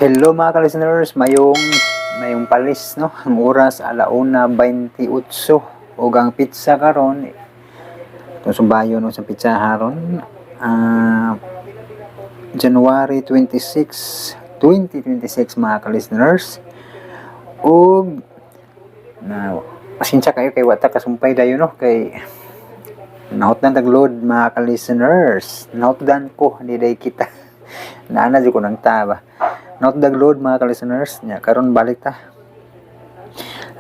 Hello, mga ka-listeners, mayong mayong palis, no. Ang oras 1:28 ug ang petsa karon, kung sumbayo, no, sa petsa haron, January 26, 2026, mga ka-listeners. Ug na pasensya kayo kay wa ta kasumpay dayon, no, kay nahutdan tag load, mga ka-listeners. Nahutdan ko di day kita. Naana jud ko nang taba. Not the load, mga ka-listeners nya. Karon balik ta.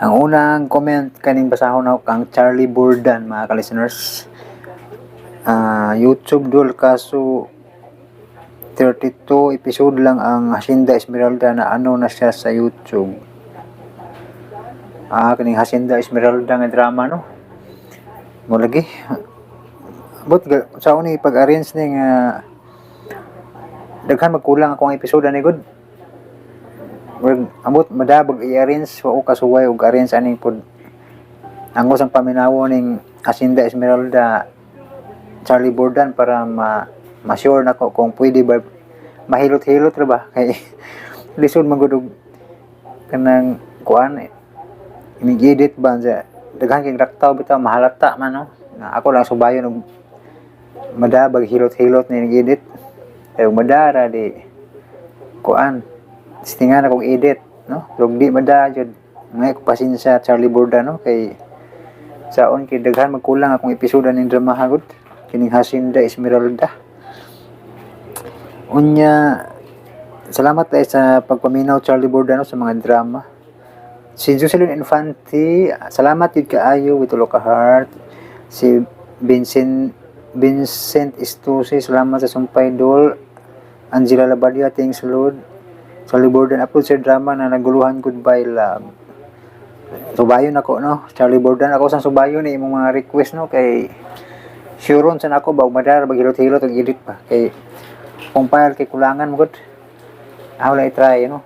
Ang unang comment kaning basahon ako kang Charlie Burdan, mga ka-listeners. YouTube dol, kaso 32 episode lang ang Hacienda Esmeralda na ano na siya sa YouTube. Kaning Hacienda Esmeralda nga drama, no. Mo lagi. But sa ni pag-arrange ni nga daghan magkulang akong episode ani gud. Murag ambot madabag i-arrange, wa ko kasuway og arrange aning pod. Ang usang paminawo ning Hacienda Esmeralda, Charlie Burdan, para ma ma-sure nako kung pwede ba mahilot-hilot ra ba, kay lisod man gud og kanang kuan ini edit ba sa daghan kay raktaw bitaw, mahalata man, no. Na ako lang subayon og madabag hilot-hilot ni edit, kay madara di kuan testingan akong edit, no. Pero di mada jud, ngay ko pasensya, Charlie Burda, no, kay saon kay daghan magkulang akong episode ning drama hagod kining Hacienda Esmeralda. Unya salamat tayo sa pagpaminaw, Charlie Burda, no, sa mga drama. Si Jocelyn Infante, salamat yun kaayo with tulo ka heart. Si Vincent Vincent Estusi, salamat sa sumpay, dol. Angela Labadia, thanks Lord. Charlie Burdan, upload sa drama na naguluhan, Goodbye Love. Subayon ako, no. Charlie Burdan, ako sang subayon ni imong mga request, no, kay sure sa ako ba madara maghilot-hilot og edit pa, kay kung file kay kulangan mo gud. Ako lang i-try, no.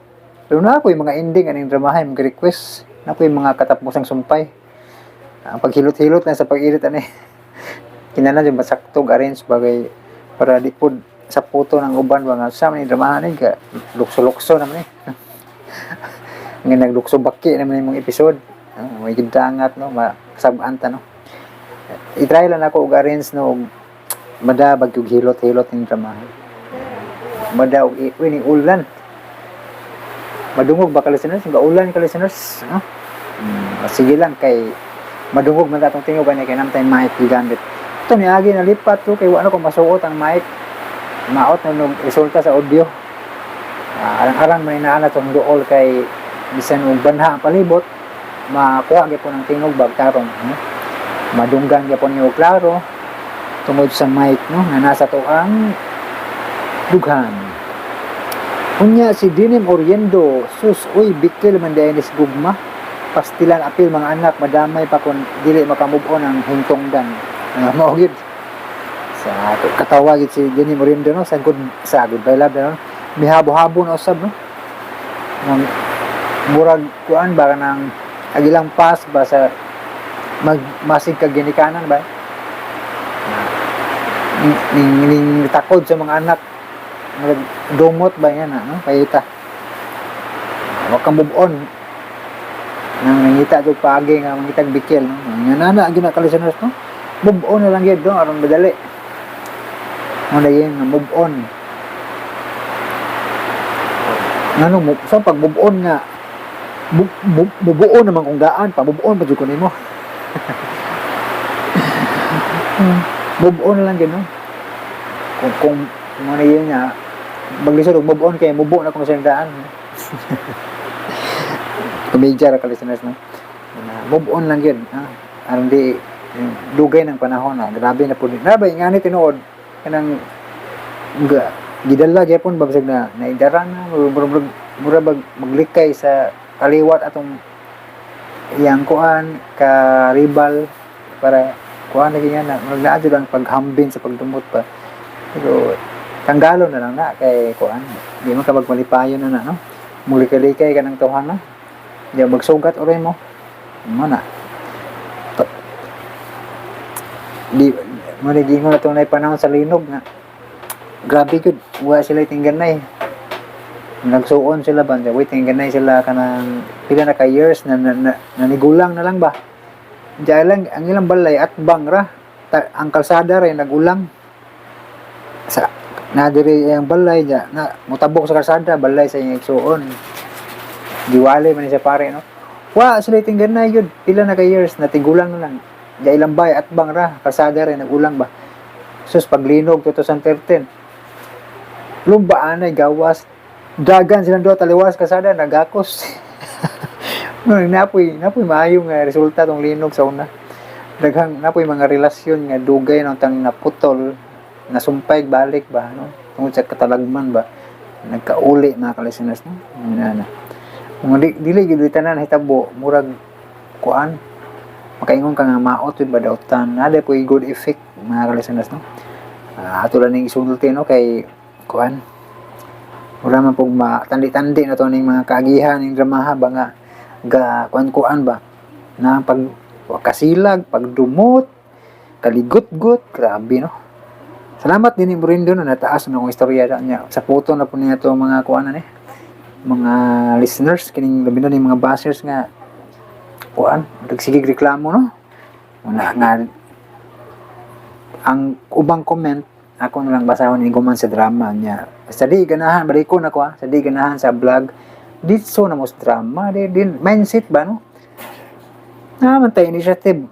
Pero na ako yung mga ending aning dramahay mga request. Na ako yung mga katapusang sumpay. Ang paghilot-hilot lang sa pag-edit ani. Kinahanglan yung masaktog arrange bagay para di pod sa puto ng uban ba nga sa man dramahan ni ka lukso-lukso naman eh. Nga naglukso baki naman imong episode. May gidangat, no, makasab-an ta, no. I-try lang ako og arrange, no, og madabag og hilot-hilot ning dramahan. Mada og uy, ning ulan. Madungog ba ka listeners? Ga ulan ka listeners, no? Sige lang kay madungog man atong tingog ani kay namtay mic gigamit. Ito ni agi nalipat to kay wa na ko masuot ang mic. Maot na nung resulta sa audio. Arang-arang man inaana tong duol kay bisan og banha ang palibot, makuha gyapon ang tingog bag tarong, no? Madunggan gyapon niyo klaro tungod sa mic, no, nga nasa to ang dughan. Unya si Dinim Oriendo, sus uy, bikil man diay ni si gugma. Pastilan apil mga anak, madamay pa kung dili makamove on ang hintongdan. Mao gyud. Sa katawa gyud si Dinim Oriendo, no, sa Goodbye Love, no. Mihabo-habo na usab, no. Nang murag kuan ba nang agilang pass ba sa mag masig kag ginikanan ba. Ning takod sa mga anak, murag dumot ba yan na, no, kayita wa ka move on nang nangita jud paagi nga mangitag bikil, no. Nga nana gyud na ka listeners, no, move on na lang gyud, no, aron madali mo na yun nga move on. Ngano mo sa pag move on nga mubuo naman kung daan pa move on pa jud ko nimo. Move on lang gyud, no, kung mo na yun nga maglisod og move on kay mubo na kung sa daan. Komedya ra ka listeners, no. Na move on lang yun, ha? Aron di dugay ng panahon na grabe na pud grabe nga ni tinuod kanang gidala gyapon ba bisag na naidara na murag mura bag maglikay sa kaliwat atong iyang kuan ka ribal para kuan na ganyan na murag naa jud ang paghambin sa pagdumot pa, pero tanggalon na lang na kay kuan di man ka magmalipayon na na, no, mulikay-likay ka ng tawhan na di magsugat oray mo mo na di mo na gingon na tunay panahon sa linog nga grabe gud wa sila tinggan na eh. Nagsuon sila ba, waiting ganay sila kanang pila na ka years na, na, na nanigulang na lang ba. Diyan lang ang ilang balay at bang ra ta, ang kalsada ra nagulang sa na diri ang balay niya na motabok sa kalsada balay sa iyang igsuon. Giwali man ni siya pare, no. Wa sila tinggan yun pila na ka years natigulang na lang. Diyan ilang bay at bang ra kalsada ra nagulang ba. Sus, paglinog 2013, lumba anay gawas dagan silang duha taliwas kalsada nagakos. No, napoy napoy maayo nga resulta tong linog sa una. Daghang napoy mga relasyon nga dugay nang tang naputol, nasumpay balik ba, no, tungod sa katalagman ba, nagkauli mga ka-listeners, no. Na na mga di, dili gyud tanan hitabo murag kuan makaingon ka nga maot yun ba dautan nada po good effect, mga ka-listeners, no. Ato lang ning isulti, no, kay kuan wala man pong matandi-tandi na to ning mga kaagihan ning dramaha ba nga ga kuan-kuan ba na pag kasilag, pagdumot, kaligot-got, grabe, no. Salamat din ni Morindo, no, nataas na akong istorya da niya. Sa puto na po niya to mga kuan na ni mga listeners kining labi na ni mga bashers nga kuan nagsigig reklamo, no. Wala nga ang ubang comment ako na lang basahon ni guman sa drama niya. Sa di ganahan balikon ako ha, sa di ganahan sa vlog ditso na mo sa drama di, din mindset ba, no. Naman tayo initiative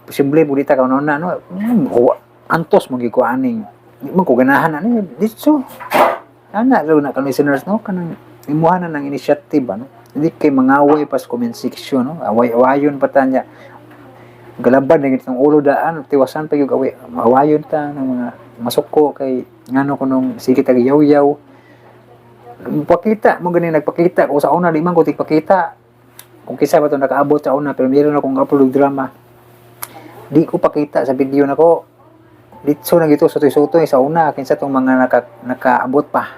posible mo dita ka na, no. Antos mo gyud ko aning di man ko ganahan ani ditso ana raw na ka listeners, no, kanang imuha na ng initiative ba, no. Hindi kay mangaway pa sa comment section, no, away-awayon pa ta niya galaban na gitong ulo daan tiwasan pa yung away awayon ta ng mga masuko kay ngano kunong sige tag yaw-yaw pakita mo gani nagpakita ko sa una di man ko tigpakita kung kisa ba to nakaabot sa una, pero meron akong upload drama di ko pakita sa video nako ditso na gito sutoy-sutoy sa una kinsa tong mga nakaabot pa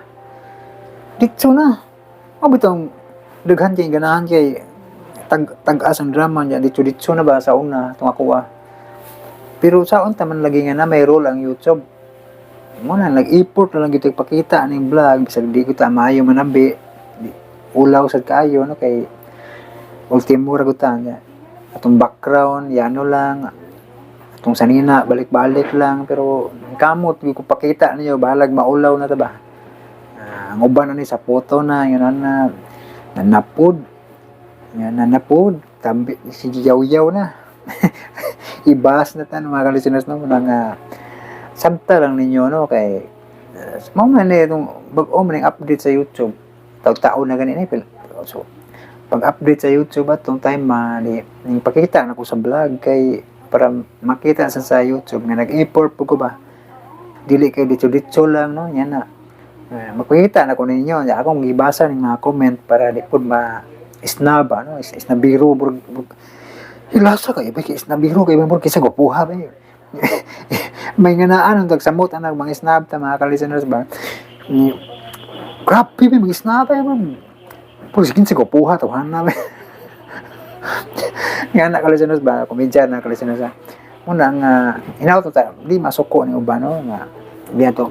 ditso na mo bitong daghan kay ganahan kay tag-as ang drama niya ditso ditso na ba sa una tong ako ah. Pero sa unta man lagi nga na may role ang YouTube mo na nag-import na lang gito ipakita ning vlog bisag di ko ta maayo manabi ulaw sad kaayo, no, kay ultimo ra gud ta niya atong background yano lang atong sanina balik-balik lang, pero kamot gyud ko pakita niyo bahalag maulaw na ta ba. Ang uban na ni sa photo na yun na nanapod yan nanapod tambi si yaw-yaw na ibas na tan mga listeners, no, mga sabta lang ninyo, no, kay mao man ni itong bag-o man ning update sa YouTube taw-tao na gani ni. So pag update sa YouTube atong time ma ni ning pakita na ko sa vlog kay para makita sa YouTube nga nag-effort po ko ba dili kay ditso-ditso lang, no. Yan na. Makita na ko ninyo. Akong gibasa ning mga comment para di pud ma snub ano snabiro murag hilasa kay ba kay snabiro kay murag kinsa gwapuha ba eh. May nganaan ang tagsamot anak mga snub ta mga ka-listeners ba. Grabe ba mga snub ay ba puro kinsa gwapuha tawhan na ba nga na ka-listeners ba komedya na ka-listeners ha. Muna nga hinaut ta di masuko ni uban, no, nga di ato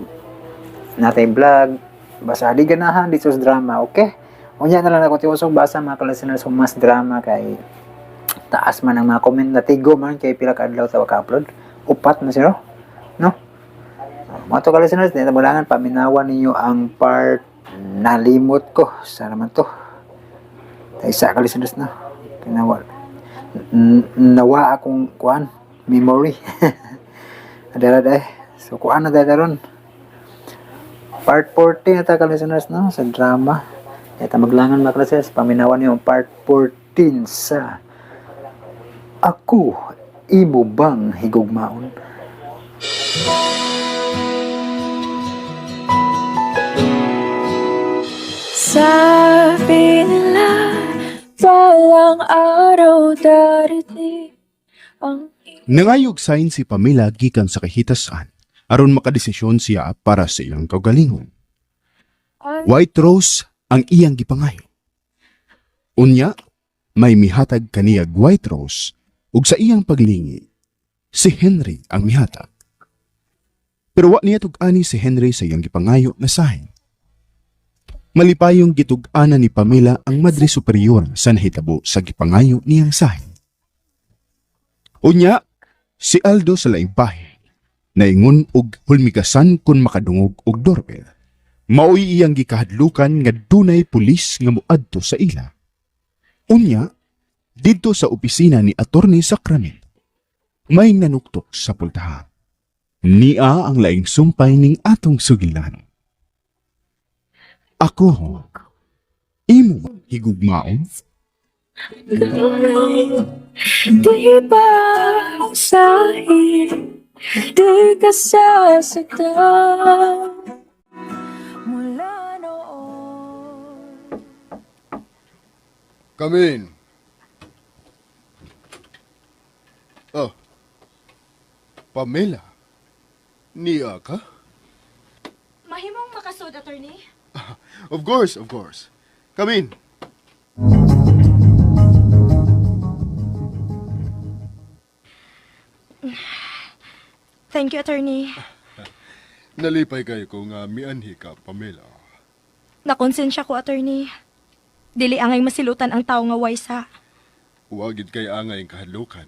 natay vlog basta di ganahan dito sa drama, okay. Unya na lang ako tiusog basa mga ka-listeners kung mas drama kay taas man ang mga comment na tigo man kay pila ka adlaw ta ka-upload upat na siya, no. Mga to ka-listeners di na paminawan ninyo ang part nalimot ko sana man to isa ka-listeners na kinawa nawa akong kuan memory adara day so kuan na day ron part 14 na ta ka-listeners, no, sa drama. Ito maglangan mga ka-listeners paminawan niyo ang part 14 sa Ako Imo Bang Higugmaon. Sabi nila, balang araw darating ang Nangayog sign si Pamela gikan sa kahitasan aron makadesisyon siya para sa iyang kaugalingon. White rose ang iyang gipangayo. Unya, may mihatag kaniyag white rose ug sa iyang paglingi, si Henry ang mihatag. Pero wa niya tug-ani si Henry sa iyang gipangayo na sign. Malipayong gitug-anan ni Pamela ang Madre Superior sa nahitabo sa gipangayo niyang sahi. Unya, si Aldo sa laing bahin, naingon og hulmigasan kung makadungog og doorbell. Maoy iyang gikahadlukan nga dunay pulis nga moadto sa ila. Unya, didto sa opisina ni Attorney Sacramento, may nanuktok sa pultahan. Nia ang laing sumpay ning atong sugilan. Ako, imo higugmaon? Di ba sa'yo, di ka sasaktan mula noon. Come in. Oh. Pamela. Niya ka? Mahimong makasod, attorney. Of course, of course. Come in. Thank you, attorney. Nalipay kayo ko nga mianhi ka, Pamela. Nakonsensya ko, attorney. Dili angay masilutan ang tao nga waysa. Wagid kay angay ang kahadlukan.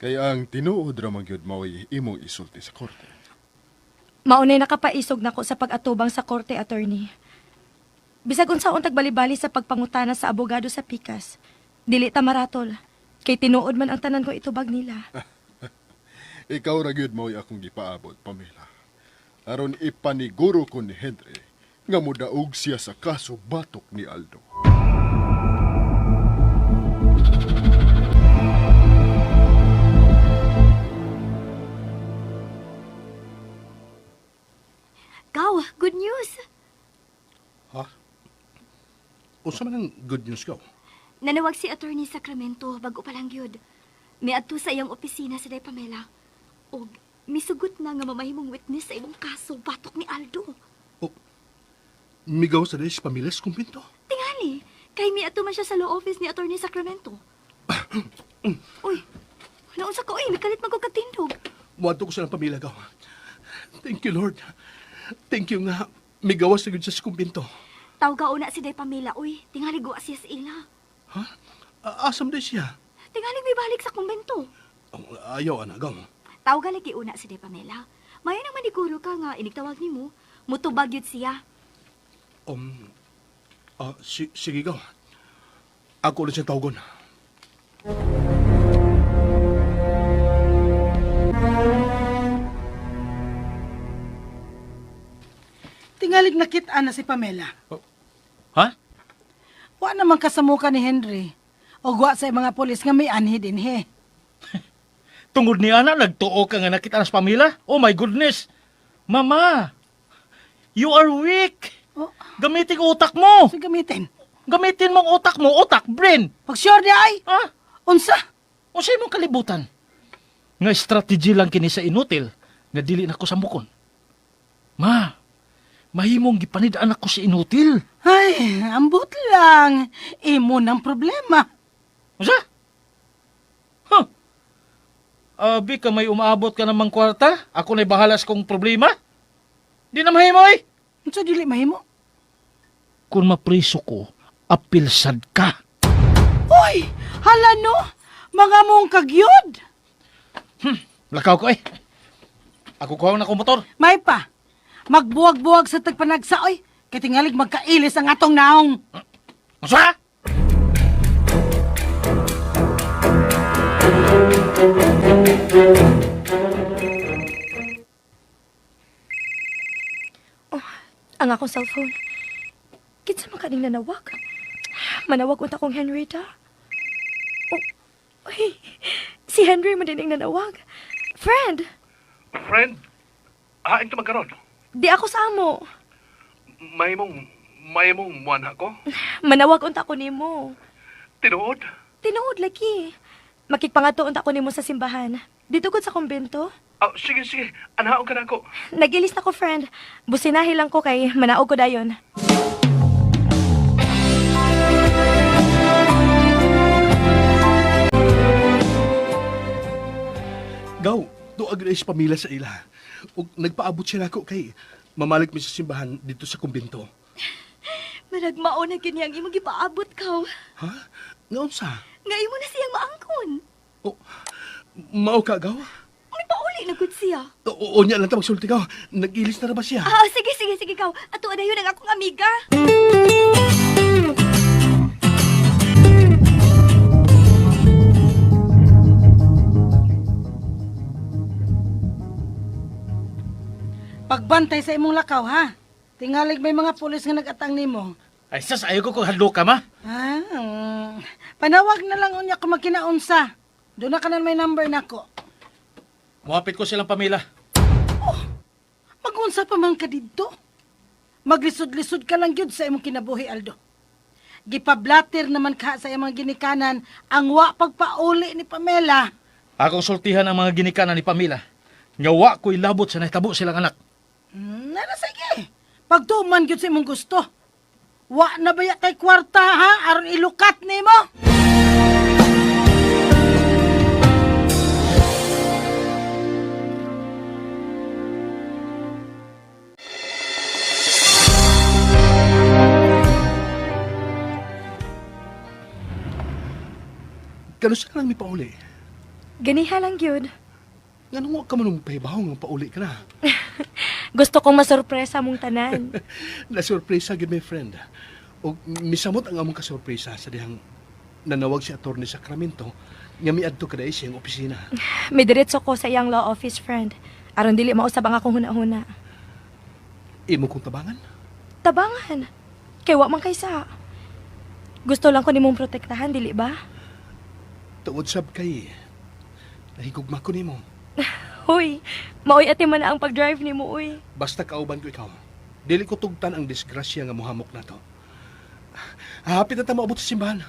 Kay ang tinuod ra man gyud mao'y imong isulti sa korte. Maunay nakapaisog nako sa pag-atubang sa korte, attorney. Bisag unsaon tagbalibali sa pagpangutana sa abogado sa pikas. Dili ta maratol. Kay tinuod man ang tanan ko itubag nila. Ikaw ra gyud mao'y akong gipaabot, Pamela. Aron ipaniguro ko ni Henry nga modaog siya sa kaso batok ni Aldo. Gaw, good news. Ha? Unsa man ang good news ko? Nanawag si Attorney Sacramento bago pa lang gyud. Miadto sa iyang opisina si Day Pamela. Og misugot na nga mamahimong witness sa imong kaso batok ni Aldo. Migaw sa day si Pamela sa kumbinto. Tingali, kay miadto man siya sa law office ni Attorney Sacramento. Uy, naunsa ko oy, mikalit man ko katindog. Muadto ko sa ng pamilya gaw. Thank you, Lord. Thank you nga. Migawas na gyud siya sa kumbinto. Tawga una si Day Pamela, uy, tingali guwa siya sa ila. Ha? Asam day siya? Tingali mibalik sa kumbento. Oh, ayaw, ana, gaw. Tawga lagi una si Day Pamela. Mayo nang maniguro ka nga inigtawag nimo, mutubag yun siya. Sige, gaw. Ako ulit siya tawagon. Tingalig nakit-an na si Pamela. Ha? Wa naman kasamuka ni Henry. O wa sa mga polis nga may anhi dinhi. Tungod ni ana, nagtuo ka nga nakita sa pamilya? Oh my goodness! Mama! You are weak! Oh. Gamitin ang utak mo! So gamitin. Gamitin mong utak mo, utak, brain! Pag sure di ay, Ha? unsa? O sa imong kalibutan? Nga strategy lang kini sa inutil nga dili na ko samukon. Ma, mahimong gipanid-an ako sa inutil. Ay, ambot lang. Imo ng problema. Unsa? Huh? Abi ka may umaabot ka namang kwarta? Ako na'y bahala sa kong problema? Di na mahimo eh. Unsa dili mahimo? Kung mapriso ko, apilsad ka. Uy, hala no. Mga mong kagyod. Lakaw ko eh. Ako kuha na akong motor. May pa. Magbuwag-buwag sa tagpanagsa oy. Kay tingalig magkailis ang atong naong. Unsa? Ang akong cellphone. Kinsa man kaning nanawag? Manawag unta kong Henrietta. Oh, ay, si Henry man din ang nanawag. Friend, Friend, hain ka magkaroon. di ako sa amo. May mong muana ko? Manawag unta ko nimo. Tinuod? Tinuod lagi. Makigpangadto unta ko nimo sa simbahan. Dito gud sa kumbento. Oh, sige, sige. Anaon ka na ako. Nagilis na ko, friend. Businahi lang ko kay manaog ko dayon. Gaw, tuag na si Pamela sa ila. Ug nagpaabot siya nako kay mamalik mi sa simbahan dito sa kumbinto. Murag mao na gyud niyang imong gipaabot kaw. Ha? Nga unsa? Nga imo na siyang maangkon. Oh, mao ka gaw? May pauli na gud siya. O, unya lang ta magsulti ka. Nag-ilis na ra ba siya? Ah, sige, sige, sige kaw. Ato dayon ang akong amiga. Pagbantay sa imong lakaw, ha? Tingalig may mga pulis nga nag-atang nimo. Ay sas, ayaw ko kung hadlo ka ma. Ah, panawag na lang unya kung magkinaunsa. Doon na ka na may number nako. Muhapit ko silang pamila. Magunsa pa man ka didto. Maglisod-lisod ka lang gyud sa imong kinabuhi, Aldo. Gipablater naman ka sa imong ginikanan ang wa pagpauli ni Pamela. Akong sultihan ang mga ginikanan ni Pamela. Nga wa ko'y labot sa nahitabo silang anak. Nana sige. Pagtuman gyud sa imong gusto. Wa na baya kay kwarta ha aron ilukat nimo. Kano sa lang mi pauli? Ganiha lang gyud. Nganong wa ka man nung pahibaw nga pauli ka na? Gusto kong masurpresa mong tanan. Na-surpresa gyud my friend. Og misamot ang among kasurpresa sa dihang nanawag si Attorney Sacramento nga miadto kada siyang opisina. Midiretso ko sa iyang law office, friend. Aron dili mausab ang akong huna-huna. Imo kong tabangan? Tabangan. Kay wa man kaysa. Gusto lang ko nimong protektahan, dili ba? Tungod sab kay nahigugma ko nimo. Hoy, maoy ati man na ang pag-drive nimo uy. Basta kauban ko ikaw. Dili ko tugtan ang disgrasya nga mohamok nato. Hapit na ta moabot sa simbahan.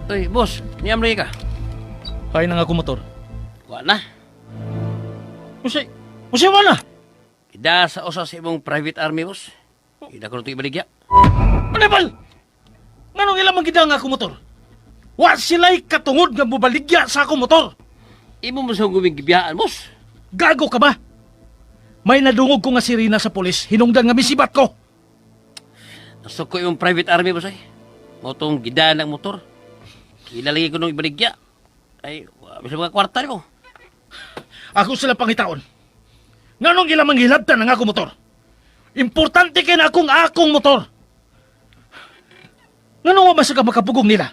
Uy, boss, niyam lagi ka. Kaya na nga ako motor. Wa na. Usay, usay wala. Ida sa usa sa imong private army, boss. Ida ko ito ibaligya. Panibal! Nganong ilang man gid nga ako motor? Wa sila'y katungod nga mobaligya sa akong motor. Imo mo sa guming gibiyaan, boss. Gago ka ba? May nadungog ko nga sirena sa pulis, hinungdan nga misibat ko. Nasok ko imong private army, boss ay. Motong gida ng motor. Kila lagi ko nung ibaligya. Ay, wa sa mga kwarta nimo. Ako sila pangitaon. Nganong ilang manghilabtan ang akong motor? Importante kay na akong akong motor. Nganong wa man sa ka makapugong nila?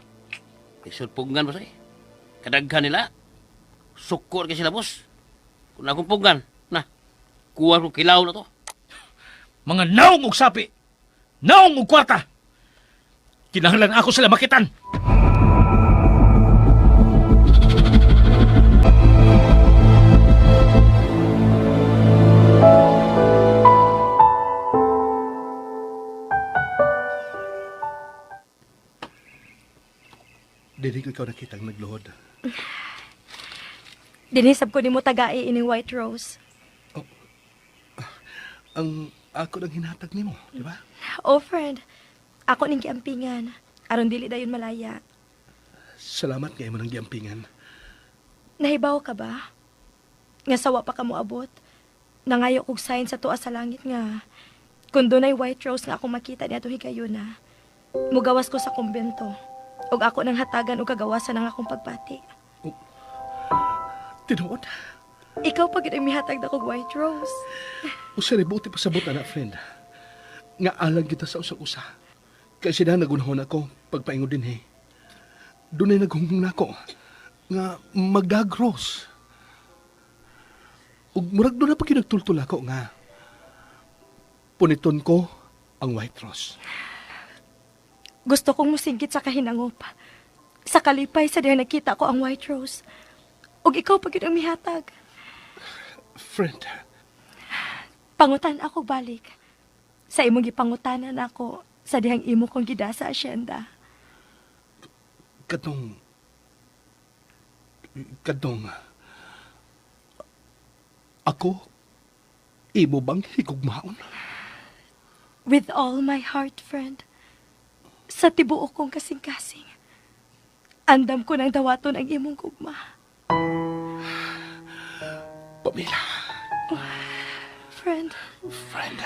Isulpugan, boss ay. Kadaghan nila. Sukor kay sila, boss. Kung akong pugan, na. Kuha ko kilaw na to. Mga naong og sapi, naong og kwarta. Kinahanglan ako sila makitan. Dili ko ikaw nakitang nagluhod. Dinisab ko nimo tagai ining white rose. Ang ako nang hinatag nimo, di ba? Oh, friend. Ako ning giampingan. Aron dili dayon malaya. Salamat nga imo nang giampingan. Nahibaw ka ba? Nga sawa pa ka moabot. Nangayo kog sign sa tuwa sa langit nga kung dunay white rose nga akong makita niya higayuna. Mugawas ko sa kumbento. Og ako nang hatagan og kagawasan ang akong pagbati. Tinuod. Ikaw pa gyud ang mihatag na kog white rose. Usa rin buti pasabot ana, friend. Nga alang kita sa usag-usa. Kay sila nagunahon ako pagpaingon din eh. Dunay naghunghung nako nga magdagros. Ug murag doon na pag kinagtultol ako nga puniton ko ang white rose. Gusto kong musingkit sa kahinangop. Sa kalipay sa diha nakita ko ang white rose. Og ikaw pa gyud ang mihatag. Friend, Pangutan ako balik. Sa imong gipangutanan ako sa dihang imo kong gida sa asyenda. katong katong ako imo bang higugmaon? With all my heart, friend. Sa tibuok kong kasing-kasing, andam ko nang dawaton ang imong gugma. Pamela, Friend, friend.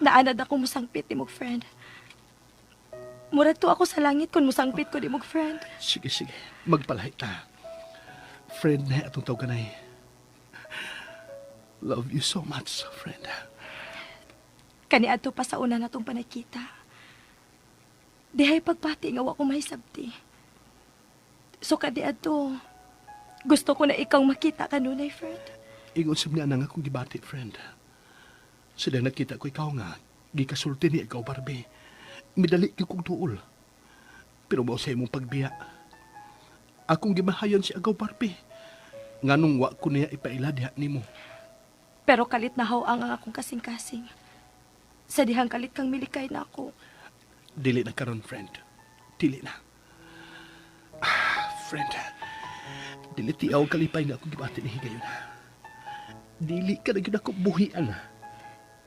naanad ako musangpit ni mog friend. Murag to ako sa langit kung musangpit ko ni mog friend. Sige, sige. Magpalahi ta. Friend na atong tawag kanay. Love you so much, friend. Kaniadto pa sa una natong panagkita. Dihay pagbati nga wa ko mahisabti. So kadiadto, gusto ko na ikaw makita kanunay, friend. Ingon sa niya nga akong gibati, friend. Sila nakita ko ikaw nga, gikasulti ni ikaw, Barbie. Midali gyud kong tuol. Pero mao sa imong pagbiya. Akong gimahayon si Agaw Barbie. Nganong wa ko niya ipaila diha nimo. Pero kalit na haw ang akong kasing-kasing. Sa dihang kalit kang milikay na ako. Dili na karon, friend. Dili na. Ah, friend. Dili tiaw kalipay nga akong gibati ni higayon. Dili ka na gyud ako buhian.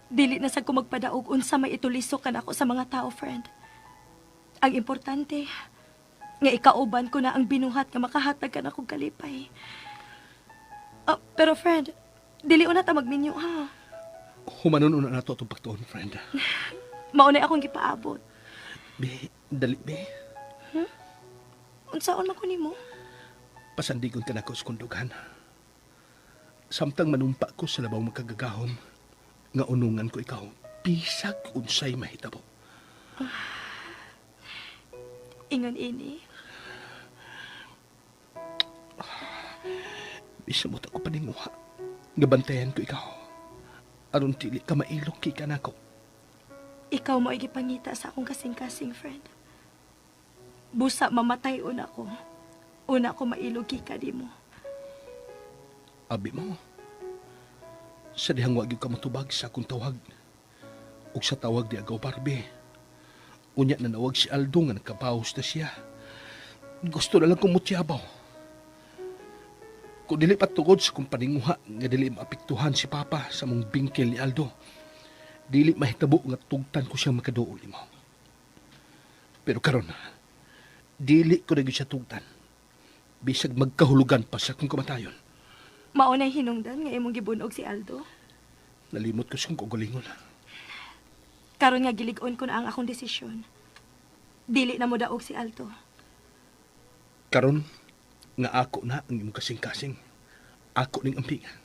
Dili na sad ko magpadaog unsa may itulisok kan ako sa mga tao, friend. Ang importante, nga ikauban ko na ang binuhat nga makahatag ka na akong kalipay. Ah, pero friend, dili una ta magminyo ha. Humanon una nato atong pagtuon, friend. Maunay akong gipaabot. Be, dali be. Unsaon man ko nimo? Pasandigon ka nako sa kundugan. Samtang manumpa ko sa labaw makagagahom, nga unungan ko ikaw, bisag unsay mahitabo. Ingon ini. Bisamot ako paninguha, nga bantayan ko ikaw. Aron dili ka mailok kay kanako. Ikaw mo ay gipangita sa akong kasing-kasing, friend. Busa mamatay una ko. Una ko mailog ka di mo. Abi mo. Sa dihang wag gyud ka matubag sa akong tawag. Ug sa tawag di agaw Barbie. Unya nanawag si Aldo nga nagkabaos na siya. Gusto na lang kong mutyabaw. Kung dili patugod sa kong paninguha nga dili maapektuhan si Papa sa mong bingkil ni Aldo, dili mahitabo nga tugtan ko siyang makaduol nimo. Pero karon, dili ko na gyud siya tugtan. Bisag magkahulugan pa sa akong kamatayon. Maunay hinungdan nga imong gibunog si Aldo. Nalimot ko sa kong kaugalingon. Karon nga gilig-on ko na ang akong desisyon. Dili na mo daog si Aldo. Karon nga ako na ang imong kasing-kasing. Ako ning ampingan.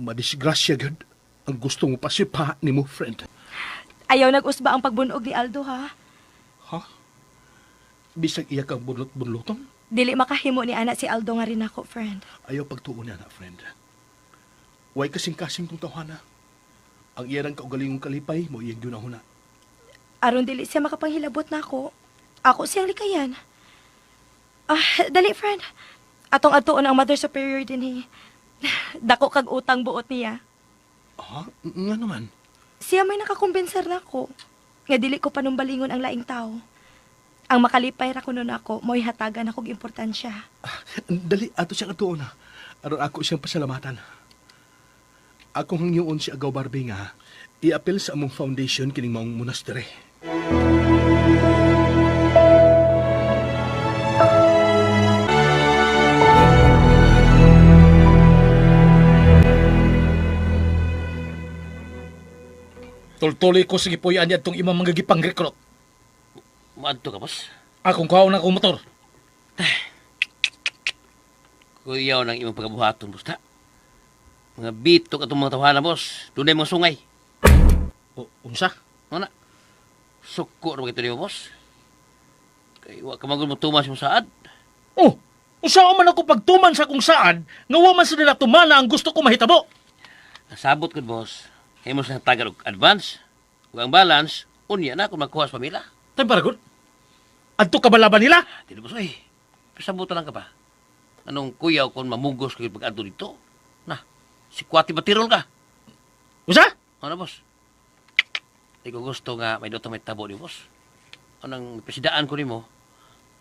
Madisgrasya gud ang gusto mo pasipa nimo, friend. Ayaw nag-usba ang pagbunog ni Aldo ha. Ha? Bisag iya kang bunlot-bunloton? Dili makahimo ni ana si Aldo nga rin ako, friend. Ayaw pagtuon niya na, friend. Way kasing-kasing tong tawhana. Ang iya ng kaugalingong kalipay mo iyang ginahuna. Aron dili siya makapanghilabot na ako. Ako siyang likayan. Ah, dali friend. Atong atuon ang Mother Superior dinhi. Dako kag utang buot niya. Ha? Nga naman. Siya may nakakumbensar na ako. Nga dili ko panumbalingon ang laing tao. Ang makalipay ra kuno nako, mo'y hatagan akong importansya. Ah, dali, ato siyang atuon na. Aron ako siyang pasalamatan. Akong hangyoon si Agaw Barbie nga, iapil sa among foundation kining maong monastery. Tultuloy ko sige puyan niya itong imong mga gipang-recruit. Maadto ka, boss. Akong kuhaon na akong motor. Kuyaw ng imong pagabuhaton, boss ta. Mga bitok atong mga tawhana, boss. Dunay mga sungay. O, unsa? Ano na? Suko ra ba ito niyo, boss? Kay wa ka magul mo tumas mo saad. Oh, unsa man ako pagtuman sa kung saan, nga wa man sa nila tumana ang gusto ko mahitabo. Nasabot ko, boss. Kay mo sa tagal og advance. Ug ang balance, unya na kung magkuha sa pamilya. Tay baragod. Adto ka ba laban nila? Dili, boss, ay. Pasabutan lang ka pa. Anong kuyaw kung mamugos kayo pag-adto dito? Na, si Kwati Batirol ka. Unsa? Ano, boss? Di ko gusto nga may dotong may tabo ni boss. Anong presidaan ko nimo?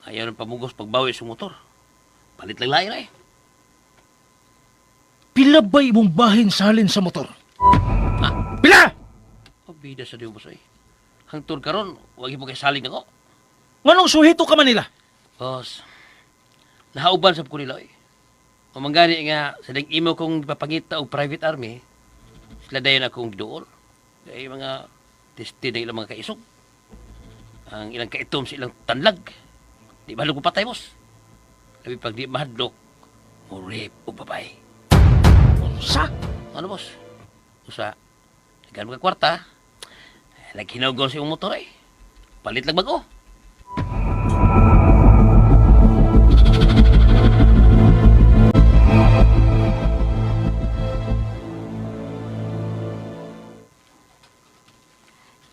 Ayaw ng pamugos pagbawi sa motor. Palit lang lain eh. Pila ba'y imong bahin salin sa motor? Ah. Pila! O, Bida sa Dios, boss, oy. Hangtod karon, wag mo kay salig nako. Nganong suhito ka man nila? Boss, nahauban sab ko nila, oy. Umanggani nga, sa ding imo kong ipapangita og private army, sila dayon akong giduol. Kay mga tested ang ilang mga kaisog. Ang ilang kaitom sa ilang tanlag. Di mahadlok mo patay, boss. Labi pag di mahadlok, mo rape o babay. Unsa? Ano, boss? Usa, nagkaan mga kwarta, naghinawgaw sa imong motor eh. Palit lang bago.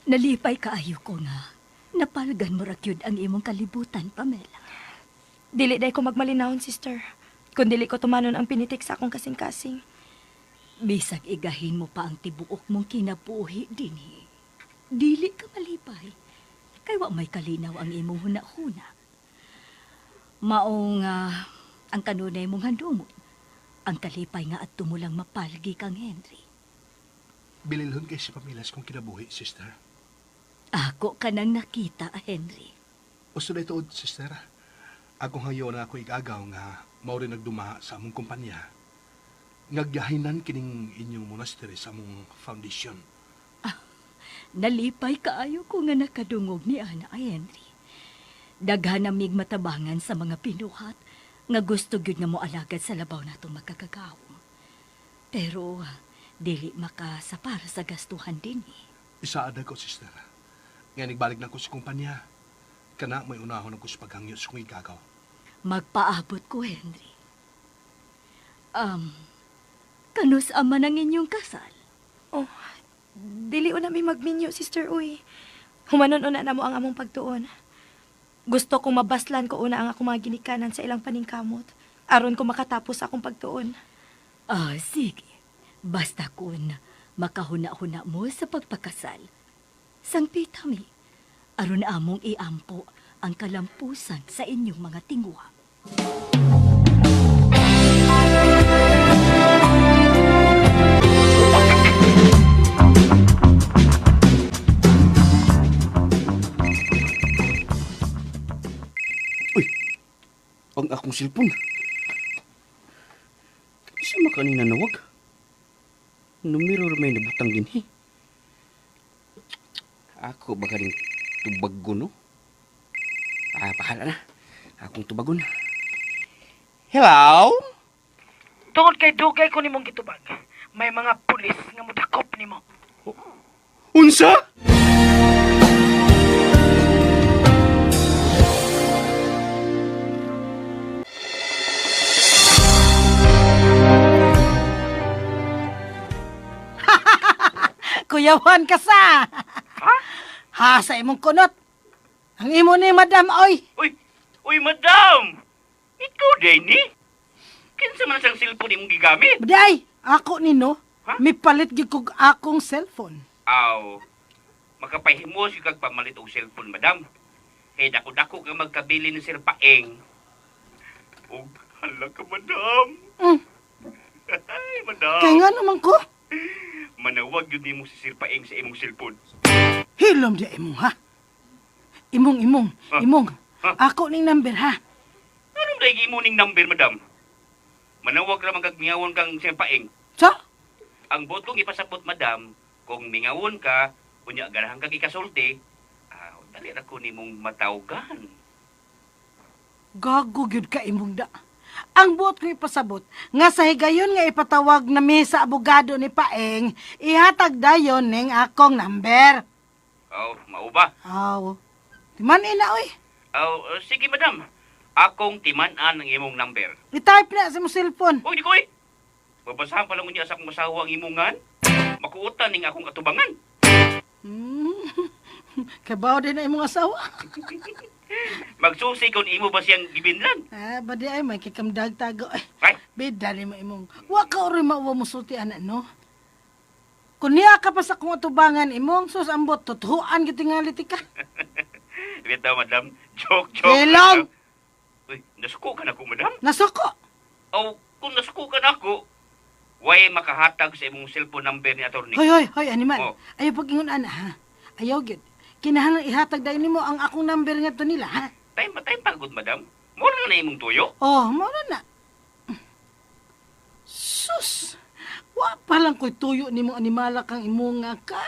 Nalipay kaayo ko nga. Napalgan mo ra gyud ang imong kalibutan, Pamela. Dili day ko magmalinahon, sister. Kung dili ko tumanon ang pinitik sa akong kasing-kasing. Bisag igahin mo pa ang tibuok mong kinabuhi dinhi. Dili ka malipay. Kay wa may kalinaw ang imong hunahuna. Maong ang kanunay mong handumon. Ang kalipay nga adto mo lang mapalgi kang Henry. Bililhon kay si Pamela sa kong kinabuhi, sister. Ako ka nang nakita, Henry. Usto na ituod, sister. Akong hayo na ako igagaw nga mao rin nagduma sa among kumpanya. Ngagyahinan kining inyong monastery sa among foundation. Nalipay kaayo ko nga nakadungog ni Ana ay Henry. Daghan namig matabangan sa mga pinuhat nga gusto gyud nga moalagad sa labaw natong makakagawom. Pero dili makasapar sa gastuhan dinhi. Isaad ako, sister. Nga nagbalik na ako sa kumpanya. Kana may unahon ako sa paghangyo sa kong igagaw. Magpaabot ko, Henry. Um, kanus ama ng inyong kasal? Oh, dili una mi magminyo, sister, uy. Humanon una na mo ang among pagtuon. Gusto kong mabaslan ko una ang akong mga ginikanan sa ilang paningkamot. Aron ko makatapos sa akong pagtuon. Ah, sige. Basta kun makahuna-huna mo sa pagpakasal. Sangpita mi, aron among iampo ang kalampusan sa inyong mga tingwa. Ang akong silpon. Sa makanina nawag? Numero ra may nabutang dinhi. Ako ba kaning tubag no? Ah, bahala na. Akong tubagon. Hello? Tungod kay dugay ko nimong gitubag, may mga pulis nga mudakop nimo. Unsa? Kuyawan ka sa. Ha? Ha sa imong kunot. Ang imo ni Madam oy. Uy, uy, madam! Ikaw, Denny? Kinsa man siyang cellphone imong gigamit? Day, ako nino. Ha? Mipalit gyud kog akong cellphone. Aw, makapahimos yung kag pamalit og cellphone, madam. Kay dako-dako ka magkabili ni Sir Paeng. Og hala ka, madam. Ay, madam. Kay nga naman ko. Manawag yun nimo si Sir Paeng sa imong cellphone. Hilom di imong ha. Imong imong Ha? imong. Ha? Ako ning number ha. Anong dahil imo ning number, madam? Manawag ra man kag mingawon kang Sir Paeng. Sa? Ang botong ipasabot, madam, kung mingawon ka, unya ganahan kag ikasulti, ah, dali ra ko nimong matawgan. Gago gyud ka imong da. Ang buot ko ipasabot nga sa higayon nga ipatawag na mi sa abogado ni Paeng, ihatag dayon ning akong number. Oh, mao ba? Aw. Timan ina oy. Oh, sige madam. Akong timan-an ang imong number. I-type na sa imong cellphone. Uy, di ko eh. Babasahan pa lang unya sa akong masawa ang imongan. Makuutan ning akong atubangan. Kabaw din na imong asawa. Magsusi kung imo ba siyang gibinlan. Ah, badi ay may kikamdag tago. Ay, Ay, bida ni mo imong. Wa ka ori mauwa mo sulti ana no. Kun niya ka pa sa akong atubangan imong sus ambot tutuan gyud tingali ti ka. bitaw madam. Joke, joke. Helong! Uy, nasuko ka na ko, madam. Nasuko. Aw, kung nasuko ka na ako, Way makahatag sa imong cellphone number ni attorney. Hoy, hoy, hoy, animal. Oh. Ayaw pag-ingon ana, ha? Ayaw, gyud. Kinahanglan ihatag dahil nimo ang akong number nga to nila, ha? Time pa, time pagod, madam. Mura na na imong tuyo. Oh, mao na na. Sus! Wa pa lang ko'y tuyo nimo animala kang imunga ka.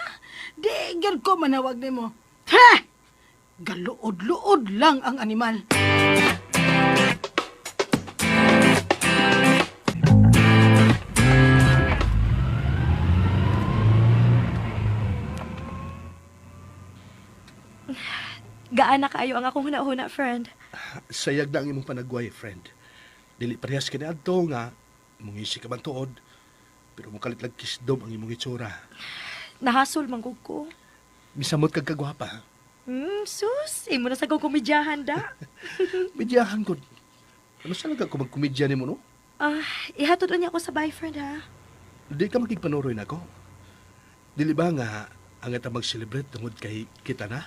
Di gyud ko manawag nimo. Ha! Galuod-luod lang ang animal. Gaana kaayo ang akong huna-huna, friend. Sayag na ang imong panagway, friend. Dili parehas kini adto nga mungisi ka man tuod pero mukalit lang kisdom ang imong itsura. Nahasol manggug ko. Misamot kag kagwapa. Sus, imo na sa kong komedyahan da. Medyahan ko. Ano sa lang ko magkomedya nimo no? Ah, ihatod unya ko sa boyfriend ha. Di ka makigpanuroy nako. Dili ba nga ang ata mag-celebrate tungod kay kita na?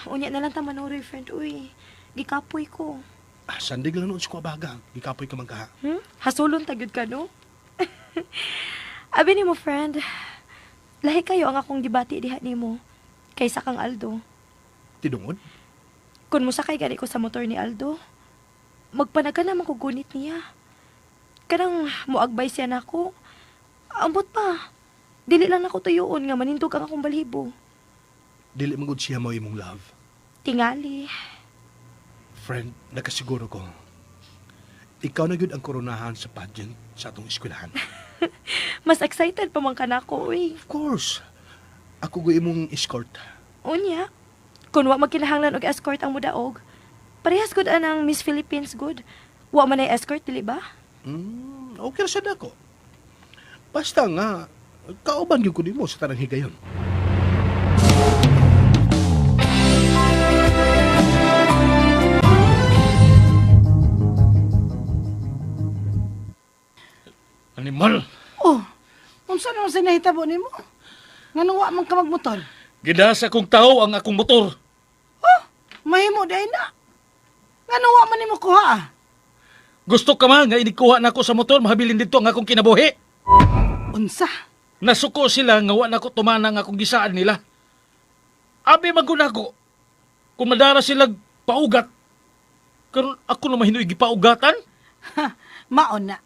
Unya na lang ta manuroy, friend. Uy, gikapoy ko. Ah, sandig lang noon sa kuwabaga. Gikapoy ka man kaha. Hasulon ta gyud ka no? Abi nimo, friend. Lahi kayo ang akong gibati diha nimo kaysa kang Aldo. Tinungod? Kung mosakay gani ko sa motor ni Aldo, magpanaga naman ko gunit niya. Kanang muagbay siya nako. Ambot pa. Dili lang nako tuyoon nga manindog ang akong balhibo. Dili man gud siya mao imong love. Tingali. Friend, nakasiguro ko. Ikaw na gyud ang koronahan sa pageant sa atong eskwelahan. Mas excited pa man ka nako, uy. Of course. Ako go imong escort. Unya, kung wa magkinahanglan og escort ang mudaog, parehas gud anang Miss Philippines good. Wa man ay escort, dili ba? Okay ra sad ako. Basta nga, kauban gyud ko nimo sa tanang higayon. Animal! Oh, unsa naman sa nahitabo nimo? Nganong wa man ka magmotor? Gidasa kong tao ang akong motor. Oh, mahimo dahil na. Nganong wa man nimo kuha? ah? Gusto ka man nga inikuha nako sa motor, mahabilin dito ang akong kinabuhi. Unsa? Nasuko sila nga wa nako tumana ang akong gisaan nila. Abi maguna ko. Kung madara sila paugat, karon ako na mahinuig gipaugatan. Ha, maon na.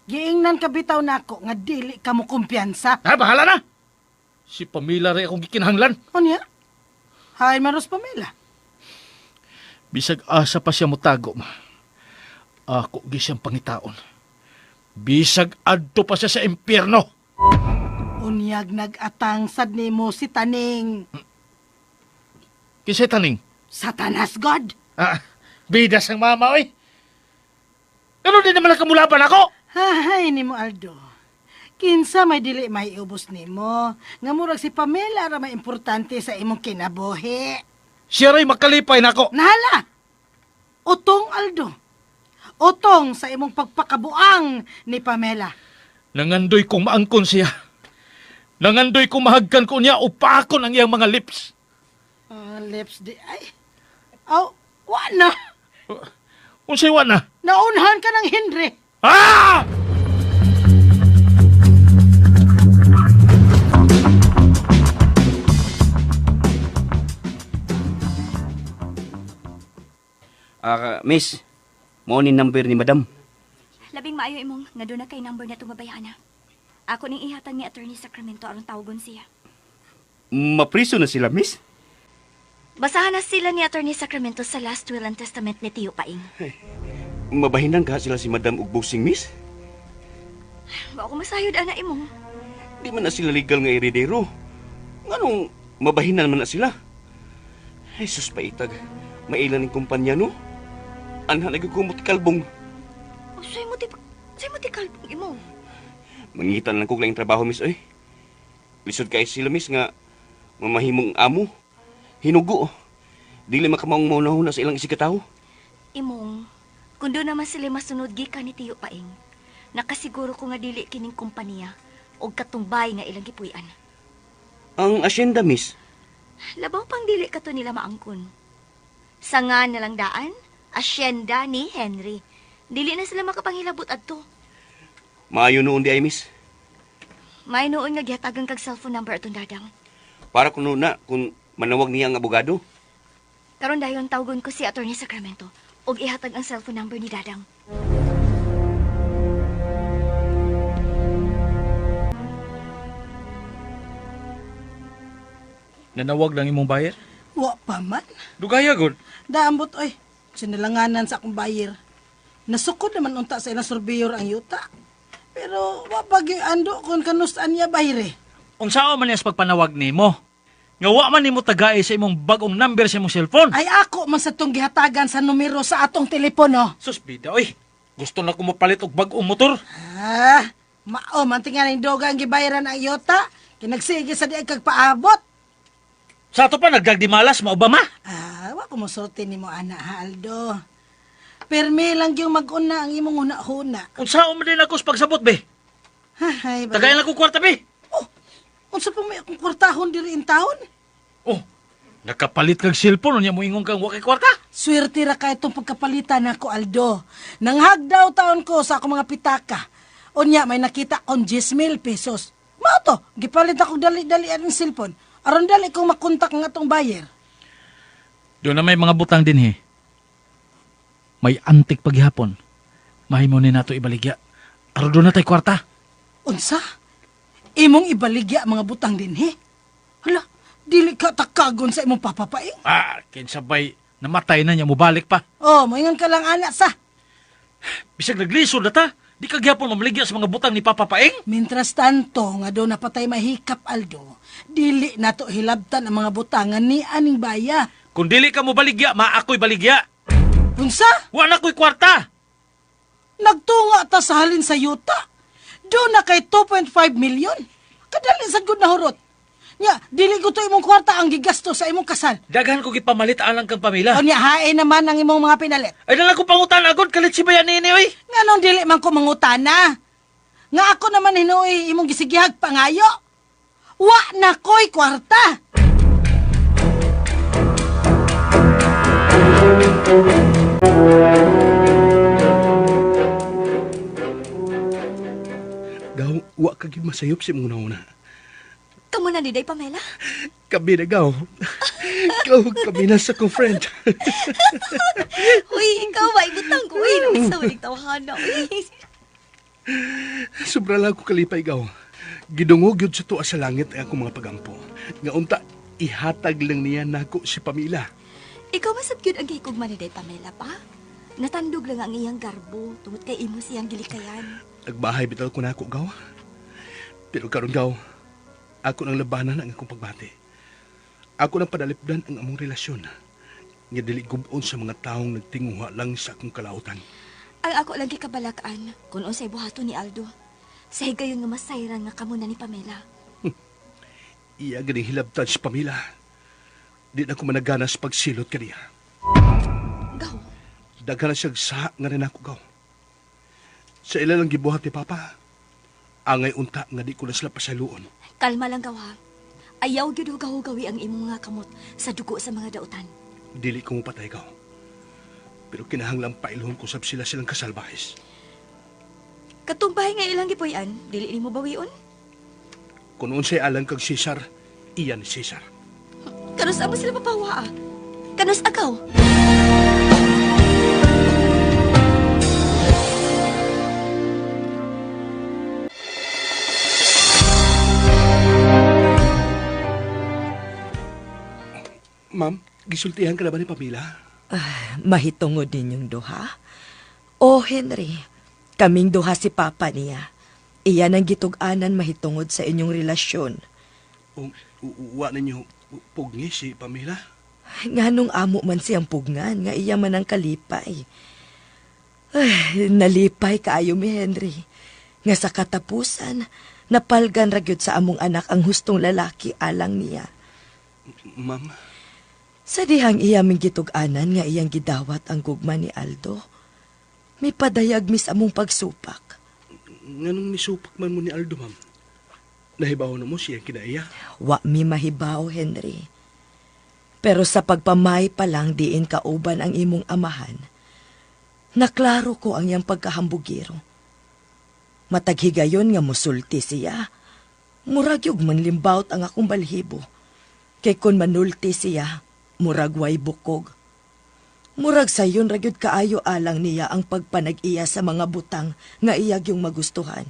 Giingnan ka bitaw nako nga dili ka mo kumpiyansa. Ha, bahala na. Si Pamela rin akong gikinahanglan. Unya? Hay maros Pamela. Bisag asa pa siya motago ma. Ako gi siyang pangitaon. Bisag adto pa siya sa impyerno. Unyag nag-atang sad nimo si Taning. Kinsay taning? Satanas God. Ah, bidas ang mama oy. Pero di naman nakamulaban ako. Hay nimo Aldo. Kinsa may dili may ubos nimo nga murag si Pamela ra may importante sa imong kinabuhi. Siya ra'y makalipay nako. Nahala. Utong Aldo. Utong sa imong pagpakabuang ni Pamela. Nangandoy kong maangkon siya. Nangandoy kong mahagkan ko niya o paakon ang iyang mga lips. Ah, lips di ay. Aw, wa na. Unsay wa na? Naunhan ka ng Henry. Ah! Ah, miss, mao ni number ni madam. Labing maayo imong nga doon na kay number na tumabayana. Ako ning ihatag ni Attorney Sacramento aron tawagon siya. Mapriso na sila, miss. Basahan na sila ni Attorney Sacramento sa last will and testament ni Tio Paing. Mabahinan ka sila si madam og boxing, miss. Wa ko masayod ana imong. Di man na sila legal nga eredero. Nganong mabahinan man na sila? Jesus paitag, mailan ning kumpanya no? Anha na gyud kumot kalbong. Usay mo ti usay mo ti kalbong imong. Mangita na lang kog laing trabaho, miss oy. Lisod kay sila, miss, nga mamahimong amo. Hinugo. Dili makamaong maunahuna sa ilang isikatawo. Imong, kung doon naman sila masunod gikan ni Tio Paing, nakasiguro ko nga dili kining kompanya og katumbay nga ilang gipuy-an. Ang asyenda, miss, Labaw pang dili kato nila maangkon. Sanga na lang daan, asyenda ni Henry. Dili na sila makapanghilabot adto. maayo noon di ay, miss. May noon nga gihatagan kag cellphone number atong Dadang. Para kuno na kung manawag niya ang abogado. Karon dayon tawgon ko si Attorney Sacramento ug ihatag ang cellphone number ni Dadang. Nanawag lang imong bayar? Wa pa man. Dugaya gud. Daambot oy. Sinalanganan sa akong buyer. Nasukod naman unta sa ilang surveyor ang yuta. Pero wa pa gyud ando kung kanusaan niya bayre. Unsaon man niya sa pagpanawag nimo? Nga wa man nimo tagay sa imong bag-ong number sa imong cellphone. Ay ako man sa tong gihatagan sa numero sa atong telepono. Sus bida oy. Gusto na ko mopalit og bag-ong motor. Ah, mao man tingaling doga ang gibayaran ang yuta. Kinagsige sa diag kag paabot. Sa ato pa nagdagdimalas mao ba ma? Ah, wa ko mosulti nimo ana ha, Aldo. Permi lang yung mag-una ang imong huna-huna. Unsaon man din ako sa pagsabot be? Hay, ba? Tagayan lang ko kwarta be. Oh, unsa pa may akong kwartahon diri in taon? Oh, nakapalit kag cellphone unya moingon kang wa kay kwarta. Swerte ra kay itong pagkapalitan nako Aldo. Nanghagdaw taon ko sa akong mga pitaka. Unya may nakita kon 10,000 pesos. Mao to, gipalit ako dali-dali ang cellphone. Aron dali kong makontak ang atong buyer. Doon na may mga butang din he. May antik paghihapon. Mahimo ni nato ibaligya. Aron doon na tay kwarta. Unsa? Imong ibaligya mga butang dinhi? Hala, dili ka takagon sa imong papapaing. Ah, kinsa bay namatay na niya mobalik pa. Oh, moingon ka lang ana sa. Bisag naglisod na ta. Di ka gyapon mamaligya sa mga butang ni Papa Paeng. Mintras tanto nga do napatay mahikap Aldo, dili nato hilabtan ang mga butangan ni aning baya. Kung dili ka mo baligya, maako'y baligya. Unsa? Wa na ko'y kwarta. Nagtunga ta sa halin sa yuta. Do na kay 2.5 million. Kadali sa good na hurot. Nya, dili ko to imong kwarta ang gigasto sa imong kasal. Daghan ko gipamalit alang kang pamilya. Unya, hain naman ang imong mga pinalit. Ay nalang ko pangutan agod kalit si bayan nini oy. Nganong dili man ko mangutana? Nga ako naman hinuoy imong gisigihag pangayo. Wa na ko'y kwarta. Gaw, wa ka gyud masayop sa imong una. Kamo na ni Day Pamela? Kami na gaw. Gaw, kami na sa kong friend. Uy, ikaw ba? Ibutang ko. Uy, nabisa ulit tawhana. Uy. Sobra lang ako kalipay gaw. Gidungog yun sa tuwa sa langit ang akong mga pagampo. Nga unta, ihatag lang niya nako si Pamela. Ikaw masab gyud ang gihikog man ni Day Pamela pa? Natandog lang ang iyang garbo tungod kay imo siyang gilikayan. Nagbahay bitaw ko nako gaw. Pero karon gaw, ako nang labanan ang akong pagbati. Ako nang padalipdan ang among relasyon. Nga dili gubon sa mga taong nagtinguha lang sa akong kalautan. Ang ako lang gikabalakan kung unsay buhaton ni Aldo. Sa higayon nga masayran nga kamo na ni Pamela. Iya ganing hilabtan si Pamela. Di na ko managana sa pagsilot kaniya. Gaw, Daghan na siyang sa nga rin ako gaw. Sa ila lang gibuhat ni Papa. Angay unta nga di ko na sila pasaluon. kalma lang gaw ha. Ayaw gyud hugaw-hugawi ang imong mga kamot sa dugo sa mga dautan. Dili ko mapatay gaw. Pero kinahanglang pailhon ko sab sila silang kasalbahis. Katong bahay nga ilang gipuy-an, dili nimo bawion. Kung unsay alang kag Cesar, iyan ni Cesar. Kanus amo sila mapawa ah. Kanus akaw. Ma'am, gisultihan ka na ba ni Pamela? Mahitungod ninyong duha? Oh, Henry, kaming duha si Papa niya. Iyan ang gitug-anan mahitungod sa inyong relasyon. O, wa ninyo pugni si Pamela? Nganong amo man siyang pugnan, nga iya man ang kalipay. Ay, nalipay kaayo mi Henry. Nga sa katapusan, napalgan ra gyud sa among anak ang hustong lalaki alang niya. Ma'am, Sa dihang iya ming gitug-anan nga iyang gidawat ang gugma ni Aldo, may padayag mis among pagsupak. nganong nisupak man mo ni Aldo, ma'am? Nahibaw na mo siya kinaiya. Wa mi mahibaw, Henry. Pero sa pagpamay pa lang diin kauban ang imong amahan, naklaro ko ang iyang pagkahambugiro. Mataghigayon nga musulti siya. Murag yug manlimbawt ang akong balhibo. Kay kon manulti siya, murag way bukog. Murag sayon ra gyud kaayo alang niya ang pagpanag-iya sa mga butang nga iyag yung magustuhan.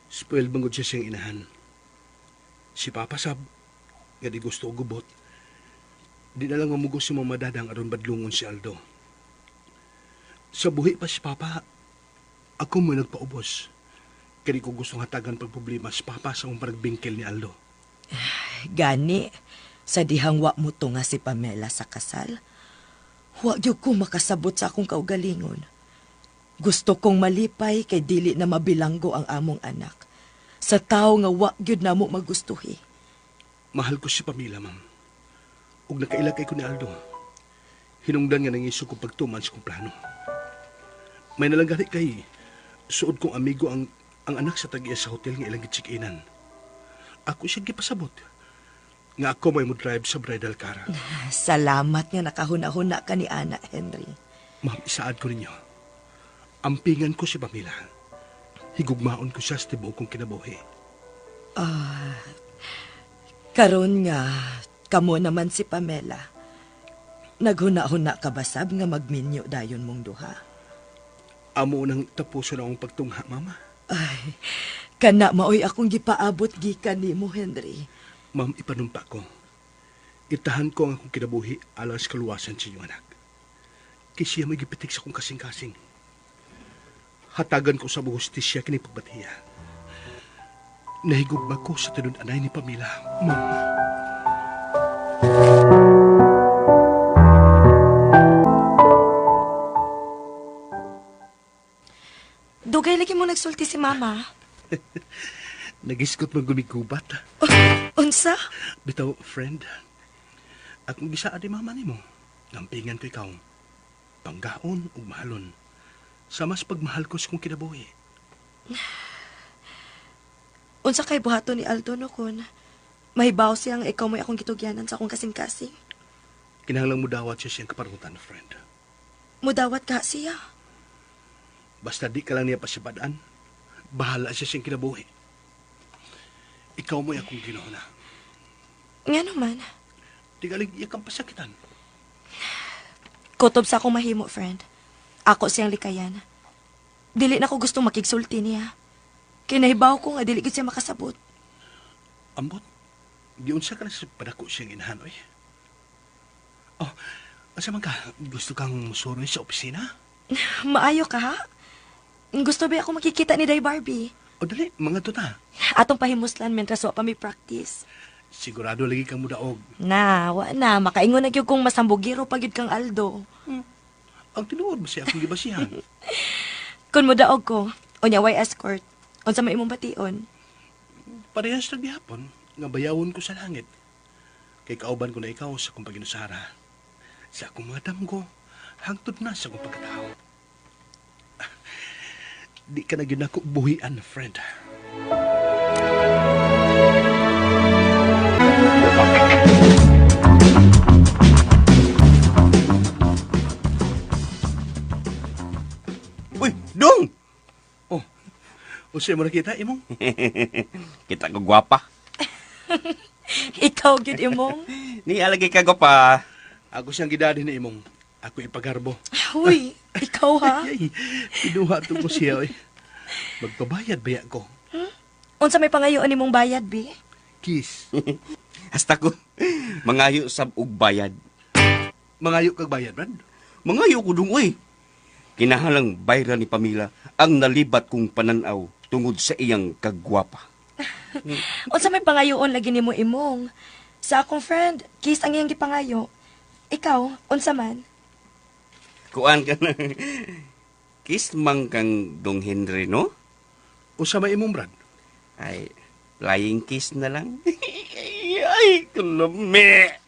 Spoiled bangod siya siyang inahan. Si Papa sab, nga di gusto og gubot. Di na lang mamugos si Mama Dadang aron badlungon si Aldo. Sa buhi pa si Papa, ako mo nagpaubos. Kaya di ko gustong hatagan pagproblema si Papa sa akong panagbingkil ni Aldo. Gani, sa dihang wa mo to nga si Pamela sa kasal, wa gyud ko makasabot sa akong kaugalingon. Gusto kong malipay kay dili na mabilanggo ang among anak. Sa tao nga wa gyud namo magustuhi. Mahal ko si Pamela, ma'am. Ug nakaila kay ko ni Aldo. Hinungdan nga nangisog ko pagtuman sa kong plano. May nalang gani kay suod kong amigo ang anak sa tag-iya sa hotel nga ilang gitcheck-inan. Ako siya gipasabot. Nga ako may mo drive sa bridal car. Salamat nga nakahuna-huna ka ni Ana, Henry. Ma'am, isaad ko ninyo. Ampingan ko si Pamela. Higugmaon ko siya sa tibuok kong kinabuhi. Karon nga, kamo naman si Pamela. Naghuna-huna ka ba sab nga magminyo dayon mong duha? Amo nang tapuson akong pagtungha, Mama. Ay, kana maoy akong gipaabot gikan nimo, Henry. Ma'am, ipanumpa ko. Itahan ko ang akong kinabuhi alang sa kaluwasan sa inyong anak. Kay siya may gipitik sa akong kasing-kasing. Hatagan ko sa hustisya kini pagbatiya. Nahigugma ko sa tinud-anay ni Pamela, Ma'am. Dugay lagi mo nagsulti si Mama. Nagisgot man gumigubat. Unsa? Bitaw, friend. Akong gisaad ni mama nimo. Ngampingan ko ikaw. Panggaon ug mahalon. Sa mas pagmahal ko sa kong kinabuhi. Unsa kay buhaton ni Aldo no kun mahibaw siya nga ikaw mo'y akong gitugyanan sa akong kasing-kasing. Kinahanglang mudawat siya siyang kaparutan, friend. Mudawat ka siya. Basta di ka lang niya pasibadan, bahala siya siyang kinabuhi. Ikaw mo'y akong ginuhuna. Nga naman. Tigalig iya kang pasakitan. Kutob sa akong mahimo, friend. Ako siyang likayan. Dili na ko gustong makigsulti niya. Kinahibaw ko nga dili gid siya makasabot. Ambot, giunsa ka na sa padako siyang inahan, oy. Oh, asa man ka? Gusto kang musuroy sa opisina? Maayo ka, ha? Gusto ba ako makikita ni Day Barbie? O dali, mga tuta. Atong pahimuslan mentras wa pa may practice. Sigurado lagi kang mudaog. Na, wa na. Makaingon na gyud kung masambugiro pa gyud kang Aldo. Ang tinuod ba siya akong gibasihan? Kung mudaog ko, unya way escort. Unsa may imong bation? Parehas lang gihapon nga bayawon ko sa langit. Kay kauban ko na ikaw sa akong paginusara. Sa akong mga damgo, hangtod na sa akong pagkatao. Di ka na gyud nako buhian, friend. Uy, dong! Oh, unsay mo nakita imong? Kita ko gwapa. Ikaw gyud imong. Ni alagi ka gwapa. Ako siyang gidadi ni imong. Ako ipagarbo. Uy, ikaw ha? Ay, pinuha to ko siya. Oy. Magpabayad baya ko. Unsa may pangayoon nimong bayad, bi? Kiss. Hasta ko mangayo sab og bayad. Mangayo kag bayad, Brad? Mangayo ko dong oy. Kinahalang bayra ni Pamela ang nalibat kong pananaw tungod sa iyang kagwapa. Unsa may pangayoon lagi nimo imong? Sa akong friend, kiss ang iyang gipangayo. Ikaw, unsa man? Kuan ka na. Kiss man kang Dong Henry, no? Unsa may imong, Brad? Ay, flying kiss na lang. Ay, kulumi!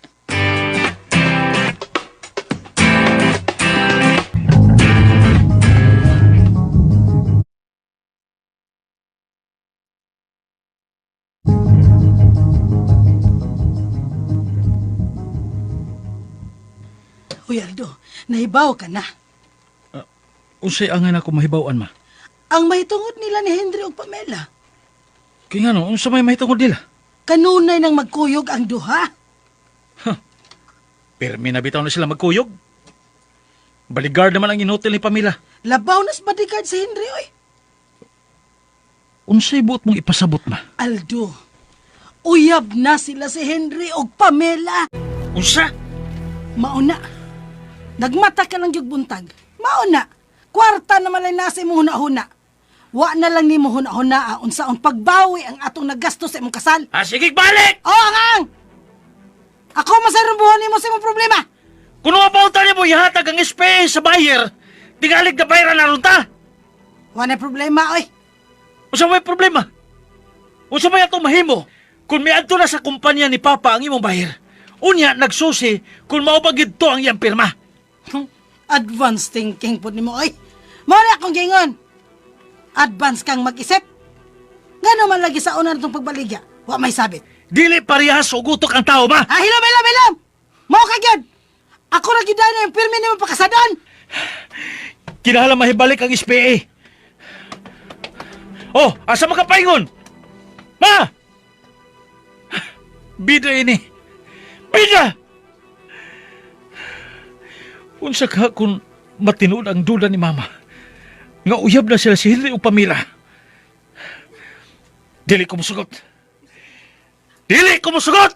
Uy, Aldo, nahibaw ka na. Unsay angan ako mahibaw-an, ma? Ang mahitungod nila ni Henry ug Pamela. Kaya nga no, unsa may mahitungod nila? Kanunay nang magkuyog ang duha. Pirmi na bitaw na sila magkuyog. Baligard naman ang inutil ni Pamela. Labaw na sa bodyguard si Henry, oy. Unsay buot mong ipasabot ma? Aldo, uyab na sila si Henry og Pamela. Unsa? Mauna. Nagmata ka ng buntag. Mauna. Kwarta naman lang nasa imong huna-huna. Wa na lang nimo huna-huna unsaon pagbawi ang atong naggasto sa imong kasal. Ah, sige, balik! Oh, ang ang! Ako masarong buhon nimo sa imong problema. Kung mapauta niyo mo, ihatag ang space sa buyer. Tingalig na bayaran na ta. Wa na problema, oy. Unsa may problema? Unsa may atong mahimo? Kung miadto na sa kumpanya ni Papa ang imong buyer. Unya, nagsusi kung mao ba gid to ang iyang pirma. Advance thinking po nimo, oy. Mao na akong gingon. Advance kang mag-isip. Ngano man lagi sa una natong pagbaligya, wa may sabit. Dili parehas og utok ang tao ba? Ah, hilom, hilom, hilom! Mao ka gyud! Ako ra gyud na yung pirmi nimo pakasadon! Kinahanglan mahibalik ang SPA. Oh, asa makapaingon? Ma! Bida ini. Bida! Unsa ka kung matinuod ang duda ni Mama? Nga uyab na sila si Henry ug Pamela. Dili ko musugot. Dili ko musugot!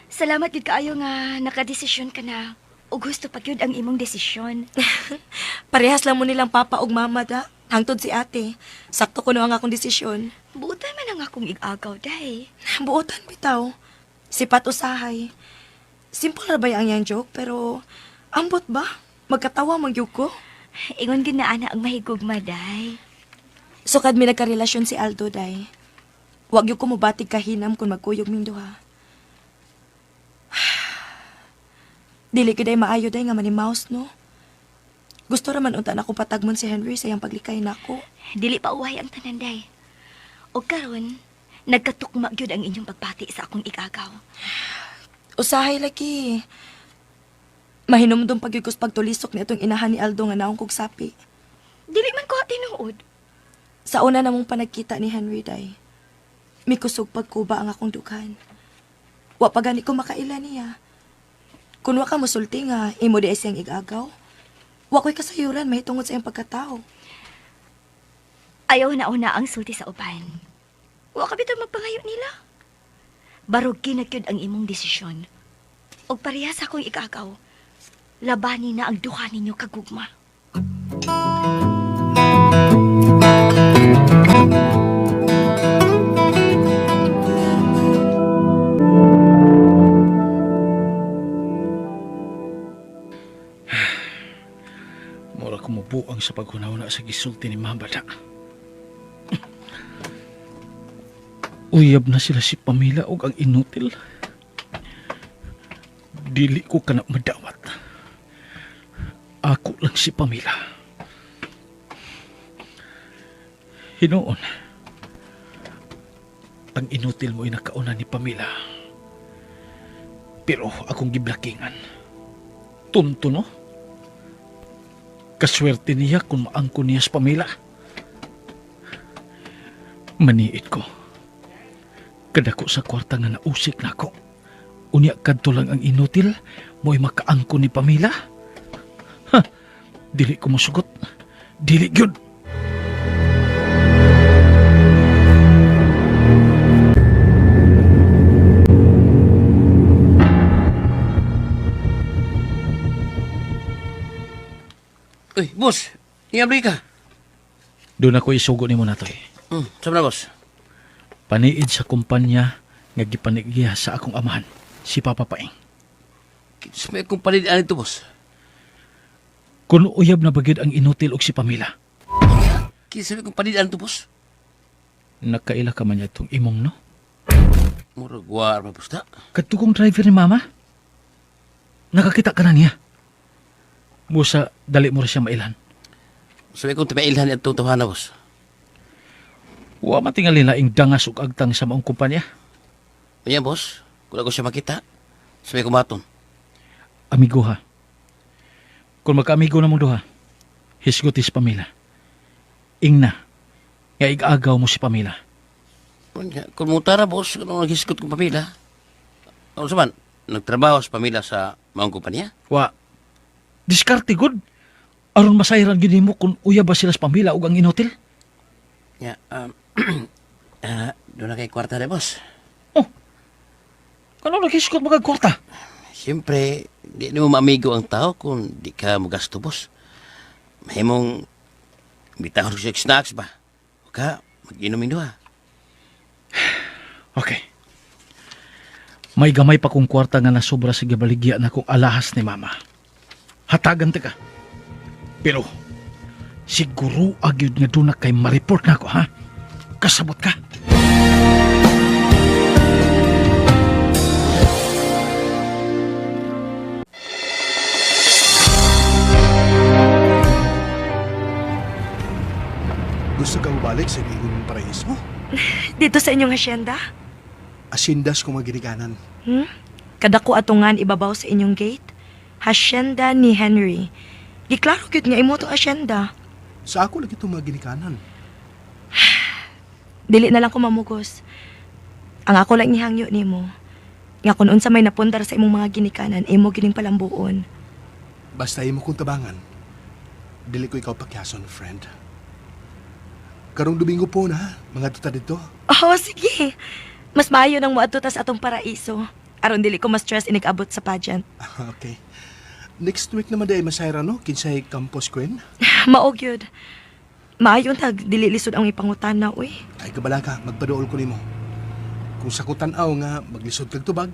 Salamat gid kaayo nga nakadesisyon ka na. Ug gusto pa gyud ang imong desisyon. Parehas lang mo nilang papa ug mama da. Hangtod si ate. Sakto kuno ang akong desisyon. Buotan man ang akong igagaw, day. Buotan bitaw. Sipat usahay. Simple ra ba ang yang joke pero ambot ba? Magkatawa man gyud ko. Ingon gid na ana ang mahigugma, day. Sukad mi nagkarelasyon si Aldo day. Wag gyud ko mobatig kahinam kung magkuyog ming duha. Dili gyud ay maayo day nga manimaus no. Gusto ra man unta na akong patagmon si Henry sa iyang paglikay nako. Dili pa uwahay ang tanan, day. Og karon, nagkatukma gyud ang inyong pagbati sa akong igagaw. Usahay lagi. Mahinumdum pag gyud ko sa pagtulisok ni atong inahan ni Aldo nga naong kog sapi. Dili man ko tinuod. Sa una namong panagkita ni Henry day, mikusog pagkuba ang akong dughan. Wa pa gani ko makaila niya. Kun wa ka mosulti nga imo di ay siyang igagaw. Wa ko'y kasayuran mahitungod sa iyang pagkatao. Ayaw na una ang sulti sa uban. Wa ka bitaw magpangayo nila. Barog ginagyud ang imong desisyon. Og pareha sa akong igagaw. Labani na ang duha ninyo kagugma. Mura kumubuang sa paghunahuna sa gisulti ni Mama da. Uyab na sila si Pamela og ang inutil. Dili ko kana madawat. Ako lang si Pamela. Hinuon. Ang inutil mo'y nakauna ni Pamela. Pero akong giblakingan. Tunto no? Kaswerte niya kung maangko niya sa Pamela. Maniit ko. Kadako sa kwarta nga nausik nako. Unya kadto lang ang inutil, mo'y makaangko ni Pamela. Ha, dili ko mosugot. Dili gyud. Uy, boss. Hingabli ka. Doon ako isugo nimo natoy. Sama na, boss. Paniid sa kumpanya nga gipanigya sa akong amahan, si Papa Paeng. Kinsa may akong panidaan ito, boss. Kun uyab na bagid ang inutil og si Pamela. Kinsa may akong panidaan ito, boss. Nakaila ka man niya itong imong, no? Murag war pa, boss na. Kadto kong driver ni Mama. Nakakita ka na niya. Busa, dali mo rin siya mailan. Sabi kong timailhan itong tawhana, boss. Wa matingali laing dangas ug agtang sa maong kumpanya. Unya, boss, kung ako siya makita, sa may kumaton. Amigo ha. Kung magkaamigo na mong duha, hisgot is Pamela. Ingna, nga igagaw mo si Pamela. Unya, kung mutara, boss, kung naghisgot kong pamilya. Ano sa man, nagtrabaho sa pamilya sa maong kumpanya? Wa, diskarte good. Aron masayran gyud nimo kung uya ba sila sa Pamela ug ang inotel. Ya, doon na kay kwarta na, boss. Oh, kano naghisgot mo kag kwarta? Siyempre, di mo maamigo ang tao kung di ka magasto, boss. Mahimong, bitahon ko siya snacks ba? O ka, mag-inom duha. Okay. May gamay pa kong kwarta nga nasobra sa gibaligya na kong alahas ni mama. Hatagan ta ka. Pero, siguro agyud nga doon na kay ma-report na ako, ha? Kasabot ka. Gusto kang balik sa giingon mong paraiso? Dito sa inyong hasyenda? Asindas kong mga ginikanan. Hmm? Kadako atungan ibabaw sa inyong gate. Hasyenda ni Henry. Giklaro gyud nga imo tong hasyenda. Sa ako lagi itong mga ginikanan. Dili na lang ko mamugos. Ang ako lang nihangyo nimo. Nga kun unsa may napundar sa imong mga ginikanan, imo gining palambuon. Basta imo kong tabangan. Dili ko ikaw pakyason, friend. Karong Domingo po na, mga tuta dito. Oh, sige. Mas maayo nang moadto ta sa atong paraiso. Aron dili ko ma-stress inig-abot sa pageant. Okay. Next week naman day masayra no, kinsay Campus Queen. Mao gyud. Maayo tag dili lisod ang ipangutana uy. Ay kabala ka, magpaduol ko nimo. Kung sa tanaw nga maglisod kag tubag,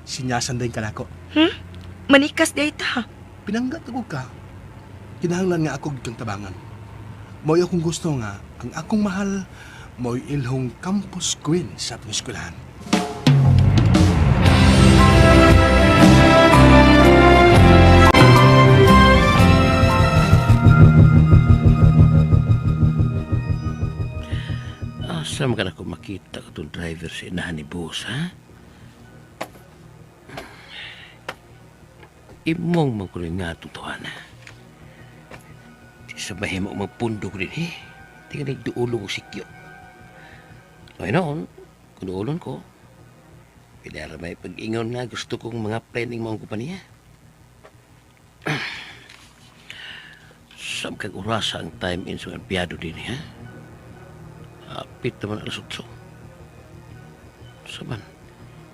sinyasan din kanako. Hmm? Manikas day ta. Pinanggat ako ka. Kinahanglan nga ako kang tabangan. Mo'y akong gusto nga ang akong mahal mo'y ilhong Campus Queen sa atong eskwelahan. Asa man ka na ko makita ka itong driver sa inahan ni boss, ha? Imong magkuloy nga itong tuwan, ha? Di sa mahimo magpundo ko din, eh. Di ka nagduulo ko sikyo. Ay noon, kung duulon ko, pinara may pag-ingon nga gusto kong mga planning mga kumpanya. Sam kag orasa ang time in sa empleyado din, ha? Apit naman alas 8. Saman,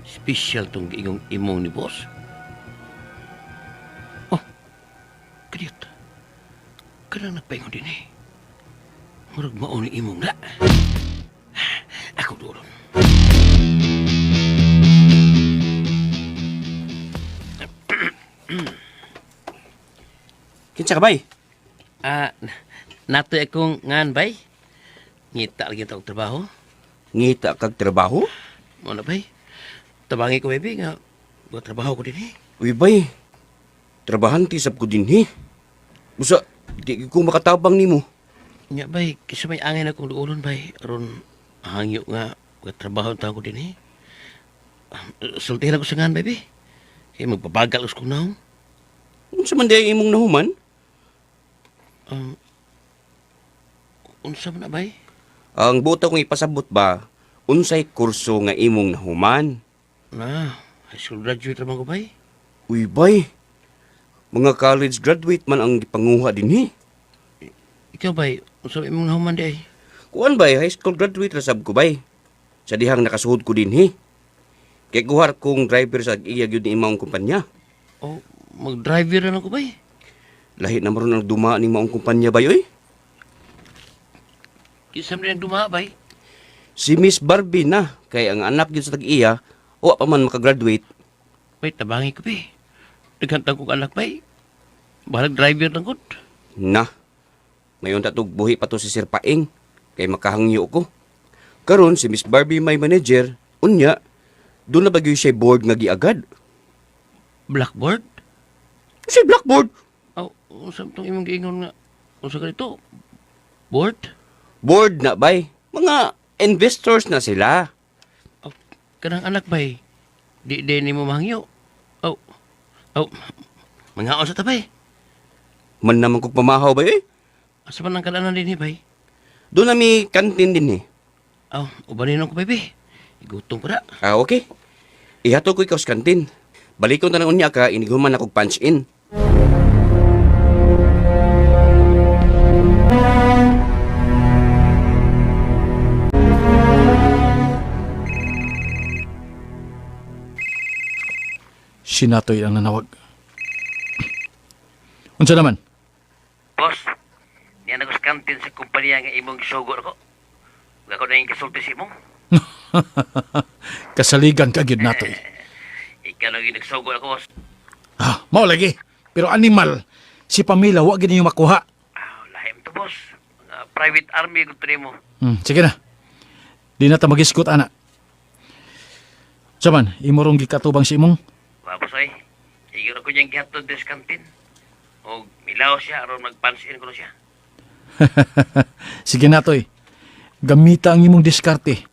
special tong giingong imong ni boss. Oh, kadiyot. Kanang nagpaingon din eh. Murag mao ni imong na. Ako duron. Kinsa ka bay? Ah, natoy akong ngan bay. Ngita lagi ta og trabaho. Ngita kag trabaho? Mo na bay. Tabangi ko baby nga buat trabaho ko din eh. Uy bay. Trabahante sab ko dinhi. Busa di ko makatabang nimo. Nya bay, kisa may angin akong duolon bay aron hangyo nga buat trabaho ta ko din eh. Sultihan ako sa ngan baby. Kay magbabagal us kong naong. Unsa man di imong nahuman? Unsa man na bay? Ang buot akong ipasabot ba, unsay kurso nga imong nahuman? Na, high school graduate raman ko bay. Uy bay. Mga college graduate man ang gipanguha dinhi. Ikaw bay, unsa man imong nahuman di ay? Kuan bay, high school graduate ra sab ko bay. Sa dihang nakasuhod ko dinhi. Kay guhar kong driver sa iya gyud ni imong kumpanya. Oh, mag-driver na ko bay. Lahi na maron ang duma ni maong kumpanya bay oy. Kinsa man ang duma bay? Si Miss Barbie na kay ang anak gyud sa tag-iya wa pa man makagraduate. Bay, tabangi ko bay. Nagkantang kong anak bay. Bahalag driver lang gud. Na. Mayon ta tug buhi pa to si Sir Paing kay makahangyo ko. Karon si Miss Barbie may manager, unya doon na bagyo siya board nga giagad. Blackboard? Si blackboard. Aw, unsa tong imong giingon nga unsa ganito? Board? Board na bay. Mga investors na sila. Oh, Kanang anak bay, di di nimo mahangyo. Oh, oh, mangaon sa tabay. Man naman kog pamahaw bay eh. Asa man ang kalanan din eh, bay? Doon na may kantin din eh. Oh, ubanin ko, baby. Igutom ko na. Ah, okay. Ihatod ko ikaw sa kantin. Balikon ta ng unya ka, inighuman akong punch in. Sinatoy ang nanawag. Unsa naman? Boss, niya na kantin sa kumpanya nga imong gisugo ko. Ug ako na yung kasulti si imong. Kasaligan ka gyud natoy. Ikaw lang yung nagsugo ako, boss. Ah, mao lagi. Pero animal, si Pamela wa gid ninyo makuha. Ah, lahim to, boss. Mga private army gusto nimo. Sige na. Di na ta magisgot ana. Saman, imo rong gikatubang si imong. Wa, boss, ay. Igor ko niyang gihatod des kantin. Og milaw siya aron magpansin ko na siya. Sige na, Toy. Gamita ang imong diskarte.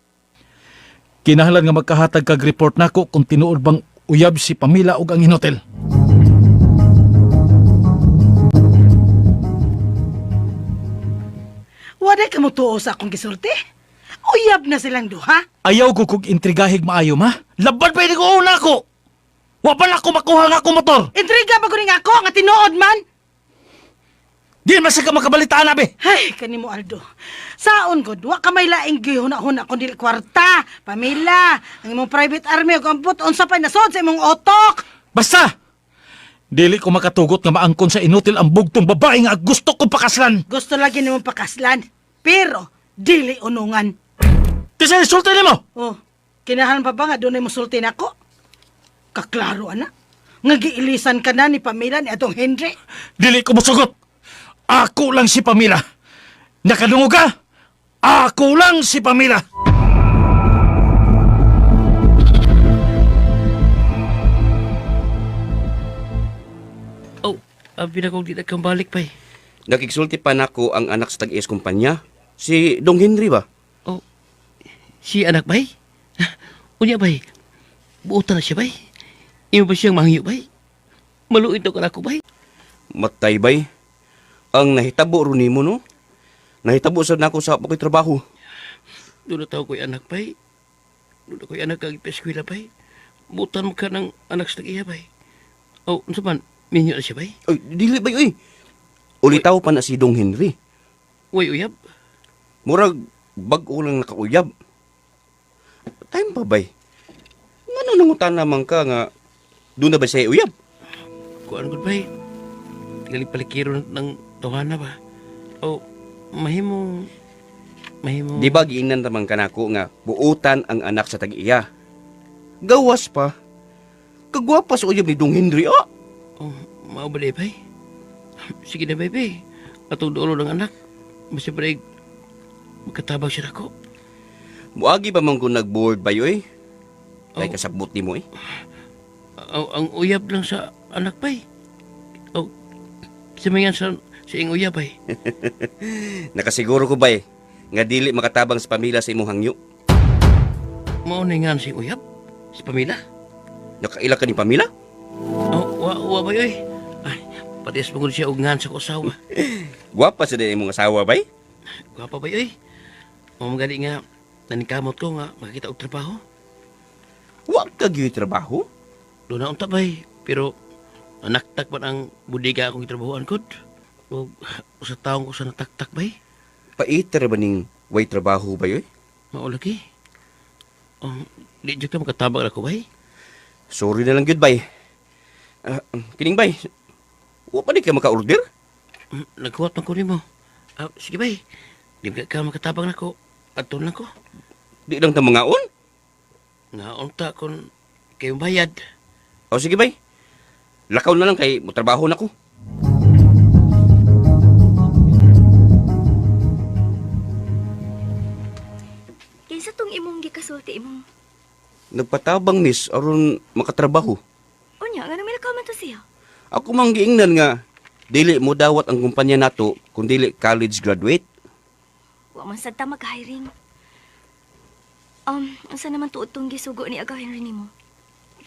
Kinahanglan nga magkahatag kag report nako kung tinuod bang uyab si Pamela ug ang inotel. Wala ka mo tuo sa akong gisulti. Uyab na silang duha. Ayaw ko kog intrigahig maayo, ma. Laban pa ko una ko. Wa pa na ako makuha nga ako motor. Intriga ba kuning ako nga tinuod man? Di man sa ka makabalitaan abi. Ay, kanimo Aldo. Saon gud, wa ka may laing gihuna-huna kun dili kwarta, pamilya, ang imong private army ug ambot unsa pa nasod sa imong otok. Basta! Dili ko makatugot nga maangkon sa inutil ang bugtong babae nga gusto kong pakaslan. Gusto lagi nimong pakaslan, pero dili unungan. Tisa insulto nimo. Oh, kinahanglan pa ba nga dunay mosulti nako? Kaklaro ana. Nga giilisan ka na ni Pamela ni atong Henry. Dili ko mosugot. Ako lang si Pamela. Nakadungog ka? Ako lang si Pamela. Oh, abi na kong di na kang balik, bay. Nakigsulti pa nako ang anak sa tag-ias kumpanya. Si Dong Henry ba? Oh, si anak, bay? Unya, bay. Buotan na siya, bay. Imo ba siyang mangyo, bay? Maluit daw ka na ako, bay. Matay bay. Ang nahitabo ro nimo no. Nahitabo sad nako sa ako'y trabaho. Doon na tao ko'y anak, bay. Doon na ko'y anak kag ipa-eskwela, bay. Buotan mo ka ng anak sa tag-iya, bay. Oh, unsa man, minyo na siya, bay? Ay, dili bay oy. Ulitaw pa na si Dong Henry. Uy, uyab. Murag bag-o lang nakauyab. Time pa bay. Ngano nangutan naman ka nga doon na ba siya uyab? Kuan gud bay. Tingali palikiro ng tawhana ba? Oh, mahimo mahimo. Di ba giingnan naman ka nako nga buutan ang anak sa tag-iya? Gawas pa. Kagwapa sa uyab ni Dong Henry, ah. Oh, mao ba di bay? Sige na bay, bay. Atong duolo ng anak. Basta ba makatabang siya nako. Muagi ba man kung nag-board ba yoy? Oh. Kay kasabot ni mo eh. Ang uyab lang sa anak bay. Oh, sa mga sa iyong uyab bay. Nakasiguro ko ba eh, nga dili makatabang sa pamilya sa imong hangyo. Mao na nga si uyab? Si Pamela? Nakaila ka ni Pamela? Oh, wa ba yoy? Ay, parehas mo siya og ngan sa ko asawa. Gwapa sa din imong asawa bay? Gwapa ba yoy? Mao gani nga naningkamot ko nga makakita og trabaho. Wa ka gyud trabaho? Doon na unta bay, pero naktak man ang budiga akong gitrabahoan kod. Og usa taong ko sa nataktak bay. Paiter ba ning way trabaho ba yoy? Mao lagi. Oh, di jud ka makatabang ako bay. Sorry na lang gyud bay. Ah, kining bay. Wa pa di ka maka-order? Naghuwat man ko nimo. Ah, sige bay. Di ba ka makatabang nako. Adto lang ko. Di lang ta mangaon? Ngaon ta kon kayong bayad. O sige bay. Lakaw na lang kay motrabaho na ko. Kinsa tong imong gikasulti imong? Nagpatabang miss aron makatrabaho. Unya, nga nang man to siya? Ako mang giingnan nga dili mo dawat ang kumpanya nato kung dili college graduate. Wa man sad ta mag-hiring. Unsa naman tuod tong gisugo ni Agaw Henry nimo?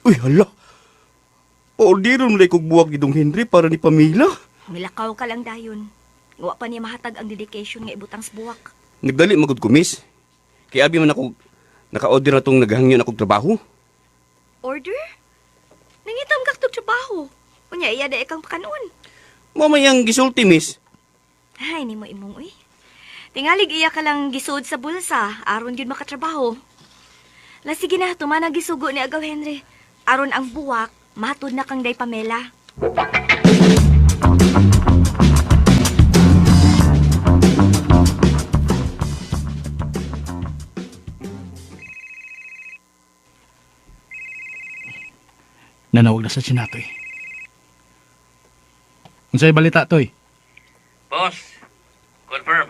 Uy, hala. Paordiron mo kog buwak ni Dong Henry para ni Pamela. Milakaw ka lang dayon. Wa pa niya mahatag ang dedication nga ibutang sa buwak. Nagdali magud ko, miss. Kay abi man ako naka-order na tong naghangyon akong trabaho. Order? Nangitam kag tog trabaho. Unya iya da ikang pakanon. Mao may ang gisulti, miss. Ay, nimo imong uy. Tingalig iya ka lang gisuod sa bulsa aron gyud makatrabaho. La sige na, tumana gisugo ni Agaw Henry. Aron ang buwak, matud na kang day Pamela. Nanawag na sa sinatoy. Unsay balita, Toy? Boss, confirm.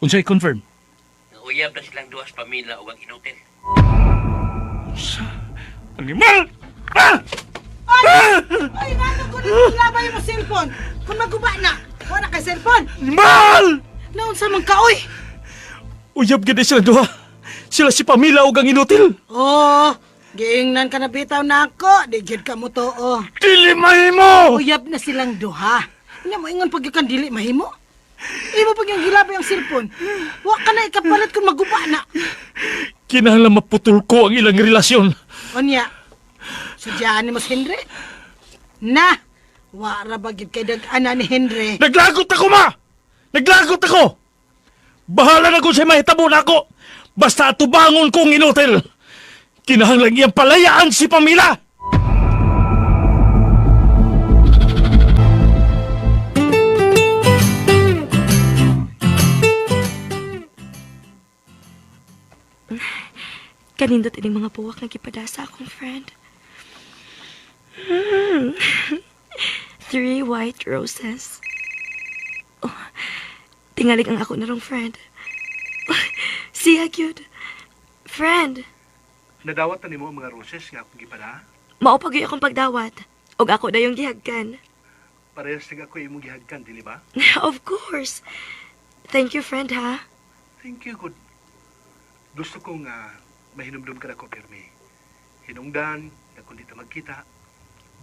Unsay confirm? Nauyab na silang duha sa pamilya o ang inutil. Unsa? Animal! Ay! Ay, nano ko na labay mo cellphone. Kung maguba na, wala kay cellphone. Animal! Naunsa man ka, oy? Uyab gid sila duha. Sila si Pamela ug ang inutil. Oh, giingnan ka na bitaw na ako. Di gyud ka mo to, oh. Dili mahimo! Uyab na silang duha. Nya mo ingon pag kan dili mahimo. Imo pag yung gilabay ang cellphone. Wa ka na ikapalit kung maguba na. Kinahanglan maputol ko ang ilang relasyon. Unya, sudyaan ni mo si Henry. Na, wa ra ba gyud kay dag-ana ni Henry. Naglagot ako, ma! Naglagot ako! Bahala na kung siya mahitabo na ako! Basta atubangon kong inutil! Kinahanglan iyang palayaan si Pamela! Kanindot ining mga buwak nga gipadasa akong friend. Three white roses. Oh, tingalig ang ako na rong friend. Siya cute. Friend, Nadawat na nimo ang mga roses nga akong gipada. mao pa gyud akong pagdawat. Og ako dayong gihagkan. Parehas lang ako imong gihagkan, dili ba? Of course. Thank you, friend, ha? Thank you, good. Gusto ko nga mahinumdum ka na ko, pirmi. Hinungdan, na kung di ta magkita,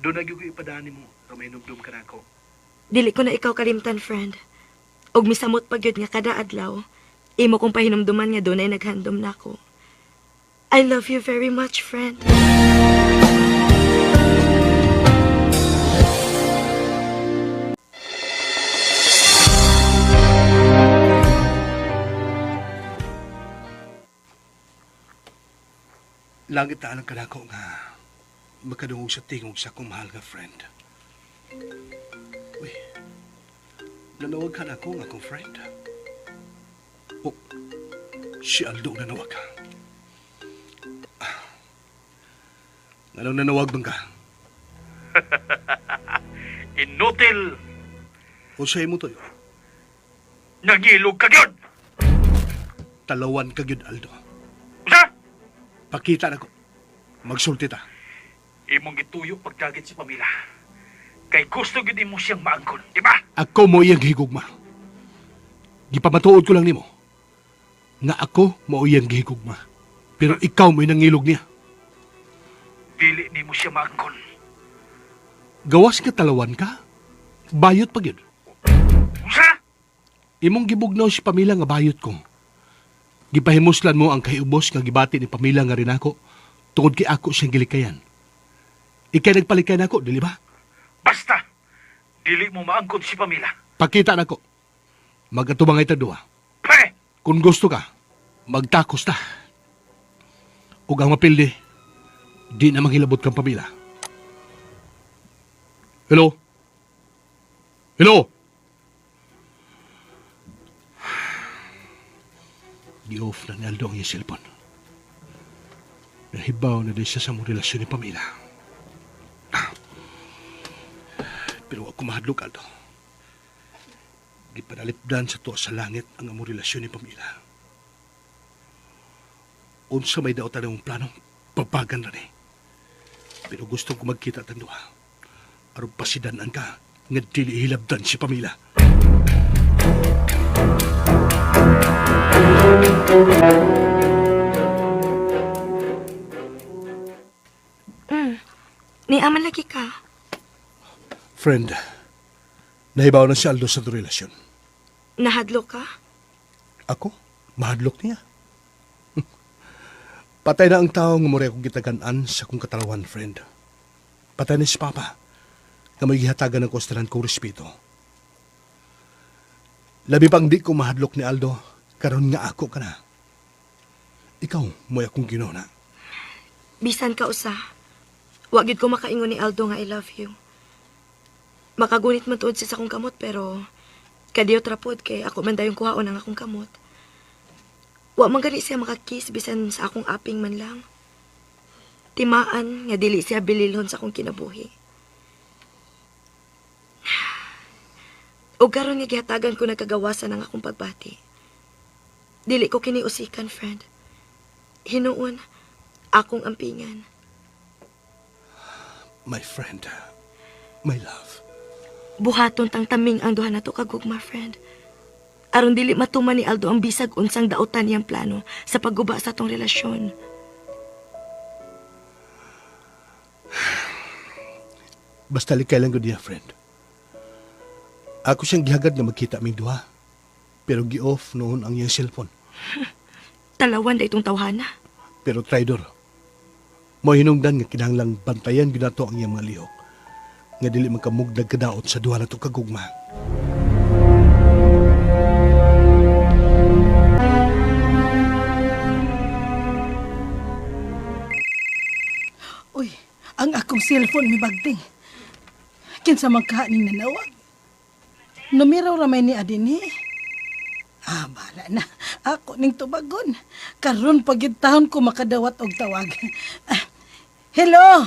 doon na gyud ko ipadaan nimo nga mahinumdum ka na ako. Dili ko na ikaw kalimtan, friend. Og misamot pa gyud nga kada adlaw, imo kong pahinumduman nga dunay naghandom nako. I love you very much, friend. Langit na alang ka na ako nga makadungog sa tingog sa akong mahal nga friend. Uy, nanawag ka na ako nga akong friend. Oh, si Aldo ang nanawag ka. Anong nanawag bang ka? Inutil! O sa imo to, Nagilog ka gyud! talawan ka gyud Aldo. Unsa? Pakita na ko. Magsulti ta. Imong gituyo pagdagit si Pamela. Kay gusto gyud imo siyang maangkon, di ba? Ako mo iyang gihigugma. Gipamatuod ko lang nimo nga ako mao iyang gihigugma. Pero ikaw mo'y nangilog niya. Dili nimo siya maangkon. Gawas nga talawan ka, bayot pa gyud. Unsa? Imong gibugnaw si Pamela nga bayot ko. Gipahimuslan mo ang kahiubos nga gibati ni Pamela nga rinako tungod kay ako siyang gilikayan. Ikay nagpalikay nako, dili ba? Basta dili mo maangkon si Pamela. Pakita nako. Magatubangay ta duha. Pre! Kung gusto ka, magtakos ta. Ug ang mapildi, di na manghilabot kang pamilya. Hello? Hello? Gi-off na ni Aldo ang iyang cellphone. Nahibaw na din siya sa mong relasyon ni Pamela. Pero ako mahadlok, Aldo. Gipanalipdan sa tuwa sa langit ang among relasyon ni Pamela. Unsa may daotan ng plano, babagan na ni. Pero gusto ko magkita tang duha. Aron pasidanan ka nga dili hilabdan si Pamela. Aman lagi ka. Friend, nahibaw na si Aldo sa relasyon. Nahadlo ka? Ako? Mahadlok niya. Patay na ang tao nga mura akong gitagan-an sa akong katalawan, friend. Patay na si Papa nga may gihatagan ng kostaran kong respeto. Labi pang di ko mahadlok ni Aldo, karon nga ako ka na. Ikaw, mo'y akong ginona. Bisan ka usa. Wa gyud ko makaingon ni Aldo nga I love you. Makagunit man tuod siya sa akong kamot pero kadiyot ra pod kay ako man dayong kuhaon ang akong kamot. Wa man gani siya makakiss bisan sa akong aping man lang. Timaan nga dili siya bililhon sa akong kinabuhi. Og karon nga gihatagan ko nagkagawasan ang akong pagbati. Dili ko kini usikan, friend. Hinuon, akong ampingan. My friend, my love. Buhaton tang taming ang duha nato kagugma, friend. Aron dili matuman ni Aldo ang bisag unsang dautan niyang plano sa pagguba sa atong relasyon. Basta likay lang ko niya, friend. Ako siyang gihagad nga magkita aming duha. Pero gi-off noon ang iyang cellphone. Talawan da itong tawhana. Pero traidor. Mo hinungdan nga kinahanglang bantayan gyud nato ang iyang mga lihok. Nga dili man kamug nagkadaot sa duha nato kagugma. Uy, ang akong cellphone mi bagting. Kinsa man ka ning nanawag? Numero ra may ni adini. Ah, bala na. Ako ning tubagon. Karon pagid taon ko makadawat og tawag. Ah, hello.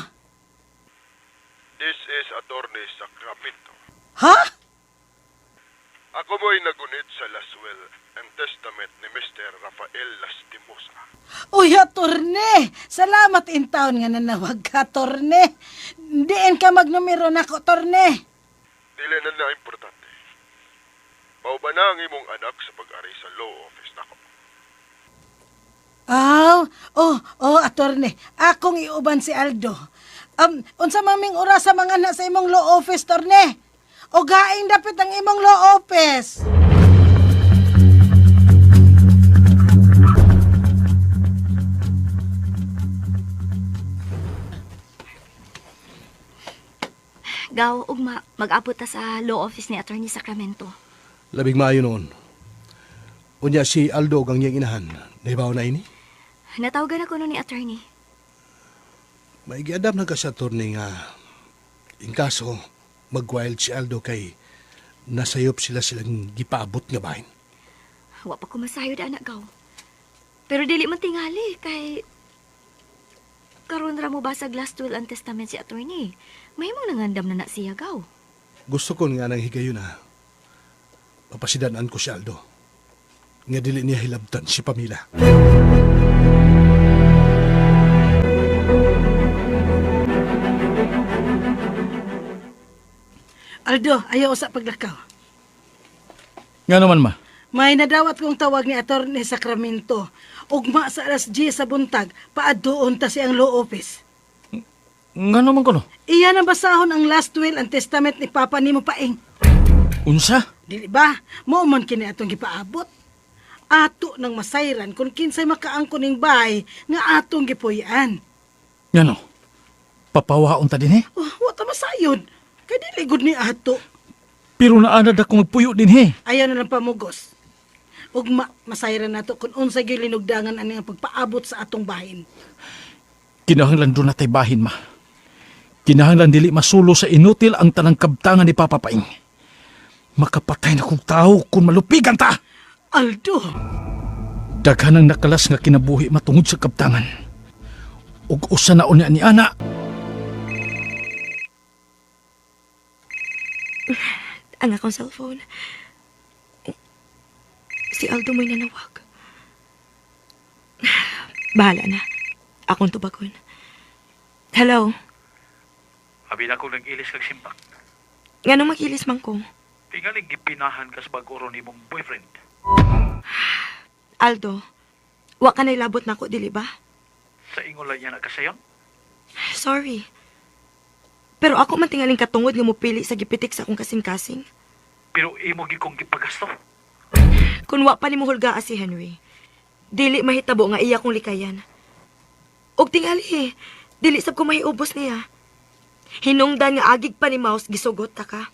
This is Attorney Sacramento. Ha? Ako mo'y nagunit sa last will and testament ni Mr. Rafael Lastimosa. Uy, atorne! Salamat in taon nga nanawag ka, torne. Diin ka magnumero nako, torne. Dili na na importante. Mauba na ang imong anak sa pag-ari sa law office nako. Aw, oh, oh, atorne. Akong iuban si Aldo. Unsa maming oras sa mga na sa imong law office, torne? O gaing dapit ang imong law office. Gaw, ugma, mag-abot ta sa law office ni Attorney Sacramento. Labing maayo noon. Unya si Aldo ug ang iyang inahan. Nahibaw na ini? Natawagan ako noon ni Attorney. Maigiadam na ka sa attorney nga in kaso mag-wild si Aldo kay nasayop sila silang gipaabot nga bahin. Wa pa ko masayod anak gaw. Pero dili man tingali kay karon ra mo basag last will and testament si attorney. Mahimong nangandam na na siya gaw. Gusto ko nga nang higayon na papasidanan ko si Aldo. Nga dili niya hilabtan si Pamela. Aldo, ayaw sa paglakaw. Nga naman ma. May nadawat kong tawag ni Attorney Sacramento. Ugma sa alas 10 sa buntag, paadoon ta siyang law office. Nga naman ko no. Iya nang basahon ang last will and testament ni Papa nimo paing. Unsa? Dili ba? Mao man kini atong gipaabot. Ato nang masayran kung kinsay makaangkon ning bahay nga atong gipuy-an. Nga no. Papawaon ta din eh. Oh, wa ta masayod. Kay dili gud ni ato. Pero naanad ako magpuyo din eh. Ayaw na lang pamugos. Ugma masayran nato kung unsay gyud linugdangan ani ang pagpaabot sa atong bahin. Kinahanglan doon natay bahin ma. Kinahanglan dili masulo sa inutil ang tanang kabtangan ni Papa Paing. Makapatay na kong tao kung malupigan ta. Aldo, Daghan ang nakalas nga kinabuhi matungod sa kabtangan. Ug usa na unya ni ana. Ang akong cellphone. Si Aldo mo'y nanawag. Bahala na. Akong tubagon. Hello? Abi na ko nag-ilis kag simpak. Nganong mag-ilis man ko? Tingali gipinahan kas bagoro ni mong boyfriend. Aldo, wa ka nailabot na ako, dili ba? Sa ingon lang niya na kasayon. Sorry. Pero ako man tingaling katungod nga mopili sa gipitik sa akong kasing-kasing. Pero imo gyud kong gipagasto. Kun wa pa nimo hulgaa si Henry, dili mahitabo nga iya kong likayan. Og tingali, dili sab ko mahiubos niya. Hinungdan nga agig pa ni Mouse gisugot ta ka.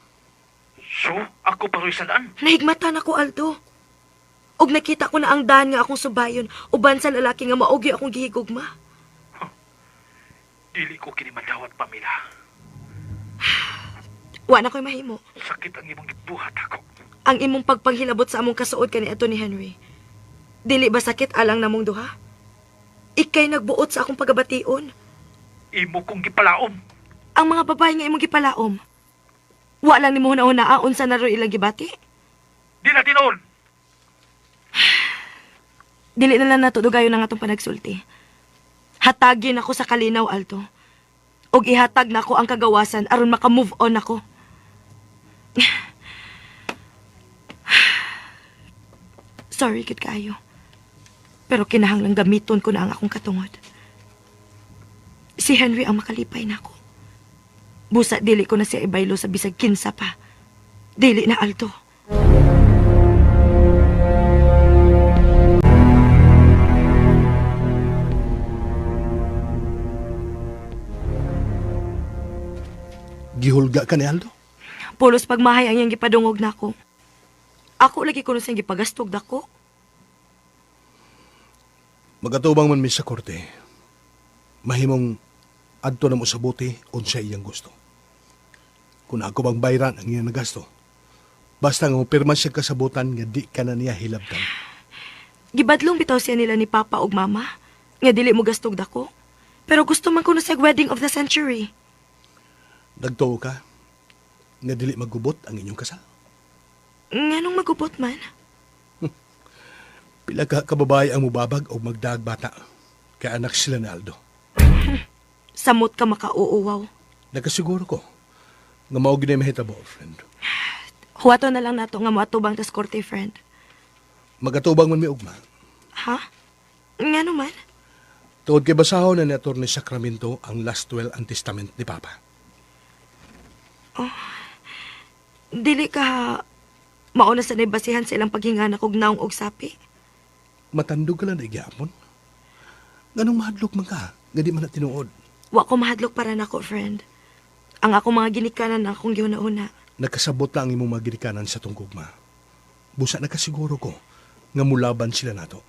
So, ako pa ro'y sandaan. Nahigmatan ako, Aldo. Og nakita ko na ang daan nga akong subayon uban sa lalaki nga maogi akong gihigugma. Dili ko kini madawat, Pamela. Wa na ko'y mahimo. Sakit ang imong gibuhat ako. Ang imong pagpanghilabot sa among kasuod kaniadto ni Henry. Dili ba sakit alang namong duha? Ikay nagbuot sa akong pagabation. Imo kong gipalaom. Ang mga babae nga imong gipalaom. Wa lang nimo hunahunaa unsa na ro ilang gibati. Di na tinuod. Dili na lang nato dugayon ang atong panagsulti. Hatagin ako sa kalinaw, Alto. Og ihatag nako ang kagawasan aron maka-move on ako. Sorry gid kaayo. Pero kinahanglang gamiton ko na ang akong katungod. Si Henry ang makalipay nako. Busa dili ko na siya ibaylo sa bisag kinsa pa. Dili na, Alto. Gihulga ka ni Aldo. Pulos pagmahay ang iyang gipadungog nako. Ako lagi kuno siyang gipagastog dako. Magatubang man mi sa korte. Mahimong adto na mo sa buti unsa iyang gusto. Kung ako bang bayran ang iyang nagasto. Basta nga mopirma siya kasabutan nga di ka na niya hilabtan. Gibadlong bitaw siya nila ni Papa ug Mama nga dili mo gastog dako. Pero gusto man kuno siya wedding of the century. Nagtuo ka nga dili magubot ang inyong kasal. Nganong magubot man? Pila ka kababae ang mubabag o magdaag bata. Kay anak sila ni Aldo. Samot ka makauuwaw. Nakasiguro ko nga mao gyud mahitabo, friend. Huwato na lang nato nga moatubang tas korte, friend. Magatubang man mi ugma. Ha? Ngano man? Tuod kay basahon na ni Atty. Sacramento ang last will and testament ni Papa. Oh. Dili ka mauna sa basihan sa ilang paghinganak og naong og sapi. Matandog ka lang na igyapon. Nganong mahadlok man ka, nga di man na tinuod. Wa ko mahadlok para nako, friend. Ang akong mga ginikanan ang akong gihuna-huna. Nakasabot na ang imong mga ginikanan sa tong gugma. Busa nakasiguro ko nga mulaban sila nato.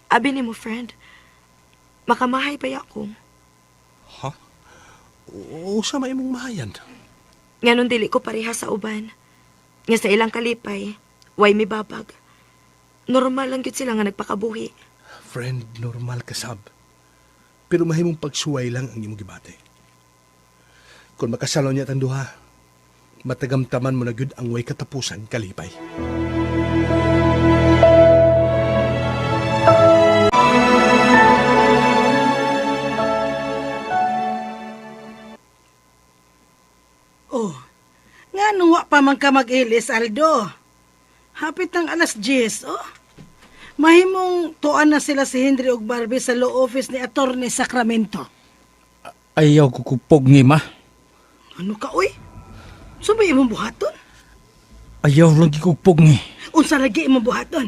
Abi nimo, friend. Makamahay pa ako. Ha? O sa may imong mahayan. Nganon dili ko pareha sa uban. Nga sa ilang kalipay, way mi babag. Normal lang gyud sila nga nagpakabuhi. Friend, normal ka sab. Pero mahimong pagsuway lang ang imong gibate. Kung makasalaw niya tang duha, matagamtaman mo na gyud ang way katapusan kalipay. Oh, nganong wa pa man ka mag-ilis, Aldo? Hapit ng alas 10, oh. Mahimong tuan na sila si Henry ug Barbie sa law office ni Attorney Sacramento. Ayaw ko kupog ni ma. Ano ka, uy? Sumay imong buhaton? Ayaw lang gikugpog ni. Unsa lagi imong buhaton?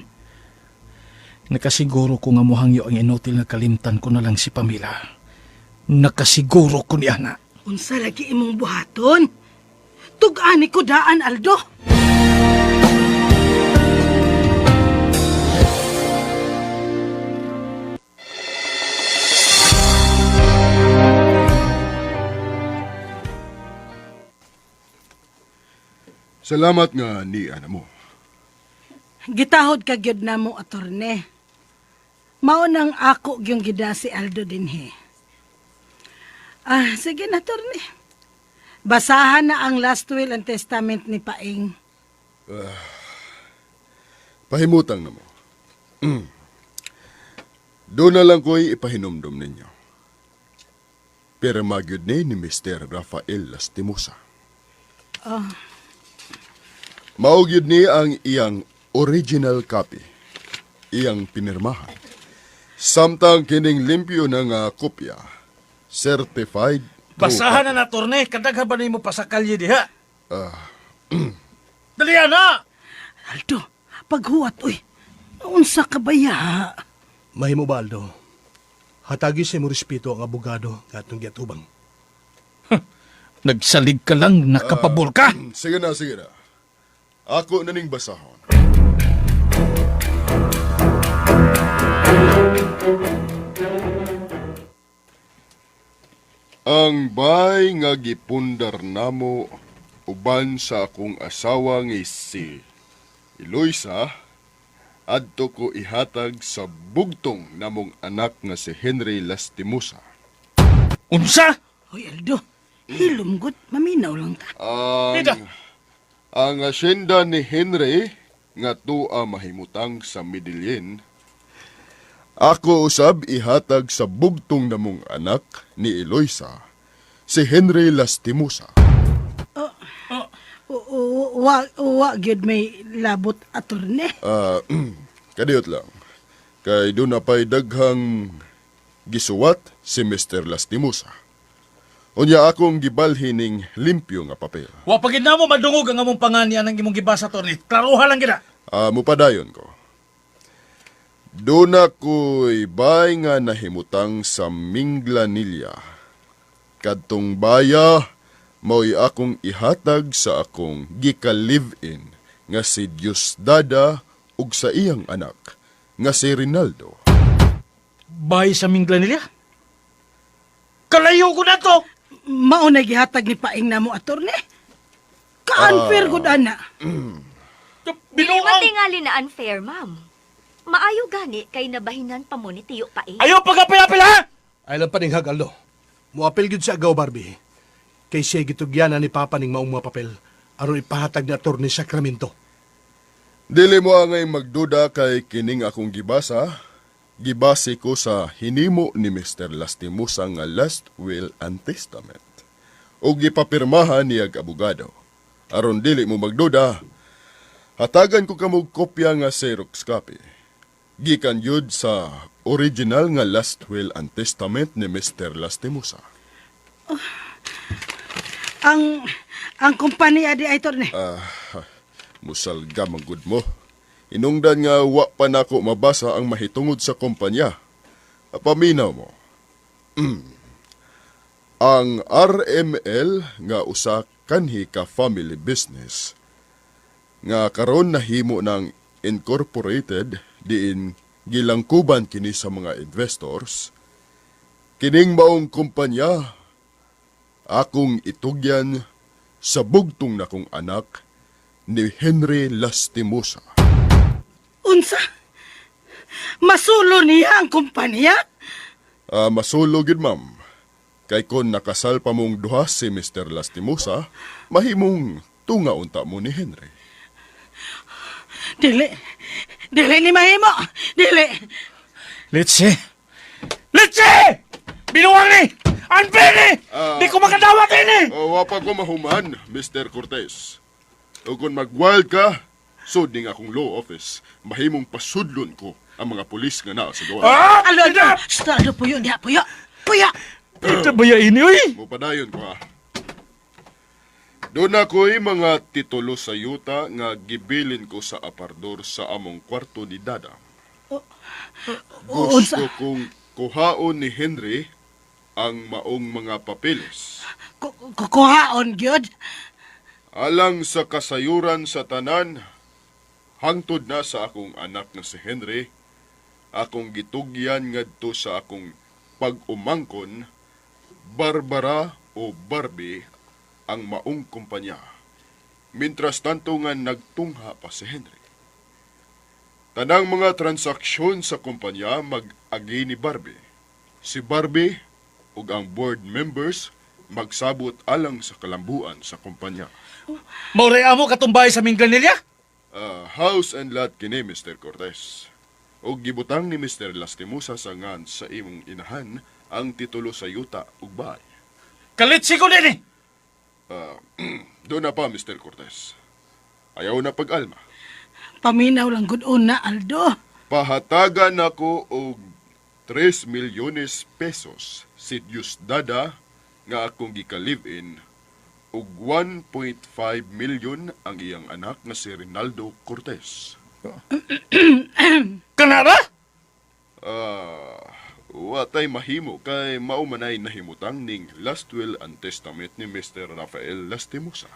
Nakasiguro ko nga mohangyo ang inutil nga kalimtan ko na lang si Pamela. Nakasiguro ko ni ana. Unsa lagi imong buhaton? Tug-ani ko daan, Aldo. Salamat nga ni ana mo. Gitahod ka gyud namo, atorne. Mao nang ako gyung gida si Aldo dinhi. Ah, sige na, torne. Basahan na ang last will and testament ni Paing. Ah, pahimutang na mo. Doon na lang ko'y ipahinumdum ninyo. Pero magyud ni Mr. Rafael Lastimosa. Oh, Mao gyud ni ang iyang original copy. Iyang pinirmahan. Samtang kining limpyo na nga kopya, certified Basahan na na, Torne. Kadaghan ba nimo pasakalye diha? Ah, Dali na! Aldo, paghuwat, uy. Unsa ka ba ya? Mahimo ba, Aldo? Hatagi sa imo respeto ang abogado nga atong giatubang. Nagsalig ka lang, nakapabor ka. Sige na, sige na. Ako na ning basahon. Ang bay nga gipundar namo uban sa akong asawa nga si Eloisa adto ko ihatag sa bugtong namong anak nga si Henry Lastimosa. Unsa? Uy, Aldo, hilom gud, maminaw lang ta. Ang asyenda ni Henry nga tuwa mahimutang sa Medellin, ako usab ihatag sa bugtong namong anak ni Eloisa, si Henry Lastimosa. Wa, wa, gyud may labot, attorney. Ah, kadiyot lang. Kay doon na pa'y daghang gisuwat si Mr. Lastimosa. Unya akong gibalhin ning limpyo nga papel. Wa pa gid namo madungog ang among panganian ang imong gibasa, Torne. Klaruha lang gid. Ah, mupadayon ko. Doon ako'y bay nga nahimutang sa Minglanilla. Kadtong baya, mao'y akong ihatag sa akong gika-live-in nga si Diosdada ug sa iyang anak nga si Rinaldo. Bay sa Minglanilla? Kalayo ko na to! Mao na gihatag ni Paing namo, attorney. Ka-unfair gud ana. Dili matingali na unfair, ma'am. Maayo gani kay nabahinan pa mo ni Tiyo Paing. Ayaw pagapil-apil ha! Ay lang paninghag, Aldo. Muapil gyud sa agaw, Barbie. Kay siya gitugyanan ni Papa ning maong mga papel aron ipahatag ni Attorney Sacramento. Dili mo angay magduda kay kining akong gibasa, gibase ko sa hinimo ni Mr. Lastimosa nga last will and testament. O gipapirmahan niyag abogado. Aron dili mo magduda, hatagan ko kamog kopya nga Xerox copy. Gikan yun sa original nga last will and testament ni Mr. Lastimosa. Ang kumpanya di ay, attorney. Ah, musalga manggud mo. Inungdan nga wa pa nako mabasa ang mahitungod sa kumpanya. Paminaw mo. Ang RML nga usa kanhi ka family business nga karon nahimo ng incorporated diin gilangkuban kini sa mga investors, kining maong kumpanya akong itugyan sa bugtong nakong anak ni Henry Lastimosa. Unsa? Masulo niya ang kumpanya? Ah, masulo gyud, ma'am. Kay kon nakasal pa mong duha si Mr. Lastimosa, mahimong tunga unta mo ni Henry. Dili. Dili ni mahimo. Dili. Litsi! Litsi! Binuwang ni! Unfair ni! Di ko makadawat ini! Oh, wa pa ko mahuman, Mr. Cortez. O kung mag-wild ka, sud ning akong law office, mahimong pasudlon ko ang mga pulis nga naa sa gawa. Ah! Alo, alo. Shh, alo, puyo diha, puyo. Puyo. Ito ba ya ini, uy? Mupadayon ko ha. Doon ako'y mga titulo sa yuta nga gibilin ko sa apardor sa among kwarto ni Dada. Unsa? Gusto kong kuhaon ni Henry ang maong mga papeles. Kukuhaon gyud. Alang sa kasayuran sa tanan, hangtod na sa akong anak na si Henry, akong gitugyan ngadto sa akong pag-umangkon, Barbara o Barbie ang maong kumpanya. Mintras tanto nga nagtungha pa si Henry. Tanang mga transaksyon sa kumpanya mag-agi ni Barbie. Si Barbie ug ang board members magsabot alang sa kalambuan sa kumpanya. Mauray amo katumbay sa Minglanilla? Ah, house and lot kini Mr. Cortez. Og gibutang ni Mr. Lastimosa sa ngan sa imong inahan ang titulo sa yuta ug bahay. Kalitsi ko din eh! Ah, doon na pa Mr. Cortez. Ayaw na pag-alma. Paminaw lang gud una, Aldo. Pahatagan ako og 3 milyones pesos si Diosdada nga akong gika-live-in ug 1.5 million ang iyang anak nga si Rinaldo Cortez. Kanara? Ah, watay mahimo kay mao manay nahimutang ning last will and testament ni Mr. Rafael Lastimosa.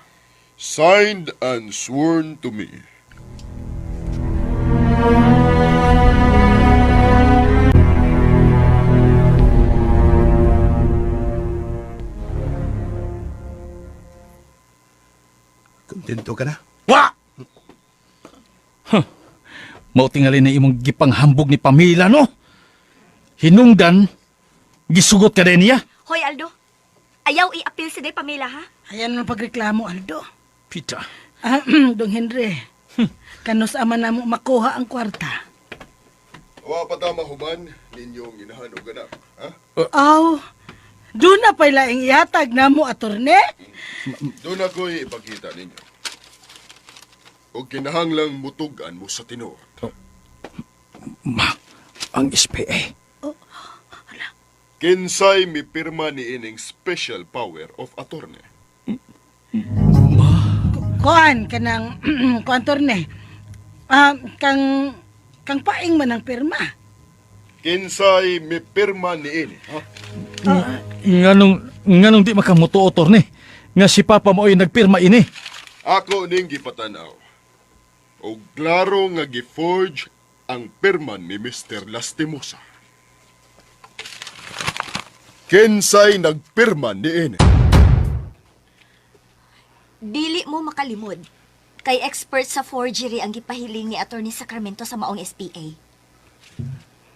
Signed and sworn to me. Kontento ka na? Wa! Huh. Mao tingali na imong gipanghambog ni Pamela, no? Hinungdan, gisugot ka din niya. Hoy Aldo, ayaw i-appeal si Day Pamela ha? Ayan ang pagreklamo, Aldo. Pita. Ah, Dong Henry, kanus ama na mo makuha ang kwarta. Wa pa ta mahuman ninyong inahan og anak, ha? Aw, doon na pa'y laing ihatag na mo, atorne. Doon ako'y ipakita ninyo. Og kinahanglang mutugan mo sa tinuod. Ma, ang SPA. Kinsay mipirma ni ining special power of attorney. Kuan, kanang, kuan, torne. Ah, kang, kang paing man ang pirma. Kinsay mipirma ni ini, ha? Nganong di makamutuo, torne. Nga si Papa mo ay nagpirma ini. Ako ning gipatanaw. Og klaro nga giforge ang pirma ni Mr. Lastimosa. Kinsay nagpirma ni ini. Dili mo makalimod. Kay expert sa forgery ang gipahiling ni Attorney Sacramento sa maong SPA.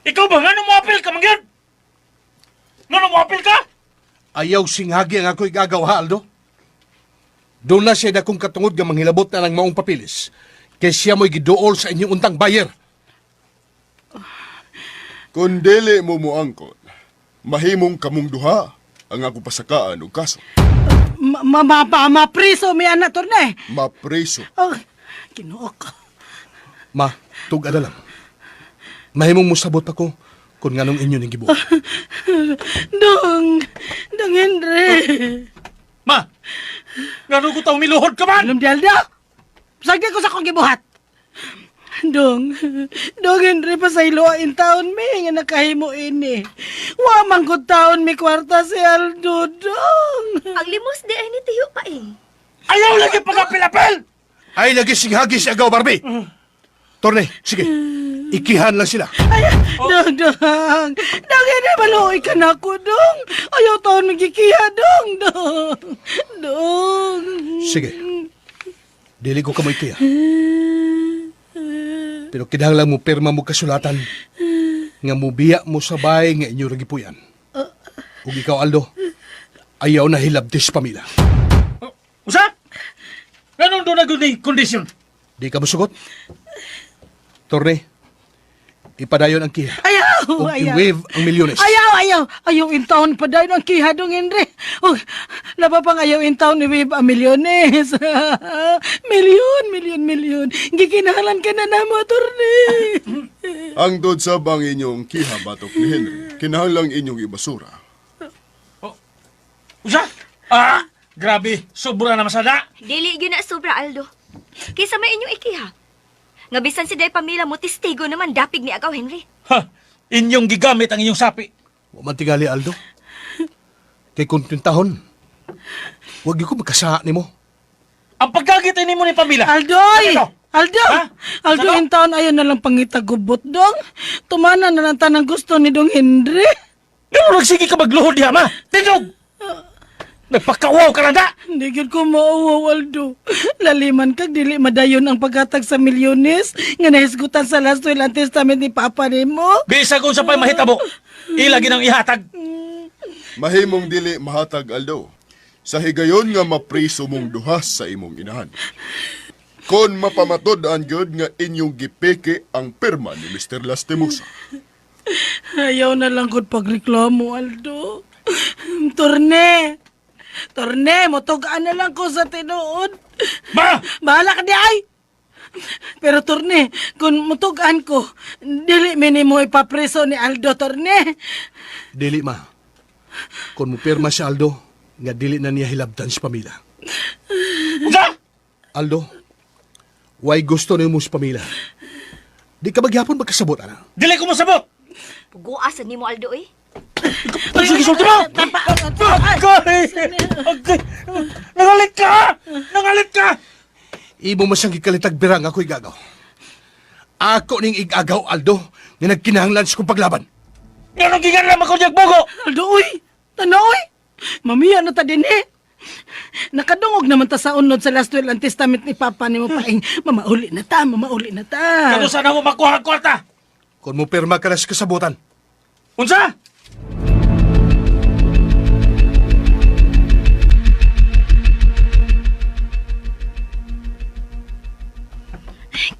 Ikaw ba? Ngano mo apil ka, mangyad? Ngano mo apil ka? Ayaw singhagi ang ako'y gagawa, Aldo. Doon na siya dakong katungod nga manghilabot na ng maong papilis. Kay siya mo'y giduol sa inyong untang buyer. Kung dili mo muangkon, mahimong kamong duha ang ako pasakaan og kaso. Ma, ma, ma, ma, mapriso mi anak, torne. Mapreso. Oh, Ginoo ko. Ma, tug lang. Mahimong musabot ako kung nganong inyo ning gibuhat. Dong, Dong Henry. Ma, ngano ko taong miluhod ka man? Alam di Aldo, sagdi ko sa akong gibuhat. Dong, Dong Henry, pasaylo in taon mi nga nakahimo ini. Wa man gud taon mi kwarta si Aldo, Dong. Ang limos di ay ni Tiyo pa eh. Ayaw lagi pagapil-apil! Ay, lagi singhagi si Agaw Barbie. Torne, sige. Ikihan lang sila. Ay, Dong, Dong. Dong Henry, maluoy ka na ako, Dong. Ayaw taon mi gikiha, Dong, Dong. Dong. Sige. Dili ko kamoy kiya. Pero kinahanglan mo pirma mo kasulatan nga mubiya mo sabay nga inyo ra gipuy-an. Ug ikaw Aldo, ayaw na hilabtis pamilya. Usa? Ganun doon na gud kondisyon. Di ka musugot? Torne, ipadayon ang kiya. Ayaw, Ug ayaw. i-wave ang milyones. Ayaw, ayaw. Ayaw in town pa dahil ang kiha dong Henry. Oh, laba pang ayaw in town ni Wave a milyones. Milyon, milyon, milyon. Gikinahanglan ka na namo, attorney. Ang dod sa bang inyong kiha batok ni Henry, kinahanglang inyong ibasura. Usa? Ah, grabe. Sobra na masada. Dili gyud na sobra Aldo. Kaysa may inyong ikiha. Nga bisan si Day Pamela mo testigo naman dapig ni Agaw Henry. Ha, inyong gigamit ang inyong sapi. Wa man tingali Aldo. Kay kuntintahon. Wag gyud ko magkasaha nimo. Ang pagkagit ini mo ni Pamela. Aldoy! Ano? Aldo! Ha? Aldo, Ano? in town ayaw na lang pangitagubot, dong. Tumana na lang tanang gusto ni Dong Henry. Ngano nagsige ka magluhod diha, ma? Tindog! Nagpakawaw ka na da! Hindi gyud ko mauwaw, Aldo. Laliman kag dili madayon ang paghatag sa milyones nga nahisgutan sa last will and testament ni Papa nimo. Bisag unsa pa'y mahitabo, ila ginang ihatag. Mahimong dili mahatag Aldo. Sa higayon nga mapriso mong duha sa imong inahan. Kon mapamatud-an gyud nga inyong gipeke ang pirma ni Mr. Lastimosa. Ayaw na lang gud pagreklamo, Aldo. Torne! Torne, mutug-an na lang ko sa tinuod. Ma! Bahala ka di ay! Pero Torne, kung mutug-an ko, dili minimo ipapreso ni Aldo, Torne. Dili ma. Kung mo pirma si Aldo, Nga dili na niya hilabtan si Pamela. Unsa? Aldo, why gusto nimo si Pamela? Di ka magyapon magkasabot, ana. Dili ko mosabot. Pugoa sa nimo Aldo eh. Ay, sige, sulti mo! Agay! Agay! Nangalit ka! Nangalit ka! Imo man siyang gikalitag birang ako igagaw. Ako ning igagaw, Aldo, nga nagkinahanglan sa kong paglaban. Nga nang gigan lang ako niyag bugo! Aldo, uy! Tanaw, uy! Mamiya na ta din eh. Nakadungog naman ta sa unod sa last will and testament ni Papa ni mo paing. Mamauli na ta, mamauli na ta. Kano sana mo makuha ang kwarta? Kung mo pirma ka na sa kasabutan. Unsa?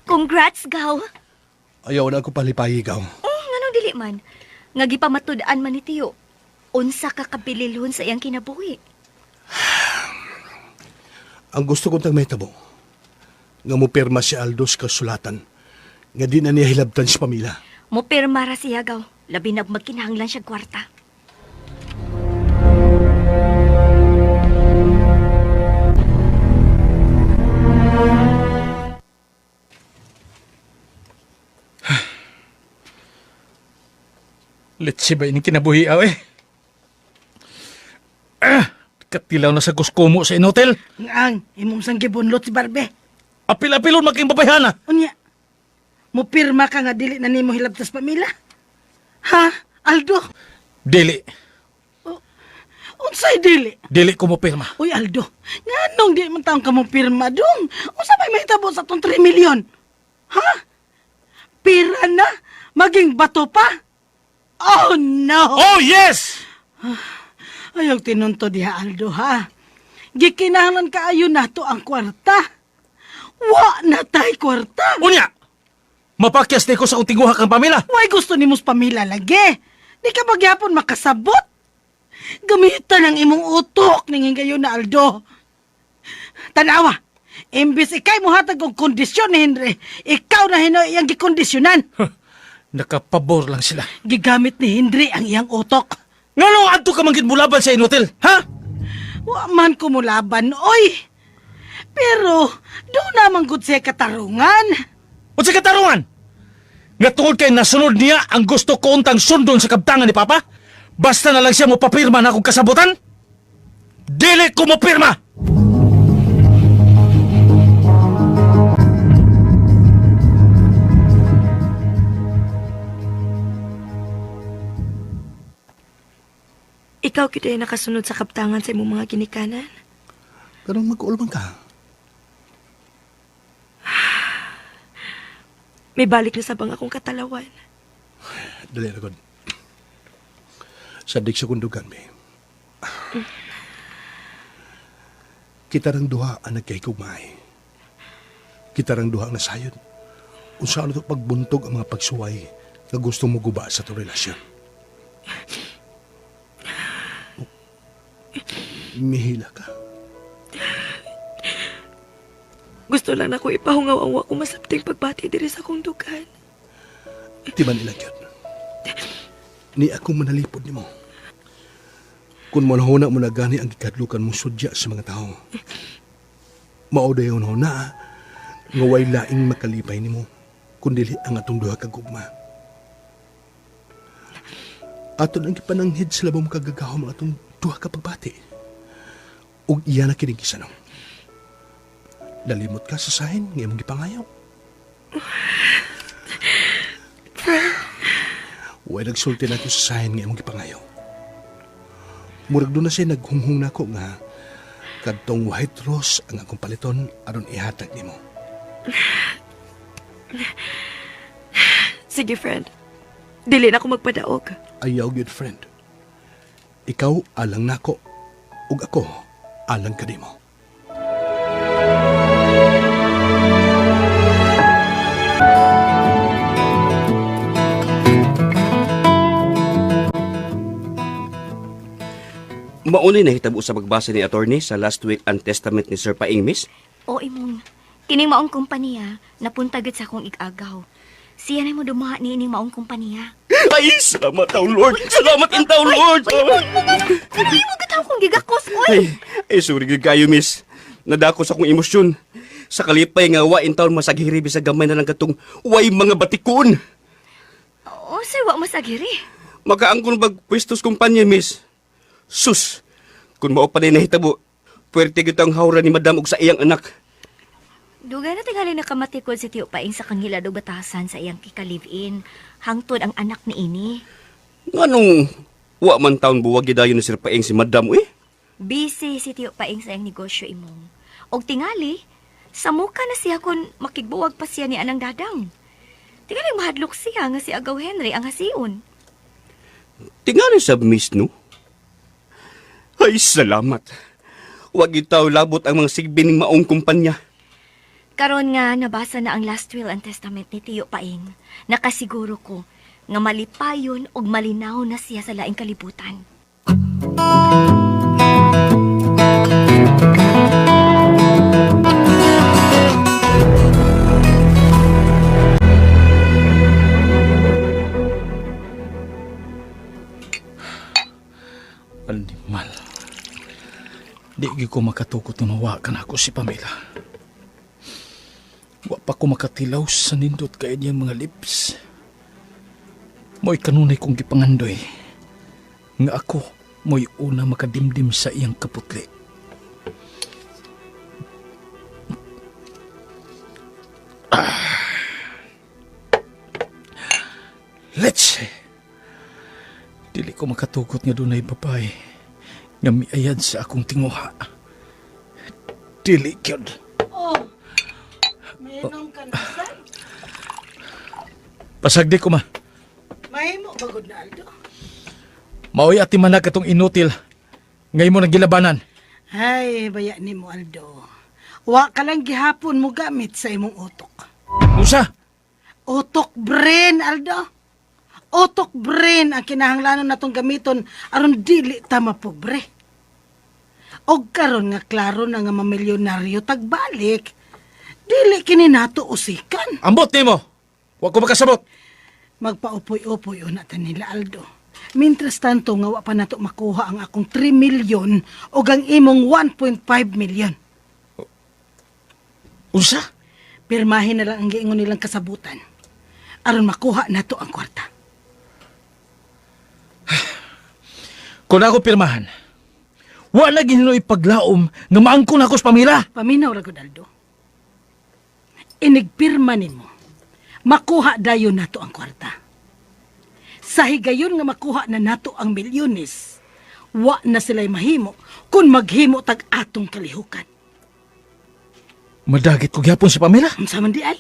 Congrats, Gaw. Ayaw na ako palipayi, ikaw. Oh, nganong dili man. Nga gipamatud-an man ni Tiyo. Unsa ka kabililhon sa iyang kinabuhi. Ang gusto kong tang mahitabo, nga mo pirma si Aldo sa kasulatan, nga di na niya hilabtan si Pamela. Mopirma ra siya, Gaw. Labi na magkinahanglan siya kwarta. Let's ba ini kinabuhi aw eh. Ah, katilaw na sa kuskumo sa inotel. Ang, imong sang gibunlot si Barbe. Apil-apilon maging babayhana. Unya, mupirma ka nga dili na nimo hilabtas pamila. Ha? Aldo, Dili. unsay dili? Dili ko mo pirma. Uy, Aldo, nganong di man taong ka mupirma dong? Unsa may mahitabo sa tong 3 milyon? Ha? Pira na? Maging bato pa? Oh, no! Oh, yes! Ayaw tinunto diha, Aldo, ha? Gikinahanglan kaayo nato ang kwarta. Wa na tay kwarta. Unya! Mapakyas ni ko sa kong tinguha kang pamila. Why gusto nimo sa pamilya lagi? Di ka magyapon makasabot. Gamitan ang imong utok ning gayon na Aldo. Tanawa, imbis ikay mohatag og kondisyon ni Henry, ikaw na hinoy iyang gikondisyonan. Nakapabor lang sila. Gigamit ni Henry ang iyang utok. Nganong adto ka man gid mulaban sa inotel, ha? Wa man ko mulaban, oy. Pero do naman gud siya katarungan. Unsa katarungan? Nga tungod kay nasunod niya ang gusto ko untang sundon sa kabtangan ni Papa? Basta na lang siya mo papirma na akong kasabutan? Dili ko mo pirma! Ikaw gyud ay nakasunod sa kaptangan sa imong mga ginikanan. Pero mag-uulman ka. May balik na sa bang akong katalawan. Dali na, God. Sadik sa kundugan, me. Kita rang duha ang nagkahigugmaay. Kita rang duha ang nasayod. Unsa ano to pagbuntog ang mga pagsuway nga gusto mo guba sa to relasyon. Mihila ka. Gusto lang nako ipahungaw ang wa ko masabting pagbati diri sa akong dugan. Timan ilang yun. Ni ako manalipod nimo. Kung manahuna mo na gani ang gikadlukan mong sudya sa mga tao. Mao dayon na nga way laing makalipay nimo kun dili ang atong duha ka gugma. Aton ang gipananghid sa labong kagagahom ang atong duha ka pagbati. Ug iya na kining gisanong. Nalimot ka sa sahin nga imong gipangayo. Way nagsulti na ko sa sahin nga imong gipangayo. Murag doon na siya naghunghung nako nga kadtong white rose ang akong paliton aron ihatag nimo. Sige, friend. Dili na ako magpadaog. Ayaw good friend. Ikaw alang nako ug ako alang kanimo. Maunay nahitabo sa pagbasa ni attorney sa last week ang testament ni Sir Paing, miss. O imong, kining maong kompanya, napunta gid sa akong igagaw. Siya na mo dumaha ni ining maong kompanya. Ay, salamat taon, Lord. Salamat in taon, Lord. Ano mo gitaw kong gigakos, oy? Ay, ay, sorry gyud kayo, miss. Nadako sa akong emosyon. Sa kalipay nga wa in taon masaghiri bisag gamay na lang katong way mga batikon. O, sir, wa masagiri. Makaangkon bag pwestos kumpanya, miss. Sus, kung mao pa na nahitabo, puwerte gyud ang hawra ni madam og sa iyang anak. Dugay na tingali nakamatikod si Tiyo Paing sa kangilad og batasan sa iyang kika-live-in. Hangtod ang anak ni ini. Nganong wa man taon buwag gidayon ni Sir Paeng si madam eh? Busy si Tiyo Paing sa iyang negosyo imong. Og tingali, samuka na siya kung makigbuwag pa siya ni Anang Dadang. Tingali mahadlok siya nga si Agaw Henry ang hasiun. Tingali sa miss, no? Ay, salamat. Wag itaw labot ang mga sigbi ning maong kumpanya. Karon nga nabasa na ang last will and testament ni Tiyo Paing. Nakasiguro ko nga malipayon og malinaw na siya sa laing kalibutan. Animal. Di gyud ko makatukot nga mawa ka nako si Pamela. Wa pa ko makatilaw sa nindot kay niyang mga lips. Mo'y kanunay kong gipangandoy nga ako mo'y una makadimdim sa iyang kaputli. Ah. Let's Dili ko makatugot nga dunay babae nga miayad sa akong tinguha. Dili gyud. Oh, mainom ka na, san? Pasagdi ko ma. Mahimo bagod na, Aldo. Maoy ati manag atong inutil. Ngay mo nang gilabanan. Ay, baya ni mo, Aldo. Wa ka lang gihapon mo gamit sa imong utok. Usa, Utok brain, Aldo. Utok brain ang kinahanglanon natong gamiton aron dili ta mapobre. Og karon nga klaro na nga mamilyonaryo tagbalik, dili kini nato usikan. Ambot nimo. Wa ko makasabot. Magpaupoy-upoy una ta nila, Aldo. Mientras tanto nga wa pa nato makuha ang akong 3 million og ang imong 1.5 million. Unsa? Pirmahin na lang ang giingon nilang kasabutan aron makuha nato ang kwarta. Kung ako pirmahan, wa na gininoy paglaom nga maangkon ako sa pamilya. Paminaw ra gud, Aldo. Inigpirma nimo. Makuha dayon nato ang kwarta. Sa higayon nga makuha na nato ang milyones, wa na sila'y mahimo kung maghimo tag atong kalihukan. Madagit ko gyapon sa pamilya. Unsa man di ay?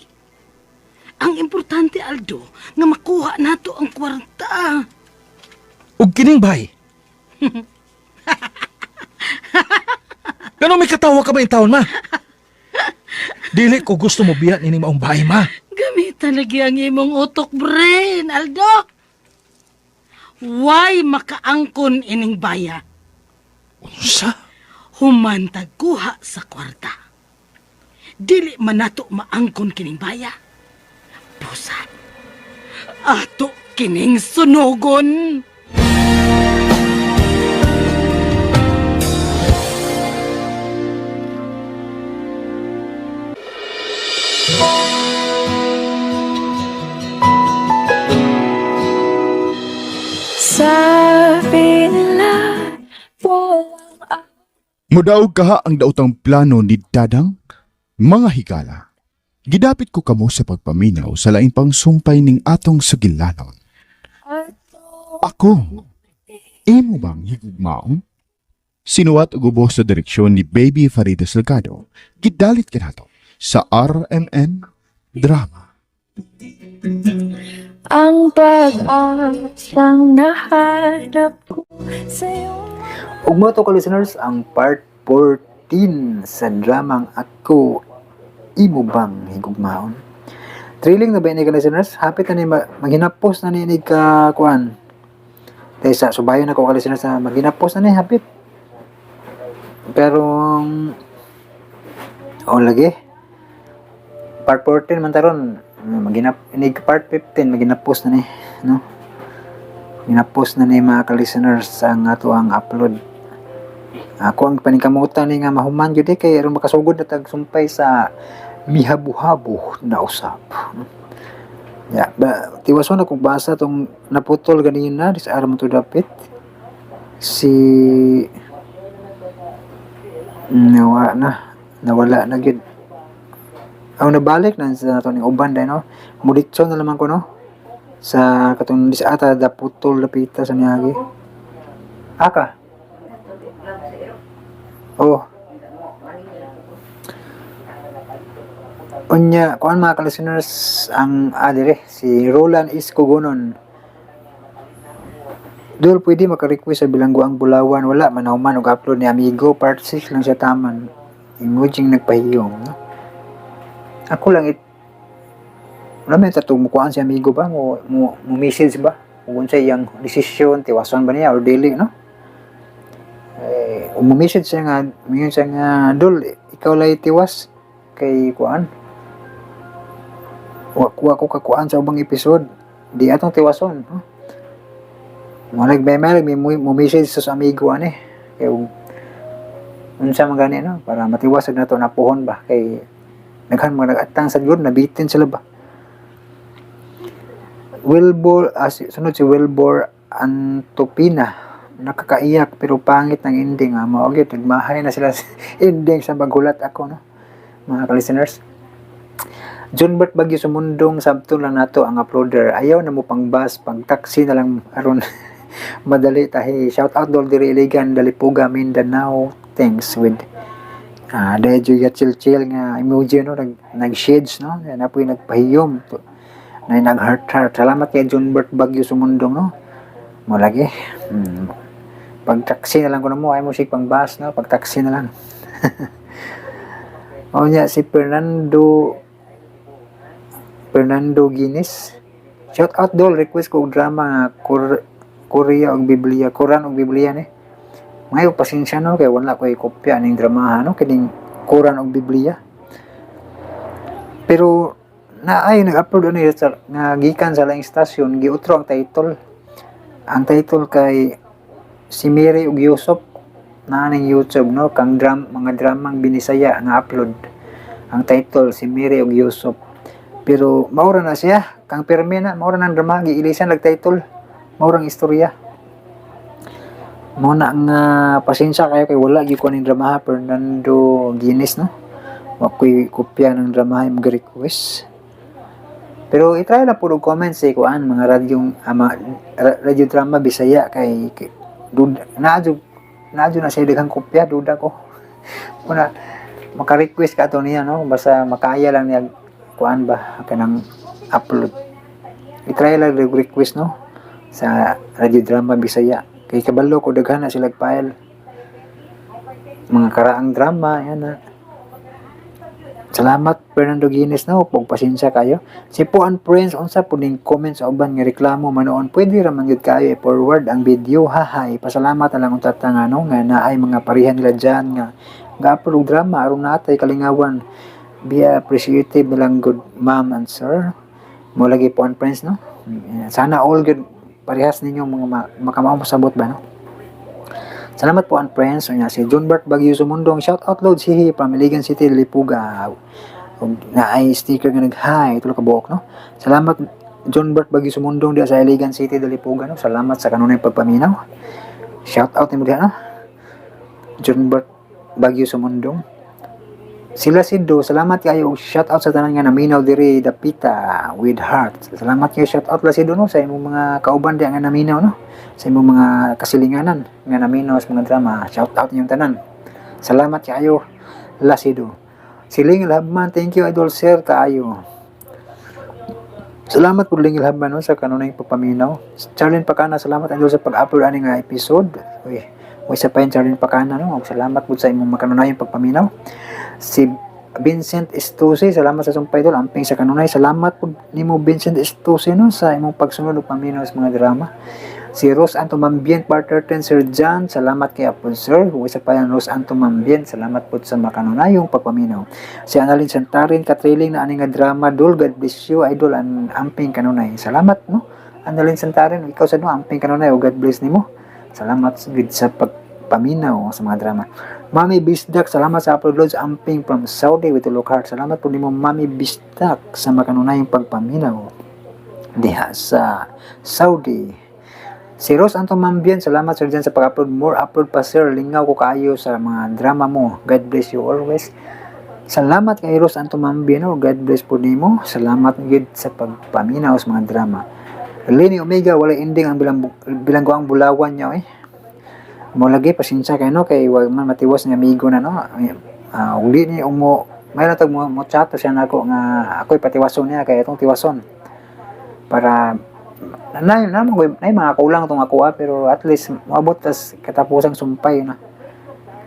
Ang importante, Aldo, nga makuha nato ang kwarta. Ug kining bay. Ganun may katawa ka ba yung taon, ma? Dili ko gusto mo biyan ining maong bahay, ma. Gamitan lagi ang imong utok brain, Aldo. Why makaangkon ining baya? Unsa? Human tagkuha sa kwarta. Dili man nato maangkon kining baya. Busa. Ato kining sunugon. Sabi nila, walang Mudaog kaha ang daotang plano ni Dadang? Mga higala, gidapit ko kamo sa pagpaminaw sa laing pang sumpay ning atong sugilanon. Ako, imo bang higugmaon? Sinuwat og ubo sa direksyon ni Baby Farida Salgado, gidalit kanato sa RMN Drama. Ang pag-asang nahanap ko sa'yo. Ug mo to ka listeners ang part 14 sa dramang Ako Imo Bang Higugmaon. Thrilling na ba ini ka listeners? Hapit na ni maghinapos na ni ini ka kuan. Dahil sa subayon ako ka listeners na maghinapos na ni hapit. Pero oh lagi. Part 14 man taron. Maginap inig part 15 maginapos na ni, no? Ginapos na ni, mga ka-listeners, ang ato ang upload. Ako ang paningkamutan ni nga mahuman gyud eh, kay aron makasugod na tag sumpay sa mihabuhabo na usap. Ya, ba, tiwason akong basa tong naputol ganina dis aram to dapit. Si nawala na, nawala na gyud. Aw, nabalik na sa nato ning uban dai, no. Muditso na naman ko, no. Sa katong dis ata da putol dapita sa niagi. Aka. Oh. Unya, kuan, mga ka-listeners, ang dire si Roland Iskogonon. Dol, pwede maka-request sa Bilangguang Bulawan? Wala man human og upload ni amigo, part 6 lang siya taman. Emoji nagpahiyom, no? Ako lang it wala may tatong mukuan si amigo ba mo message ba kung unsa iyang desisyon, tiwason ba niya or dili, no? Eh, mo message siya nga mingon siya nga, "Dol, ikaw lay tiwas kay kuan, wa kuha ko kakuan sa ubang episode," di atong tiwason, no? Mo nag may may mo message sa amigo ani kay unsa man gani, no, para matiwas na to napuhon ba, kay daghan mga nag-atang sa gud, nabitin sila ba. Wilbur, sunod si Wilbur Antopina, "Nakakaiyak pero pangit ng ending." Ah, mao gyud, nagmahay na sila sa ending sa baghulat ako, no, mga ka-listeners. John Bert Bagyo Sumundong, "Sabton lang nato ang uploader. Ayaw na mo pang bus, pang taxi na lang aron madali tahi. Shout out dol diri Iligan, Dalipuga, Mindanao. Thanks," with dahil yung chill chill nga emoji, no, nag shades, no, na po yung nagpahiyom na nag heart heart. Salamat kay John Bert Bagyo Sumundong, no, mo lagi. Pag taxi na lang ko na mo ay mo sig pang bus, no, pag taxi na lang. O niya si Fernando Fernando Guinness, "Shout out dol, request ko og drama nga Korea og Biblia, Quran og Biblia ni." Ngayon pasensya, no, kay wala ko kopya ning dramaha, no, kining Quran og Biblia. Pero na ay nag-upload ano sa nga gikan sa laing stasyon, giutro ang title. Ang title kay si Mary ug Yusuf na ning YouTube, no, kang mga dramang Binisaya nga upload. Ang title si Mary ug Yusuf. Pero maura na siya, kang pirmi na, maura nang drama, giilisan lag title. Maura ang istorya. Mo na nga pasensya kayo kay wala gyud ko ning dramaha, Fernando Guinness, no. Wa ko'y kopya ng dramaha yung request. Pero i-try na puro comments eh kuan mga radyo, mga radio drama Bisaya kay dud naadyo naadyo na siya daghang kopya, duda ko. Kuna maka-request ka ato niya, no, basta makaya lang niya kuan ba kanang upload. I-try lang og request, no, sa radio drama Bisaya kay kabalo ko daghan na sila file mga karaang drama yan na. Salamat, Fernando Guinness, no, pag pasensya kayo. Si Puan Prince, "Unsa po ning comment sa uban nga reklamo manoon? Pwede ra man gyud kayo i-forward ang video, hahay. Pasalamat na lang unta ta nga no nga naay mga pareha nila dyan nga ga-upload og drama aron natay kalingawan. Be appreciative na lang good, ma'am and sir." Mo lagi, Puan Prince, no. Sana all good parehas ninyo mga makamao pasabot ba, no. Salamat po, Friends. Unya si John Bert Bagyo Sumundong, "Shout out load sihi from Iligan City, Lipuga." Ug naay sticker nga nag-hi, tulo ka buok, no. Salamat, John Bert Bagyo Sumundong diha sa Iligan City, Dalipuga, no. Salamat sa kanunay pagpaminaw. Shout out nimo diha, no. John Bert Bagyo Sumundong. Sila Sido, "Salamat kayo. Shout out sa tanan nga naminaw diri dapita," with heart. Salamat kayo, shout out la Sido, no, sa imong mga kauban diha nga naminaw, no. Sa imong mga kasilinganan nga naminaw sa mga drama. Shout out inyong tanan. Salamat kayo, Lasido. Siling Ilhabman, "Thank you, idol sir kaayo." Salamat po, Ling Ilhabman, no, sa kanunay pagpaminaw. Charlene Pacana, "Salamat, idol, sa pag-upload ani nga episode." Uy, uy sa pa yun, Charlene Pacana, no. Salamat po sa imong makanunayong pagpaminaw. Si Vincent Estuse, "Salamat sa sumpay, idol. Amping sa kanunay." Salamat po nimo, Vincent Estuse, no, sa imong pagsunod ug paminaw sa mga drama. Si Rose Antomambien, part 13, Sir John, salamat kay Apon Sir. Kung isa pa yan, Rose Antomambien, salamat po sa makanunayong pagpaminaw. Si Annalyn Santarin, katriling na ani nga drama, Dol, God bless you, idol, an amping kanunay. Salamat, no? Annalyn Santarin, ikaw sa no, amping kanunay, o God bless nimo. Salamat gid sa pagpaminaw sa mga drama. Mami Bisdak, salamat sa upload, amping from Saudi with a look heart. Salamat po nimo, Mami Bisdak, sa makanunayong pagpaminaw diha sa Saudi. Si Rose Anton Mambien, salamat sir dyan sa pag-upload. More upload pa, sir. Lingaw ko kaayo sa mga drama mo. God bless you always. Salamat kay Rose Anton Mambien. Oh. God bless po nimo. Salamat gid sa pagpaminaw sa mga drama. Lenny Omega, wala ending ang bilang bilanggoang bulawan niya eh. Mo lagi pasensya kay no, kay wag man matiwas nga amigo na no. Uli ni umo may natag mo, mo chat siya nako nga ako'y patiwason niya kay itong tiwason para na na na, na mga kulang tong ako ah, pero at least moabot tas katapusang sumpay na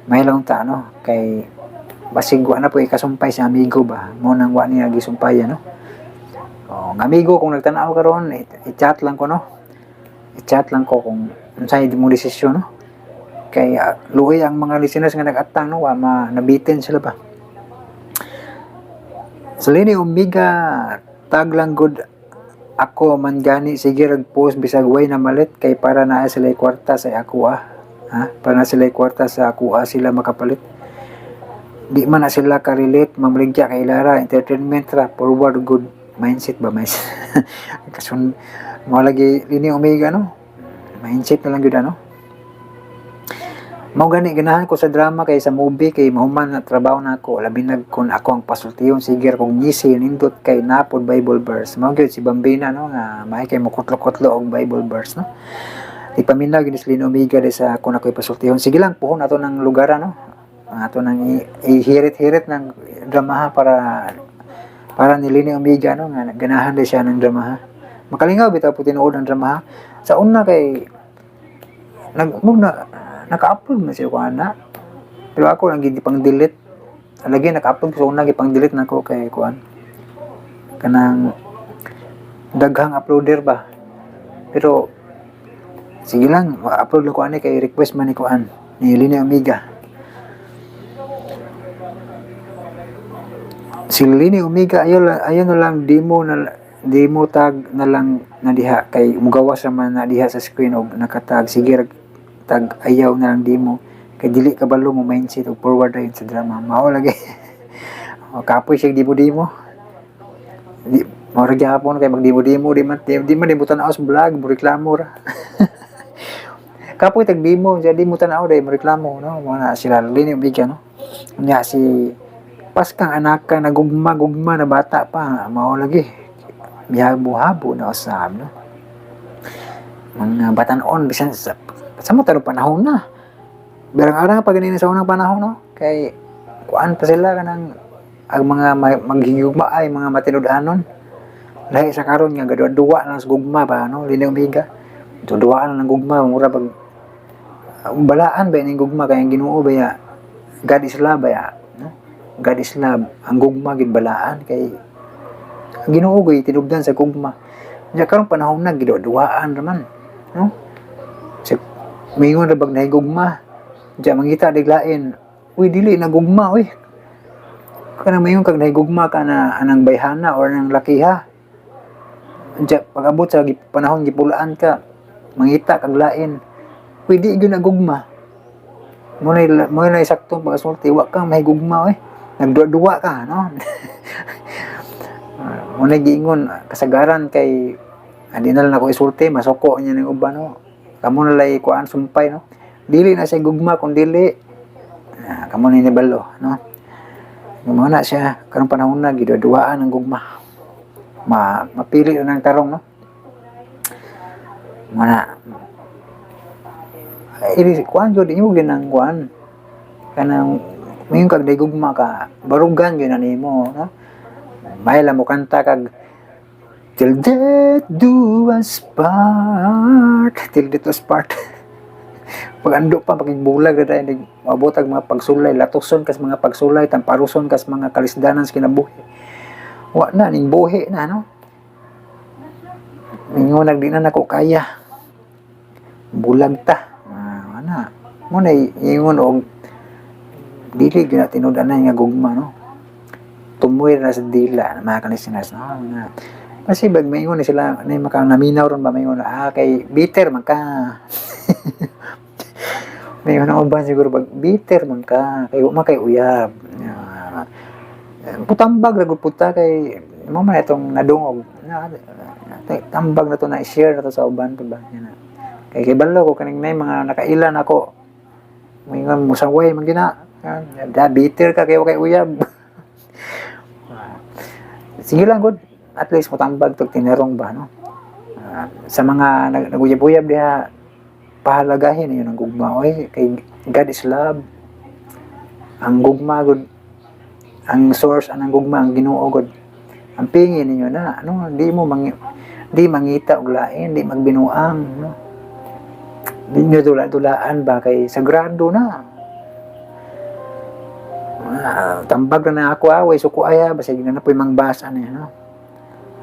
may lang ta no, kay basig wa na po ikasumpay sa amigo ba mo nang wa niya gisumpayan no. Oh, ang amigo, kung nagtan-aw karon, i-chat lang ko no, i-chat lang ko kung unsay mo desisyon no, kay luoy ang mga listeners nga nag-atang no, wa ma nabitin sila ba. Sa Lini Omega, tag lang good ako man gani, sige rag post bisag way na malit kay para naa sila kwarta sa ako ah. Ha? Para na sila kwarta sa ako ah, sila makapalit. Di man na sila ka-relate, mamaligya kay Lara, entertainment ra, forward good mindset ba, mindset. Kasun mo lagi Lini Omega no. Mindset na lang gyud ano. Mao gani ganahan ko sa drama kay sa movie kay mahuman na trabaho na ako, labi na kung ako ang pasultihon, sige kong ngisi nindot kay napod Bible verse. Mao gyud si Bambina no, nga may kay mokutlo-kutlo og Bible verse no. Ipaminaw gyud si Lino Omega di sa kung ako'y pasultihon. Sige lang, puhon ato ng lugar ano. Ato nang ihirit-hirit ng dramaha para para ni Lini Omega no, nga ganahan di siya ng dramaha. Makalingaw bitaw po tinuod ang dramaha. Sa una kay nag mo na naka-upload man siya ko ana. Pero ako lang gid pang delete. Lagi naka-upload ko sa una, gipang delete na ko kay kuan. Kanang daghang uploader ba. Pero sige lang, upload lang ko ani kay request man ni kuan ni Lini Omega. Si Lini Omega ayo ayo na lang demo na demo tag na lang na diha kay mugawas raman na diha sa screen og nakatag, sige rag tag ayaw na lang demo kay dili kabalo mo mindset og forward ra sa drama mao lagi. O, kapoy siya demo-demo di mao ra gyapon kay magdemo-demo di man di mo tan-aw sa vlog mo reklamo ra. Kapoy tag demo siya, di mo tan-aw dai mo reklamo no. Mo na sila Lini Omega no. Unya si Paskang anak ka nagugma-gugma na bata pa mao lagi mihabo-habo na usab no. Mga batan-on bisan sa mo tanong panahon na. Berang-arang pa ganina sa unang panahon no, kay kuan pa sila kanang ang mga maghigugma ay mga matinud-anon. Lahi sa karon nga gaduwa-duwa lang sa gugma ba no, Lini Omega. Duduaan lang ng gugma, mura pag balaan ba ning gugma kay ang Ginoo ba ya, God is love ba ya, no? God is love. Ang gugma gid balaan kay ang Ginoo gyud tinubdan sa gugma. Nya karon panahon na giduduaan raman, no? Sa mingon ra bag nahigugma. Diya mangita diglain. Uy, dili na gugma uy. Kanang mayon kag nahigugma ka na anang bayhana or anang lakiha. Diya pag-abot sa panahon gipulaan ka, mangita kag lain. Uy, di gyud na gugma. Mo na saktong pagasulti, wa kang mahigugma uy. Nagduwa-duwa ka, no? Mo na giingon kasagaran kay adi na lang ako isulti, masuko niya ning uban no. Kamo na lay kuan sumpay no. Dili na siya gugma kung dili kamo ni nibalo no. Mo na siya karong panahon na giduduaan ang gugma. Mapili na ng tarong no. Mo na iri kuan jud inyo ginang kuan kanang mayon kag gugma ka barugan gyud na nimo no. May mo kanta kag till death do us part, till death us part. Pag ando pa paging bulag na dahil maabot ang mga pagsulay, latuson kas mga pagsulay, tamparuson kas mga kalisdanan sa kinabuhi. Wa na ning buhi na no. Mingon nagdi na nako kaya. Bulag ta. Ah, ana. Mo na ingon og dili gyud na tinud-anay nga gugma, no. Tumoy na sa dila mga ka-listeners, no. Nga kasi bag maingon ni sila na maka naminaw ron ba, maingon, ah, kay bitter man ka. Maingon ang uban siguro bag bitter man ka kay wa man kay uyab. Ah, putambag ra gud puta kay mo man itong nadungog na, tambag na to na i-share na to sa uban pa ba yan na. Kay kibalo ko kaning nay mga nakailan ako maingon musaway man gina. Ah, da bitter ka kay wa kay uyab. Sige lang gud, at least mutambag tog tinarong ba, no. Ah, sa mga naguyab-uyab diha, pahalagahin ninyo ng gugma oy, kay God is love. Ang gugma gud, ang source anang gugma ang Ginoo gud. Ang pingin ninyo na ano, di mangita og lain, di magbinuang, no. Di nyo dula-dulaan ba kay sagrado na. Ah, tambag na na ako away suko aya basta gina na po'y mangbasa niya, no.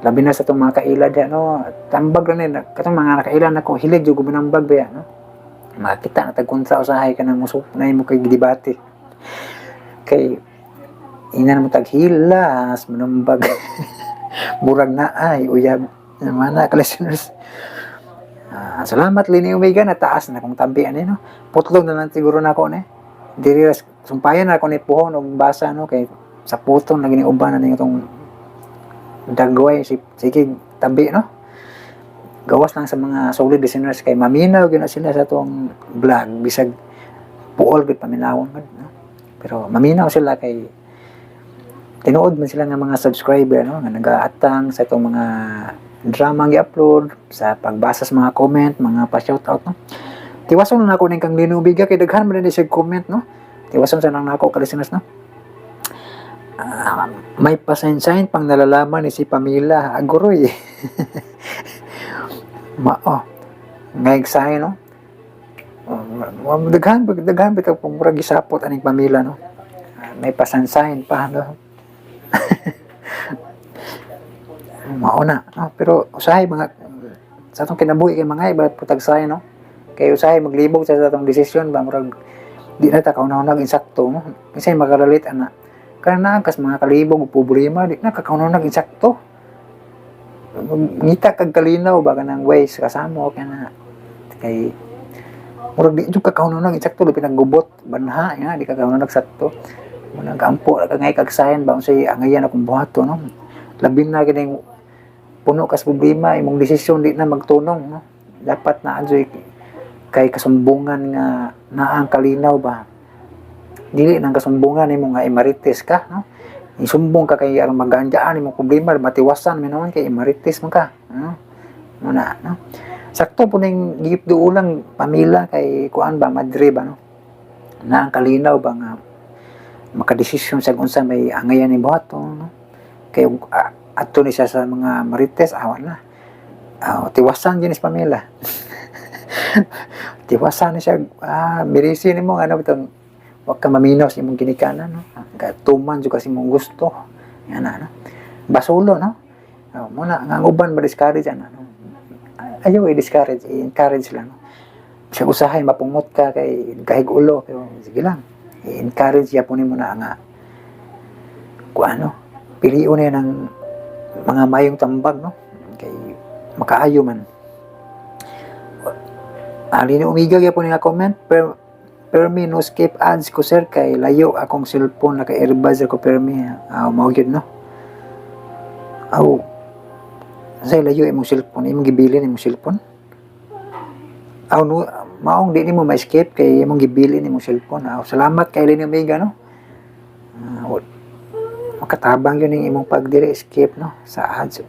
Labi na sa itong mga kaila diha, no, tambag na ni katong mga nakailan nako, hilig jud ko manambag ba, no. Makita na tag kontra usahay ka nang musup na imo kay gidebate kay ina mo tag hilas manambag murag na ay uyab mana ka listeners. Ah, salamat Lini Omega, nataas na kong tabi ani, no. Putlong na lang siguro na ako ni diri sumpayan na ako ni puhon og basa, no, kay sa putong na giniuban na ning itong dagway si sige tabi, no. Gawas lang sa mga solid listeners kay maminaw gyud na sila sa atong vlog bisag puol gyud paminawon gud, no. Pero maminaw sila kay tinuod man sila nga mga subscriber, no, nga nagaatang sa itong mga drama ang gi-upload, sa pagbasa sa mga comment, mga pa-shoutout, no. Tiwason na ako ning kang Lino Omega kay daghan man din siya comment, no. Tiwason sa nang nako ka listeners, no. Ah, may pasensahin pang nalalaman ni si Pamela Aguroy. Mao ngay no. Oh, daghan daghan bitaw kung murag gisapot aning Pamela, no. Ah, may pasansahin pa, no. Mao na, no? Pero usahay mga sa atong kinabuhi kay mga iba putag say, no, kay usahay maglibog sa atong desisyon ba, murag di na ta kauna-unag insakto, no. Bisan makarelate ana kana naa kas mga kalibog og problema, di na ka kauna-unag insakto, ngita kag kalinaw ba kanang ways kasamo kana kay murag di jud ka kauna-unag insakto, di pinaggubot banha nga di ka kauna-unag sakto mo nag-ampo ka ngay kag sayan ba unsay angayan akong buhaton, no. Labi na kining puno kas problema, imong desisyon di na magtunong, no. Dapat na adyoy kay kasumbungan nga naang kalinaw ba, dili nang kasumbungan nimo nga imarites ka, no. Isumbong ka kay aron maganjaan imong problema, matiwasan mi naman kay imarites man ka, no. Muna, no, sakto po ning gipduulang Pamela kay kuan ba, madre ba, no, naang kalinaw ba nga makadesisyon sa unsa may angayan ni buhaton, no. Kay adto ni siya sa mga marites, awan na. Ah, tiwasan gyud ni si Pamela. Tiwasan ni siya, ah, mirisi nimo ano bitong wa ka maminaw sa imong ginikanan, no. Katuman jud kasi imong gusto yan na, no. Basulo, no. Oh, muna nga ang uban ba discourage ana, no. Ayaw i-discourage, i-encourage lang, no. Sa usahay mapungot ka kay kahig ulo, pero sige lang, i-encourage yapon nimo na nga kuan, no, pilion na ng mga mayong tambag, no, kay makaayo man. Ali ni umiga gyapon nga comment per permi no skip ads ko sir kay layo akong cellphone, naka earbuds ako permi. Ah, mao gyud, no. Aw, say layo imong cellphone, imong gibilin imong cellphone? Aw no, maong di nimo ma-skip kay imong gibilin imong cellphone. Aw, salamat kay Lini Omega, no. Ah, makatabang yun yung imong pagdili skip, no, sa ads.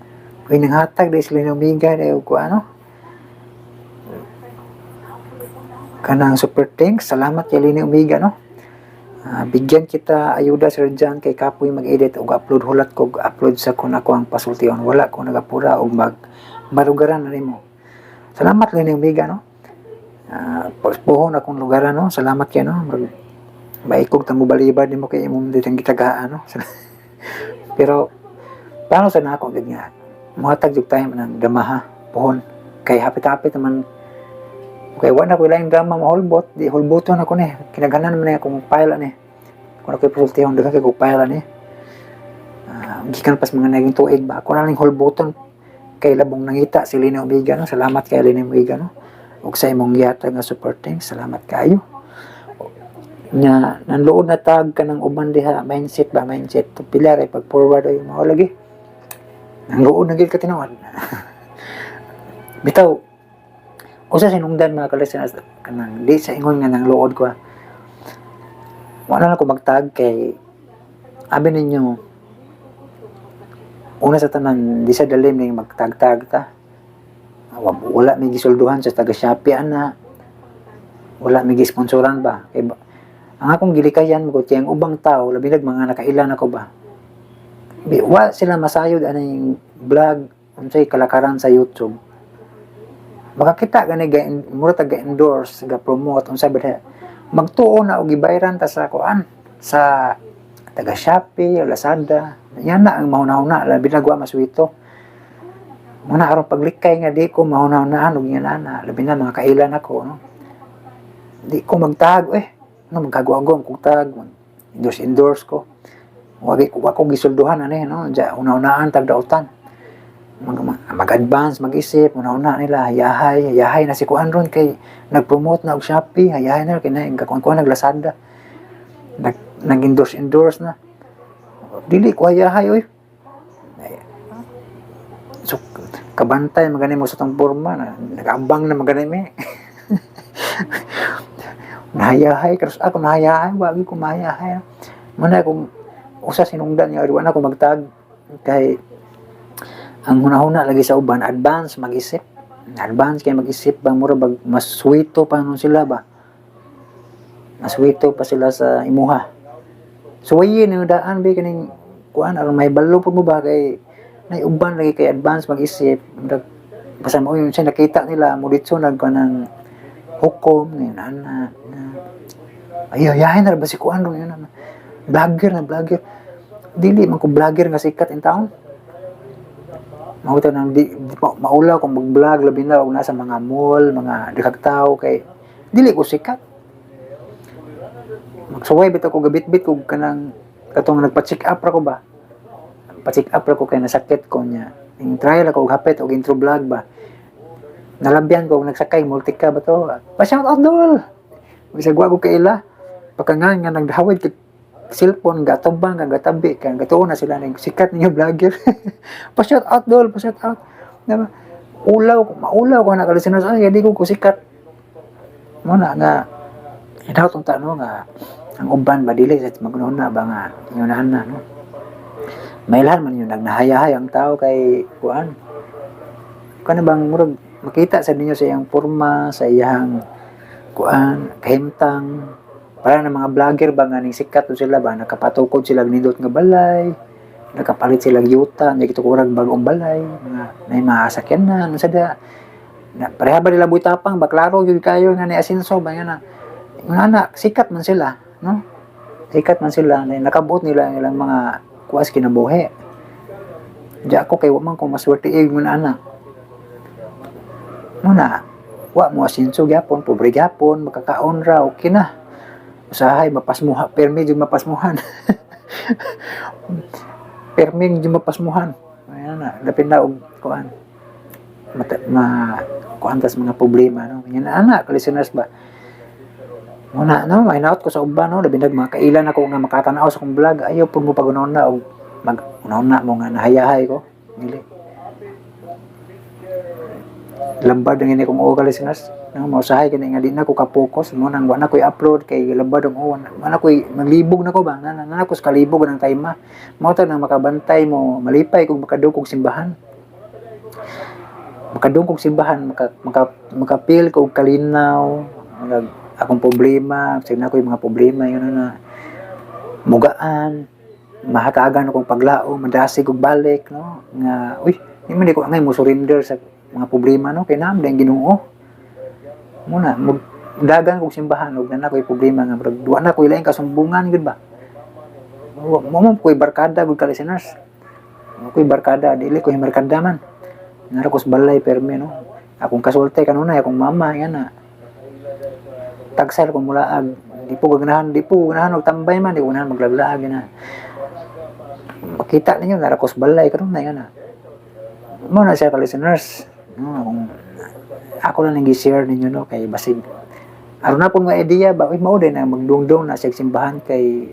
Uy, nanghatag di sila ni Omega dahil ko ano kanang super thanks. Salamat kay Lini Omega, no. Ah, bigyan kita ayuda Sir John kay kapoy mag-edit og upload, hulat ko og upload sa kun ako ang pasultihon, wala ko nagapura og mag marugaran na nimo. Salamat Lini Omega, no. Ah, puhon akong lugaran, no. Salamat kay, no. Murag maikog ta mo balibad nimo kay imong ditang gitagaan, no. Pero paano sa nako gid nga muhatag jud tayo ng damaha puhon kay hapit-hapit naman. Okay, wala ko ilang drama mahulbot, di hulboton ako ni. Kinaghanan man ni akong file ani. Kung ako'y pasultihon, daghan kay kong file ani. Gikan pas mga naging tuig ba, ako na lang hulboton kay labong nangita si Lina Omiga, no? Salamat kay Lina Omiga, no? Ug sa imong gihatag nga supporting, salamat kaayo. Nya nanluod na tag ka ng uban diha, mindset ba, mindset. Pila ray pag forward ay mao lagi. Nangluod na gid ka tinuod. Bitaw, usa sinungdan, mga ka-listeners, kanang di sa ingon nga nang luod ko, ah. Wala na ko magtag kay abi ninyo, una sa tanan, di sa dalim ning magtagtag ta. Wala may gisulduhan sa taga Shopee ana. Wala may gisponsoran ba. Kay ba, ang akong gilikayan mo kay ang ubang tao, labi nag mga nakailan ako ba. Bi, wa sila masayod aning vlog, unsay kalakaran sa YouTube. Makakita gani ga mura ta ga endorse, ga promote unsa ba diha. Magtuo na og gibayaran ta sa kuan sa taga Shopee, Lazada. Yan na ang mahuna-huna, labi na gwa maswito. Muna aron paglikay nga di ko mahuna-hunaan og yan ana, labi na mga kailan ako, no. Di ko magtag eh. Ano magkagwagom kung tag, endorse endorse ko. Wagi ko wa ko gisulduhan ani, no. Ja una-unaan tag dautan. Mag-advance, mag-isip, una-una nila, hayahay, hayahay na si kuan ron kay nag-promote na og Shopee, hayahay na kay na kakuan nag Lazada. Nag endorse endorse na. Dili ko hayahay oy. So kabantay magani mo sa tong porma na nag-ambang na magani mi. Nahayahay karos ako nahayahay, wagi ko mahayahay. Muna kung usa sinungdan nga wa na ko magtag kay ang hunahuna lagi sa uban advance mag-isip. Advance kay mag-isip ba, mura bag maswito pa nun sila ba. Maswito pa sila sa imuha. Suwayin yung daan ba kaning kuan aron may balo pud mo ba kay nay uban lagi kay advance mag-isip. Murag basta mo yun siya nakita nila mo ditso nag kanang hukom ngayon ana na ay ayahin na ba si kuan ron yun na vlogger na vlogger, dili man ko vlogger nga sikat in town. Mao to nang di maulaw kung mag-vlog, labi na og nasa mga mall, mga daghang tao, kay dili ko sikat. Magsuway bitaw ko gabitbit ko kanang katong nagpa-check up ra ko ba, pa-check up ra ko kay nasakit ko niya. Ing trial ako og hapit og intro vlog ba, nalabyan ko og nagsakay multika ba to, pa shout out dol, bisag wa ko kaila pagka nga nagdahawid kag cellphone, gatubang kag gatabi ka gatuon na sila ning sikat ninyo vlogger, pa shout out dol, pa shout out, diba? Ulaw maulaw ko na ka-listeners, ay di ko ko sikat mo na nga hinaut unta, no, nga ang uban ba dili sa magunahuna ba nga inunahan na, no. Mailhan man yun nagnahayahay ang tao kay kuan kana bang murag makita sa ninyo sa iyang porma, sa iyang kuan kahimtang, para na mga vlogger ba nga ning sikat to sila ba, nakapatukod sila og nindot nga balay, nakapalit sila og yuta nya gitukurag bag-ong balay, mga may mga sakyan na ano sa da na, pareha ba nila Boy Tapang ba, klaro gyud kayo nga ni asenso ba nga na nga na sikat man sila, no, sikat man sila na nakabuot nila ang ilang mga kuas kinabuhi. Di ako kay wa man ko maswerte ig mo na ana muna wa mo asenso gyapon, pobre gyapon, makakaon ra, okay na. Usahay mapasmuha, permi jud mapasmuhan, permi jud mapasmuhan. Ayan na dapin na og kuan mata, ma kuan tas mga problema, no. Yan ana ka-listeners ba muna, no, mahinaot ko sa uban, no, labi nag mga kailan ako nga makatanaw sa akong vlog, ayaw pud mo pag na og mag una mo nga nahayahay ko. Dili lambad ang ini kong o ka-listeners, no, mausahay kini nga di na ko ka-focus mo nang wa na ko'y upload kay lambad ang o wa na ko'y maglibog na ko ba na, na, na ko sa kalibog ng time mo ta nang makabantay mo malipay kung makadungkog kog simbahan, makadungkog simbahan, maka maka makapil ko og kalinaw. Nag akong problema sige na ko yung mga problema yun na mugaan, mahatagan akong paglao, madasig og balik, no, nga uy di man di ko angay mo surrender sa mga problema, no, kay naam ang Ginoo. Muna mo dagan kog simbahan og na ko'y problema nga murag duwa na ko'y laing kasumbungan gud ba. Mo mo ko'y barkada gud ka listeners, mo ko'y barkada, dili ko barkada man nara ko sa balay permi, no. Akong kasulti kanunay akong mama yan na. Tagsal kung mulaag, di po ganahan og tambay man, di ko ganahan maglaglaag na. Makita ninyo narakos balay karon na yun na. Mo na siya ka listeners. No, kung ako lang nang share ninyo, no, kay basig aron na pong mga idea ba, uy, mao din na magdungdong na sa simbahan kay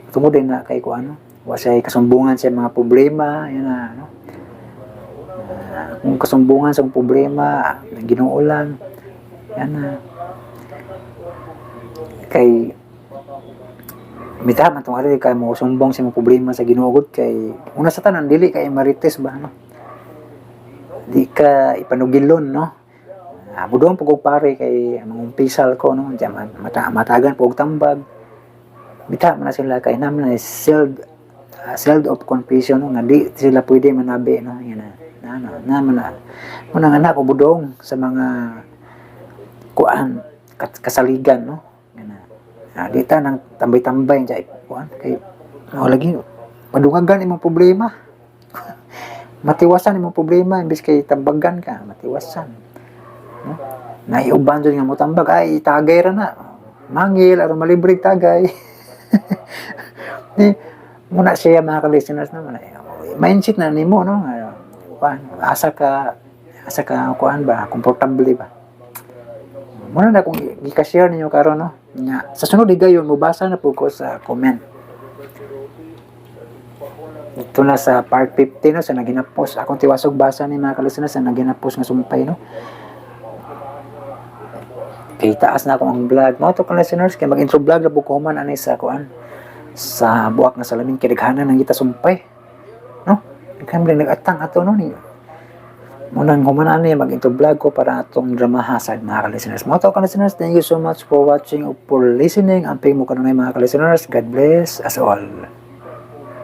tungod din na kay kuano, wa siya kasumbungan sa mga problema yun na, no. Kung kasumbungan sa problema ng Ginoo lang yan na kay mita man tong ari kay mo sumbong sa mga problema sa Ginoo gud, kay una sa tanan dili kay marites ba, no, di ka ipanugilon, no. Budong pug pare kay mangumpisal ko, no. Diyan mata matagan pug tambag, bita man na sila kay naman na sealed, sealed of confession, no, nga di sila pwede manabi, no. Yan na na na na man na mo nang anak ko budong sa mga kuan kasaligan, no. Yan na. Di ta nang tambay-tambay dyan kuan kay mao lagi madungagan imong problema, matiwasan imong problema imbes kay tambagan ka, matiwasan, no? Naiuban jud nga mo tambag ay tagay ra na mangil aron malibre tagay. Di muna siya mga ka-listeners naman mindset na nimo, no. Kuan asa ka kuan ba, komportable ba. Muna na kung gika-share ninyo karon, no. Nya sa sunod higayon mobasa na pud ko sa comment. Ito na sa part 50, no, sa naginapos akong tiwasog basa ni mga ka-listeners sa naginapos nga sumpay, no, kay taas na akong ang vlog mo to ka listeners, kay mag-intro vlog na ko man ani sa kuan sa buwak nga salamin kay daghanan nang kita sumpay, no. Daghan man nag-atang ato, no. Ni munang human ani mag-intro vlog ko para atong dramaha sa mga ka-listeners mo to ka listeners. Thank you so much for watching or for listening. Amping mo kanunay mga ka-listeners. God bless us all.